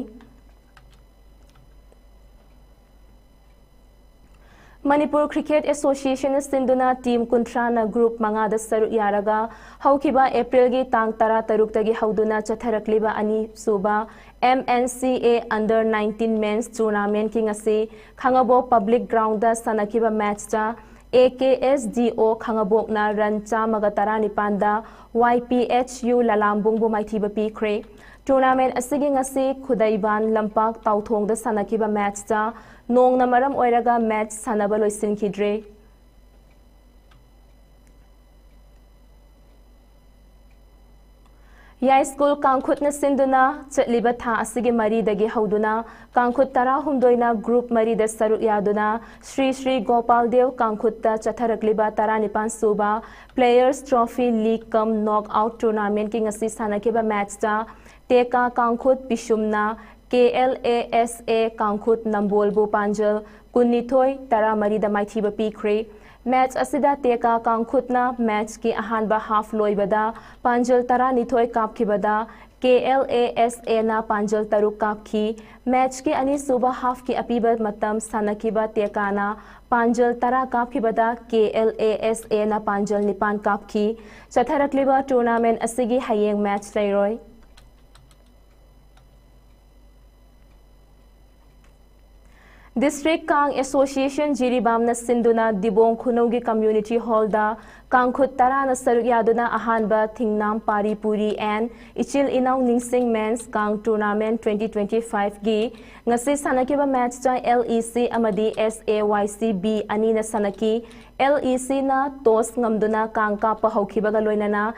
ꯃꯅꯤꯄꯨꯔ Cricket Association ꯅ ꯁꯤꯟꯗꯨꯅ team ꯀꯨꯟꯊ꯭ꯔꯥꯅ group ꯃꯉꯥꯗ ꯁꯔꯨꯛ ꯌꯥꯔꯒ ꯍꯧꯈꯤꯕ April ꯒꯤ ꯇꯥꯡ ꯇꯔꯥꯇꯔꯨꯛꯇꯒꯤ ꯍꯧꯗꯨꯅ ꯆꯠꯊꯔꯛꯂꯤꯕ ꯑꯅꯤꯁꯨꯕ M N C A Under nineteen Men's Tournament ꯀꯤ ꯉꯁꯤ ꯈꯥꯉꯕꯣꯛ Public Ground ꯗ ꯁꯥꯟꯅꯈꯤꯕ match ꯇ A K S D O ꯈꯥꯉꯕꯣꯛꯅ run ꯆꯥꯝꯃꯒ ꯇꯔꯥꯅꯤꯄꯥꯟꯗ Y P H U ꯂꯂꯥꯝꯕꯨꯡꯕꯨ ꯃꯥꯏꯊꯤꯕ ꯄꯤꯈ꯭ꯔꯦ꯫ Tournament ꯑꯁꯤꯒꯤ ꯉꯁꯤ ꯈꯨꯗꯩꯕꯥꯟ ꯂꯝꯄꯥꯛ ꯇꯥꯎꯊꯣꯡꯗ ꯁꯥꯟꯅꯈꯤꯕ match ꯇ ꯅꯣꯡꯅ ꯃꯔꯝ ꯑꯣꯏꯔꯒ match ꯁꯥꯟꯅꯕ ꯂꯣꯏꯁꯤꯟꯈꯤꯗ꯭ꯔꯦ꯫ ꯌꯥꯏꯁ꯭ꯀꯨꯜ ꯀꯥꯡꯈꯨꯠꯅ ꯁꯤꯟꯗꯨꯅ ꯆꯠꯂꯤꯕ ꯊꯥ ꯑꯁꯤꯒꯤ ꯃꯔꯤꯗꯒꯤ ꯍꯧꯗꯨꯅ ꯀꯥꯡꯈꯨꯠ ꯇꯔꯥꯍꯨꯝꯗꯣꯏꯅ group ꯃꯔꯤꯗ ꯁꯔꯨꯛ ꯌꯥꯗꯨꯅ ꯁ꯭ꯔꯤ ꯁ꯭ꯔꯤ ꯒꯣꯄꯥꯜ ꯗꯦꯕ ꯀꯥꯡꯈꯨꯠꯇ ꯆꯠꯊꯔꯛꯂꯤꯕ ꯇꯔꯥꯅꯤꯄꯥꯟ ꯁꯨꯕ Players Trophy League cum Knock Out Tournamentꯀꯤ ꯉꯁꯤ ꯁꯥꯟꯅꯈꯤꯕ matchꯇ ꯇꯦꯀꯥ ꯀꯥꯡꯈꯨꯠ ꯄꯤꯁꯨꯝꯅ KLASA ꯀꯥꯡꯈꯨꯠ ꯅꯝꯕꯣꯜꯕꯨ ꯄꯥꯟꯖꯜ ꯀꯨꯟꯅꯤꯊꯣꯏ ꯇꯔꯥꯃꯔꯤꯗ ꯃꯥꯏꯊꯤꯕ ꯄꯤꯈ꯭ꯔꯦ꯫ Match ꯑꯁꯤꯗ ꯇꯦꯀꯥ ꯀꯥꯡꯈꯨꯠꯅ matchꯀꯤ ꯑꯍꯥꯟꯕ half ꯂꯣꯏꯕꯗ ꯄꯥꯟꯖꯜ ꯇꯔꯥꯅꯤꯊꯣꯏ ꯀꯥꯞꯈꯤꯕꯗ KLASAꯅ ꯄꯥꯟꯖꯜ ꯇꯔꯨꯛ ꯀꯥꯞꯈꯤ꯫ Matchꯀꯤ ꯑꯅꯤꯁꯨꯕ halfꯀꯤ ꯑꯄꯤꯕ ꯃꯇꯝ ꯁꯥꯟꯅꯈꯤꯕ ꯇꯦꯀꯥꯅ ꯄꯥꯟꯖꯜ ꯇꯔꯥ ꯀꯥꯞꯈꯤꯕꯗ KLASAꯅ ꯄꯥꯟꯖꯜ ꯅꯤꯄꯥꯟ ꯀꯥꯞꯈꯤ꯫ ꯆꯠꯊꯔꯛꯂꯤꯕ tournament ꯑꯁꯤꯒꯤ ꯍꯌꯦꯡ match ꯂꯩꯔꯣꯏ꯫ District Kang Association ꯖꯤꯔꯤꯕꯥꯝꯅ ꯁꯤꯟꯗꯨꯅ ꯗꯤꯕꯣꯡ ꯈꯨꯅꯧꯒꯤ community hallꯗ ꯀꯥꯡꯈꯨꯠ ꯇꯔꯥꯅ ꯁꯔꯨꯛ ꯌꯥꯗꯨꯅ ꯑꯍꯥꯟꯕ ꯊꯤꯡꯅꯥꯝ ꯄꯥꯔꯤ ꯄꯨꯔꯤ and ꯏꯆꯤꯜ ꯏꯅꯥꯎ ꯅꯤꯡꯁꯤꯡ men's Kang tournament twenty twenty fiveꯒꯤ ꯉꯁꯤ ꯁꯥꯟꯅꯈꯤꯕ matchꯇ LEC ꯑꯃꯗꯤ SAYCB ꯑꯅꯤꯅ ꯁꯥꯟꯅꯈꯤ꯫ LECꯅ toss ꯉꯝꯗꯨꯅ ꯀꯥꯡ ꯀꯥꯞꯄ ꯍꯧꯈꯤꯕꯒ ꯂꯣꯏꯅꯅ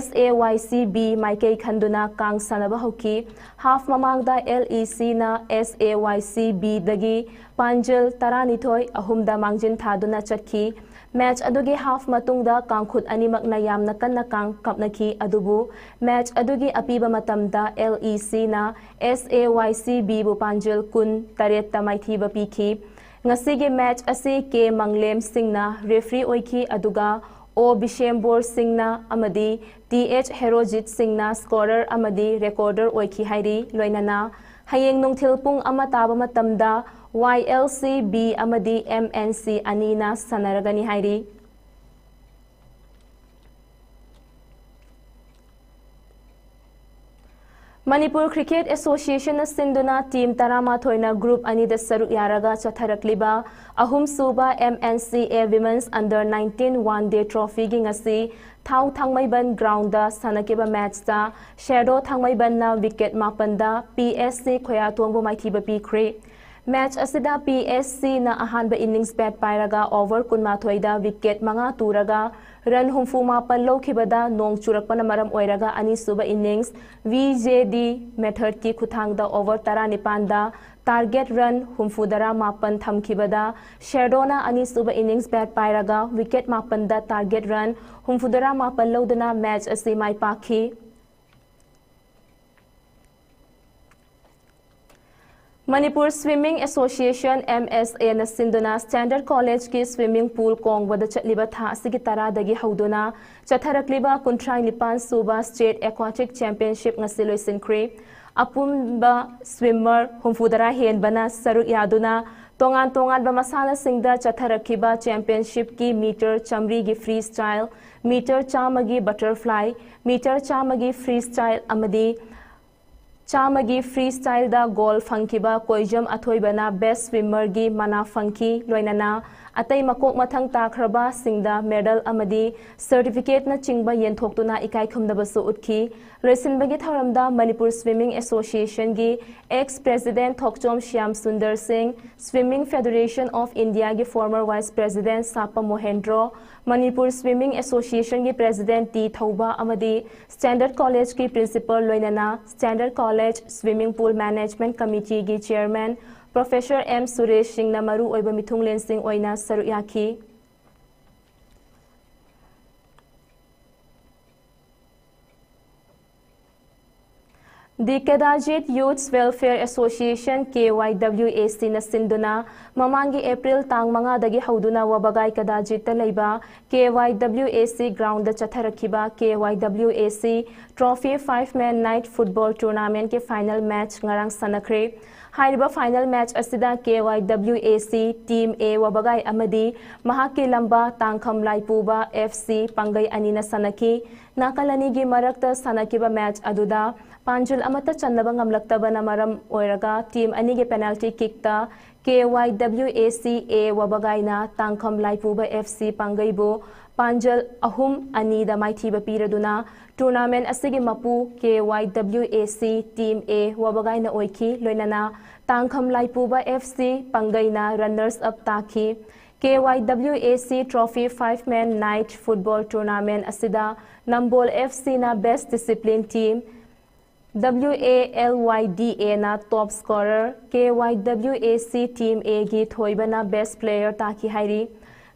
SAYCB ꯃꯥꯏꯀꯩ ꯈꯟꯗꯨꯅ ꯀꯥꯡ ꯁꯥꯟꯅꯕ ꯍꯧꯈꯤ꯫ Half ꯃꯃꯥꯡꯗ LECꯅ SAYCBꯗꯒꯤ ꯄꯥꯟꯖꯜ ꯇꯔꯥꯅꯤꯊꯣꯏ ꯑꯍꯨꯝꯗ ꯃꯥꯡꯖꯤꯟ ꯊꯥꯗꯨꯅ ꯆꯠꯈꯤ꯫ Match ꯑꯗꯨꯒꯤ half ꯃꯇꯨꯡꯗ ꯀꯥꯡꯈꯨꯠ ꯑꯅꯤꯃꯛꯅ ꯌꯥꯝꯅ ꯀꯟꯅ ꯀꯥꯡ ꯀꯞꯅꯈꯤ, ꯑꯗꯨꯕꯨ match ꯑꯗꯨꯒꯤ ꯑꯄꯤꯕ ꯃꯇꯝꯗ LECꯅ SAYCBꯕꯨ ꯄꯥꯟꯖꯜ ꯀꯨꯟ ꯇꯔꯦꯠꯇ ꯃꯥꯏꯊꯤꯕ ꯄꯤꯈꯤ꯫ ꯉꯁꯤꯒꯤ match ꯑꯁꯤ K ꯃꯪꯂꯦꯝ ꯁꯤꯡꯅ referee ꯑꯣꯏꯈꯤ, ꯑꯗꯨꯒ O ꯕꯤꯁꯦꯝꯕꯣꯔ ꯁꯤꯡꯅ ꯑꯃꯗꯤ TH ꯍꯦꯔꯣꯖꯤꯠ ꯁꯤꯡꯅ scorer ꯑꯃꯗꯤ recorder ꯑꯣꯏꯈꯤ ꯍꯥꯏꯔꯤ꯫ ꯂꯣꯏꯅꯅ ꯍꯌꯦꯡ ꯅꯨꯡꯊꯤꯜ ꯄꯨꯡ ꯑꯃ ꯇꯥꯕ ꯃꯇꯝꯗ YLCB ꯑꯃꯗꯤ MNC ꯑꯅꯤꯅ ꯁꯥꯟꯅꯔꯒꯅꯤ ꯍꯥꯏꯔꯤ꯫ ꯃꯅꯤꯄꯨꯔ Cricket Associationꯅ ꯁꯤꯟꯗꯨꯅ team ꯇꯔꯥꯃꯥꯊꯣꯏꯅ group ꯑꯅꯤꯗ ꯁꯔꯨꯛ ꯌꯥꯔꯒ ꯆꯠꯊꯔꯛꯂꯤꯕ ꯑꯍꯨꯝꯁꯨꯕ MNCA Women's Under nineteen One Day Trophyꯒꯤ ꯉꯁꯤ ꯊꯥꯎ ꯊꯥꯡꯃꯩꯕꯟ groundꯗ ꯁꯥꯟꯅꯈꯤꯕ matchꯇ ꯁꯦꯗꯣ ꯊꯥꯡꯃꯩꯕꯟꯅ wicket ꯃꯥꯄꯟꯗ PSC ꯈꯣꯌꯥꯊꯣꯡꯕꯨ ꯃꯥꯏꯊꯤꯕ ꯄꯤꯈ꯭ꯔꯦ꯫ ꯃꯦꯆ ꯑꯁꯤꯗ ꯄꯤ ꯑꯦꯁ ꯁꯤꯅ ꯑꯍꯥꯟꯕ ꯏꯅꯤꯡꯁ ꯕꯦꯠ ꯄꯥꯏꯔꯒ ꯑꯣꯚꯔ ꯀꯨꯟꯃꯥꯊꯣꯏꯗ ꯋꯤꯀꯦꯠ ꯃꯉꯥ ꯇꯨꯔꯒ ꯔꯟ ꯍꯨꯝꯐꯨ ꯃꯥꯄꯟ ꯂꯧꯈꯤꯕꯗ ꯅꯣꯡ ꯆꯨꯔꯛꯄꯅ ꯃꯔꯝ ꯑꯣꯏꯔꯒ ꯑꯅꯤꯁꯨꯕ ꯏꯅꯤꯡꯁ ꯚꯤ ꯖꯦ ꯗꯤ ꯃꯦꯊꯗꯀꯤ ꯈꯨꯠꯊꯥꯡꯗ ꯑꯣꯚꯔ ꯇꯔꯥꯅꯤꯄꯥꯟꯗ ꯇꯥꯔꯒꯦꯠ ꯔꯟ ꯍꯨꯝꯐꯨꯇꯔꯥ ꯃꯥꯄꯟ ꯊꯝꯈꯤꯕꯗ ꯁꯦꯔꯗꯣꯅ ꯑꯅꯤꯁꯨꯕ ꯏꯅꯤꯡꯁ ꯕꯦꯠ ꯄꯥꯏꯔꯒ ꯋꯤꯀꯦꯠ ꯃꯥꯄꯟꯗ ꯇꯥꯔꯒꯦꯠ ꯔꯟ ꯍꯨꯝꯐꯨꯇꯔꯥ ꯃꯥꯄꯟ ꯂꯧꯗꯨꯅ ꯃꯦꯆ ꯑꯁꯤ ꯃꯥꯏ ꯄꯥꯛꯈꯤ꯫ ꯃꯅꯤꯄꯨꯔ ꯁ꯭ꯋꯤꯃꯤꯡ ꯑꯦꯁꯣꯁꯤꯌꯦꯁꯟ, ꯑꯦꯝ ꯑꯦꯁ ꯑꯦꯅ ꯁꯤꯟꯗꯨꯅ ꯁ꯭ꯇꯦꯟꯗꯔꯗ ꯀꯣꯂꯦꯖꯀꯤ ꯁ꯭ꯋꯤꯃꯤꯡ ꯄꯨꯜ ꯀꯣꯡꯕꯗ ꯆꯠꯂꯤꯕ ꯊꯥ ꯑꯁꯤꯒꯤ ꯇꯔꯥꯗꯒꯤ ꯍꯧꯗꯨꯅ ꯆꯠꯊꯔꯛꯂꯤꯕ ꯀꯨꯟꯊ꯭ꯔꯥ ꯅꯤꯄꯥꯟ ꯁꯨꯕ ꯁ꯭ꯇꯦꯠ ꯑꯦꯀ꯭ꯋꯥꯇꯤꯛ ꯆꯦꯝꯄꯤꯌꯟꯁꯤꯞ ꯉꯁꯤ ꯂꯣꯏꯁꯤꯟꯈ꯭ꯔꯦ꯫ ꯑꯄꯨꯟꯕ ꯁ꯭ꯋꯤꯃꯔ ꯍꯨꯝꯐꯨꯇꯔꯥ ꯍꯦꯟꯕꯅ ꯁꯔꯨꯛ ꯌꯥꯗꯨꯅ ꯇꯣꯉꯥꯟ ꯇꯣꯉꯥꯟꯕ ꯃꯁꯥꯟꯅꯁꯤꯡꯗ ꯆꯠꯊꯔꯛꯈꯤꯕ ꯆꯦꯝꯄꯤꯌꯟꯁꯤꯞꯀꯤ ꯃꯤꯇꯔ ꯆꯥꯃꯔꯤꯒꯤ ꯐ꯭ꯔꯤ ꯁ꯭ꯇꯥꯏꯜ, ꯃꯤꯇꯔ ꯆꯥꯝꯃꯒꯤ ꯕꯇꯔꯐ꯭ꯂꯥꯏ, ꯃꯤꯇꯔ ꯆꯥꯝꯃꯒꯤ ꯐ꯭ꯔꯤ ꯁ꯭ꯇꯥꯏꯜ ꯑꯃꯗꯤ ꯆꯥꯝꯃꯒꯤ ꯐ꯭ꯔꯤ ꯁ꯭ꯇꯥꯏꯜꯗ ꯒꯣꯜ ꯐꯪꯈꯤꯕ ꯀꯣꯏꯖꯝ ꯑꯊꯣꯏꯕꯅ ꯕꯦꯁ ꯁ꯭ꯋꯤꯃꯔꯒꯤ ꯃꯅꯥ ꯐꯪꯈꯤ꯫ ꯂꯣꯏꯅꯅ ꯑꯇꯩ ꯃꯀꯣꯛ ꯃꯊꯪ ꯇꯥꯈ꯭ꯔꯕꯁꯤꯡꯗ ꯃꯦꯗꯜ ꯑꯃꯗꯤ ꯁꯔꯇꯤꯐꯤꯀꯦꯠꯅꯆꯤꯡꯕ ꯌꯦꯟꯊꯣꯛꯇꯨꯅ ꯏꯀꯥꯏ ꯈꯨꯝꯅꯕꯁꯨ ꯎꯠꯈꯤ꯫ ꯂꯣꯏꯁꯤꯟꯕꯒꯤ ꯊꯧꯔꯝꯗ ꯃꯅꯤꯄꯨꯔ ꯁ꯭ꯋꯤꯃꯤꯡ ꯑꯦꯁꯣꯁꯤꯌꯦꯁꯟꯒꯤ ex president Thokchom Shyam Sundar Singh, swimming federation of ꯏꯟꯗꯤꯌꯥꯒꯤ former vice president Sapam Mohendro, Manipur swimming ꯑꯦꯁꯣꯁꯤꯌꯦꯁꯟꯒꯤ ꯄ꯭ꯔꯦꯁꯤꯗꯦꯟꯠ ꯇꯤ ꯊꯧꯕ ꯑꯃꯗꯤ ꯁ꯭ꯇꯦꯟꯗꯔꯗ ꯀꯣꯂꯦꯖꯀꯤ ꯄ꯭ꯔꯤꯟꯁꯤꯄꯜ, ꯂꯣꯏꯅꯅ standard college swimming pool management ꯀꯃꯤꯇꯤꯒꯤ ꯆꯦꯌꯔꯃꯦꯟ ꯄ꯭ꯔꯣꯐꯦꯁꯔ ꯑꯦꯝ ꯁꯨꯔꯦꯁ ꯁꯤꯡꯅ ꯃꯔꯨꯑꯣꯏꯕ ꯃꯤꯊꯨꯡꯂꯦꯟꯁꯤꯡ ꯑꯣꯏꯅ ꯁꯔꯨꯛ ꯌꯥꯈꯤ꯫ The Kadajit Youths Welfare Association, K Y W A C ꯅ ꯁꯤꯟꯗꯨꯅ ꯃꯃꯥꯡꯒꯤ ꯑꯦꯄ꯭ꯔꯤꯜ ꯇꯥꯡ ꯃꯉꯥꯗꯒꯤ ꯍꯧꯗꯨꯅ ꯋꯥꯕꯒꯥꯏ ꯀꯗꯥꯖꯤꯠꯇ ꯂꯩꯕ K Y W A C ground ꯆꯠꯊꯔꯛꯈꯤꯕ K Y W A C Trophy Five Man Night Football Tournamentꯀꯤ ꯐꯥꯏꯅꯦꯜ ꯃꯦꯆ ꯉꯔꯥꯡ ꯁꯥꯟꯅꯈ꯭ꯔꯦ꯫ ꯍꯥꯏꯔꯤꯕ ꯐꯥꯏꯅꯦꯜ ꯃꯦꯆ ꯑꯁꯤꯗ K Y W A C Team A ꯋꯥꯕꯒꯥꯏ ꯑꯃꯗꯤ ꯃꯍꯥꯛꯀꯤ ꯂꯝꯕꯥ ꯇꯥꯡꯈꯝ ꯂꯥꯏꯄꯨꯕ F C ꯄꯥꯡꯒꯩ ꯑꯅꯤꯅ ꯁꯥꯟꯅꯈꯤ꯫ ꯅꯥꯀꯜ ꯑꯅꯤꯒꯤ ꯃꯔꯛꯇ ꯁꯥꯟꯅꯈꯤꯕ ꯃꯦꯆ ꯑꯗꯨꯗ ꯄꯥꯟꯖꯤꯜ ꯑꯃꯠꯇ ꯆꯟꯅꯕ ꯉꯝꯂꯛꯇꯕꯅ ꯃꯔꯝ ꯑꯣꯏꯔꯒ ꯇꯤꯝ ꯑꯅꯤꯒꯤ ꯄꯦꯅꯥꯜꯇꯤ ꯀꯤꯛꯇ K Y W A C A ꯋꯥꯕꯒꯥꯏꯅ ꯇꯥꯡꯈꯝ ꯂꯥꯏꯄꯨꯕ F C ꯄꯥꯡꯒꯩꯕꯨ ꯄꯥꯟꯖꯜ ꯑꯍꯨꯝ ꯑꯅꯤꯗ ꯃꯥꯏꯊꯤꯕ ꯄꯤꯔꯗꯨꯅ tournament ꯑꯁꯤꯒꯤ ꯃꯄꯨ K Y W A C Team A ꯋꯥꯕꯒꯥꯏꯅ ꯑꯣꯏꯈꯤ꯫ ꯂꯣꯏꯅꯅ ꯇꯥꯡꯈꯝ Laipuba F C ꯄꯥꯡꯒꯩꯅ runners up ꯇꯥꯈꯤ꯫ K Y W A C Trophy Five Man Night Football Tournament ꯑꯁꯤꯗ ꯅꯝꯕꯣꯜ F C ꯅ Best Discipline Team, W A L Y D A ꯅ Top Scorer, K Y W A C Team A ꯒꯤ ꯊꯣꯏꯕꯅ Best Player ꯇꯥꯈꯤ ꯍꯥꯏꯔꯤ꯫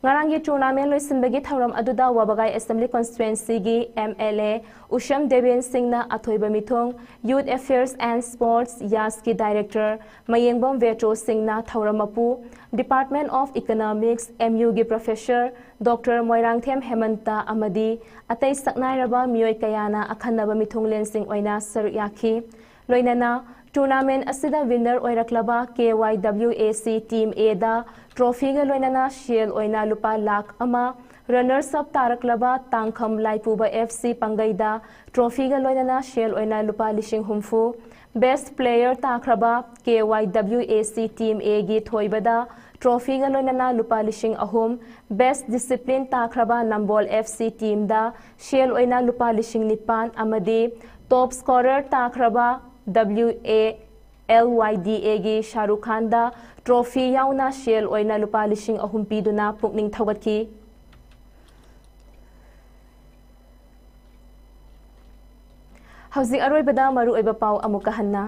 ꯉꯔꯥꯡꯒꯤ tournament ꯂꯣꯏꯁꯤꯟꯕꯒꯤ ꯊꯧꯔꯝ ꯑꯗꯨꯗ ꯋꯥꯕꯒꯥꯏ Assembly Constituency ꯒꯤ M L A ꯎꯁꯝ ꯗꯦꯕꯦꯟ ꯁꯤꯡꯅ ꯑꯊꯣꯏꯕ ꯃꯤꯊꯨꯡ, Youth Affairs and Sports, YAS ꯀꯤ Director ꯃꯌꯦꯡꯕꯝ ꯕꯦꯇꯣ ꯁꯤꯡꯅ ꯊꯧꯔꯝ ꯃꯄꯨ, Department of Economics, M U ꯒꯤ Professor Doctor ꯃꯣꯏꯔꯥꯡꯊꯦꯝ ꯍꯦꯃꯟꯇ ꯑꯃꯗꯤ ꯑꯇꯩ ꯁꯛꯅꯥꯏꯔꯕ ꯃꯤꯑꯣꯏ ꯀꯌꯥꯅ ꯑꯈꯟꯅꯕ ꯃꯤꯊꯨꯡꯂꯦꯟꯁꯤꯡ ꯑꯣꯏꯅ ꯁꯔꯨꯛ ꯌꯥꯈꯤ꯫ ꯂꯣꯏꯅꯅ tournament ꯑꯁꯤꯗ winner ꯑꯣꯏꯔꯛꯂꯕ K Y W A C Team A the trophy ꯒ ꯂꯣꯏꯅꯅ ꯁꯦꯜ ꯑꯣꯏꯅ ꯂꯨꯄꯥ ꯂꯥꯈ ꯑꯃ, runners up ꯇꯥꯔꯛꯂꯕ ꯇꯥꯡꯈꯝ Laipuba F C ꯄꯥꯡꯒꯩꯗ trophy ꯒ ꯂꯣꯏꯅꯅ ꯁꯦꯜ ꯑꯣꯏꯅ ꯂꯨꯄꯥ ꯂꯤꯁꯤꯡ ꯍꯨꯝꯐꯨ, Best Player ꯇꯥꯈ꯭ꯔꯕ K Y W A C Team A ꯒꯤ ꯊꯣꯏꯕꯗ trophy ꯒ ꯂꯣꯏꯅꯅ ꯂꯨꯄꯥ ꯂꯤꯁꯤꯡ ꯑꯍꯨꯝ, Best Discipline ꯇꯥꯈ꯭ꯔꯕ ꯅꯝꯕꯣꯜ F C Team ꯗ ꯁꯦꯜ ꯑꯣꯏꯅ ꯂꯨꯄꯥ ꯂꯤꯁꯤꯡ ꯅꯤꯄꯥꯟ ꯑꯃꯗꯤ Top Scorer ꯇꯥꯈ꯭ꯔꯕ W A L Y D A ꯒꯤ ꯁꯥꯔꯨꯈ ꯈꯥꯟꯗ trophy ꯌꯥꯎꯅ ꯁꯦꯜ ꯑꯣꯏꯅ ꯂꯨꯄꯥ ꯂꯤꯁꯤꯡ ꯑꯍꯨꯝ ꯄꯤꯗꯨꯅ ꯄꯨꯛꯅꯤꯡ ꯊꯧꯒꯠꯈꯤ꯫ ꯍꯧꯖꯤꯛ ꯑꯔꯣꯏꯕꯗ ꯃꯔꯨꯑꯣꯏꯕ ꯄꯥꯎ ꯑꯃꯨꯛꯀ ꯍꯟꯅ꯫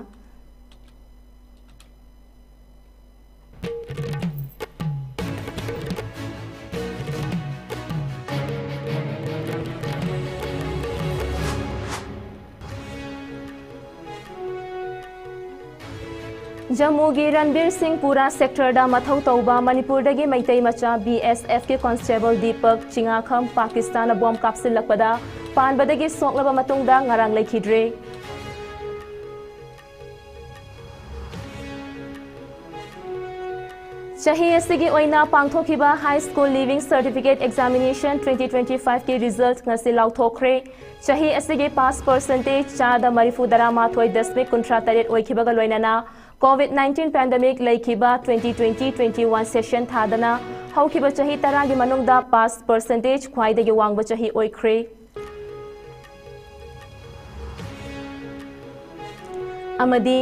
ꯖꯝꯃꯨꯒꯤ ꯔꯟꯕꯤꯔ ꯁꯤꯡ ꯄꯨꯔꯥ sector ꯗ ꯃꯊꯧ ꯇꯧꯕ ꯃꯅꯤꯄꯨꯔꯗꯒꯤ ꯃꯩꯇꯩ ꯃꯆꯥ B S F ꯀꯤ constable ꯗꯤꯄꯛ ꯆꯤꯉꯥꯈꯝ ꯄꯥꯀꯤꯁꯇꯥꯟꯅ bomb ꯀꯥꯞꯁꯤꯜꯂꯛꯄꯗ ꯄꯥꯟꯕꯗꯒꯤ ꯁꯣꯛꯂꯕ ꯃꯇꯨꯡꯗ ꯉꯔꯥꯡ ꯂꯩꯈꯤꯗ꯭ꯔꯦ꯫ ꯆꯍꯤ ꯑꯁꯤꯒꯤ ꯑꯣꯏꯅ ꯄꯥꯡꯊꯣꯛꯈꯤꯕ High School Leaving Certificate Examination twenty twenty-five ꯀꯤ result ꯉꯁꯤ ꯂꯥꯎꯊꯣꯛꯈ꯭ꯔꯦ꯫ ꯆꯍꯤ ꯑꯁꯤꯒꯤ pass percentage ꯆꯥꯗ ꯃꯔꯤꯐꯨ ꯇꯔꯥꯃꯥꯊꯣꯏ ꯗꯁꯃꯤꯛ ꯀꯨꯟꯊ꯭ꯔꯥ ꯇꯔꯦꯠ ꯑꯣꯏꯈꯤꯕꯒ ꯂꯣꯏꯅꯅ COVID nineteen pandemic ꯂꯩꯈꯤꯕ twenty twenty twenty-one session ꯊꯥꯗꯅ ꯍꯧꯈꯤꯕ ꯆꯍꯤ ꯇꯔꯥꯒꯤ ꯃꯅꯨꯡꯗ ꯄꯥꯁ ꯄꯔꯁꯦꯟꯇꯦꯖ ꯈ꯭ꯋꯥꯏꯗꯒꯤ ꯋꯥꯡꯕ ꯆꯍꯤ ꯑꯣꯏꯈ꯭ꯔꯦ꯫ ꯑꯃꯗꯤ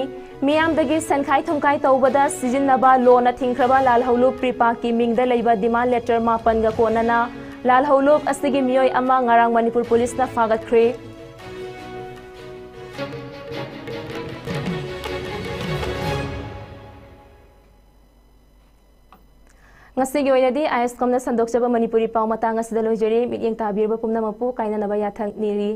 ꯃꯤꯌꯥꯝꯗꯒꯤ ꯁꯦꯟꯈꯥꯏ ꯊꯨꯝꯈꯥꯏ ꯇꯧꯕꯗ ꯁꯤꯖꯤꯟꯅꯕ ꯂꯣꯅ ꯊꯤꯡꯈ꯭ꯔꯕ ꯂꯥꯜꯍꯧꯂꯨꯞ ꯄ꯭ꯔꯤꯄꯥꯛꯀꯤ ꯃꯤꯡꯗ ꯂꯩꯕ ꯗꯤꯃꯥꯟ ꯂꯦꯇꯔ ꯃꯥꯄꯟꯒ ꯀꯣꯟꯅꯅ ꯂꯥꯜꯍꯧꯂꯨꯞ ꯑꯁꯤꯒꯤ ꯃꯤꯑꯣꯏ ꯑꯃ ꯉꯔꯥꯡ ꯃꯅꯤꯄꯨꯔ ꯄꯨꯂꯤꯁꯅ ꯐꯥꯒꯠꯈ꯭ꯔꯦ꯫ ꯉꯁꯤꯒꯤ ꯑꯣꯏꯅꯗꯤ ꯑꯥꯏ ꯑꯦꯁ ꯀꯣꯝꯅ ꯁꯟꯗꯣꯛꯆꯕ ꯃꯅꯤꯄꯨꯔꯤ ꯄꯥꯎ ꯃꯇꯥꯡ ꯑꯁꯤꯗ ꯂꯣꯏꯖꯔꯦ꯫ ꯃꯤꯠꯌꯦꯡ ꯇꯥꯕꯤꯔꯕ ꯄꯨꯝꯅꯃꯛꯄꯨ ꯀꯥꯏꯅꯅꯕ ꯌꯥꯊꯪ ꯅꯤꯔꯤ꯫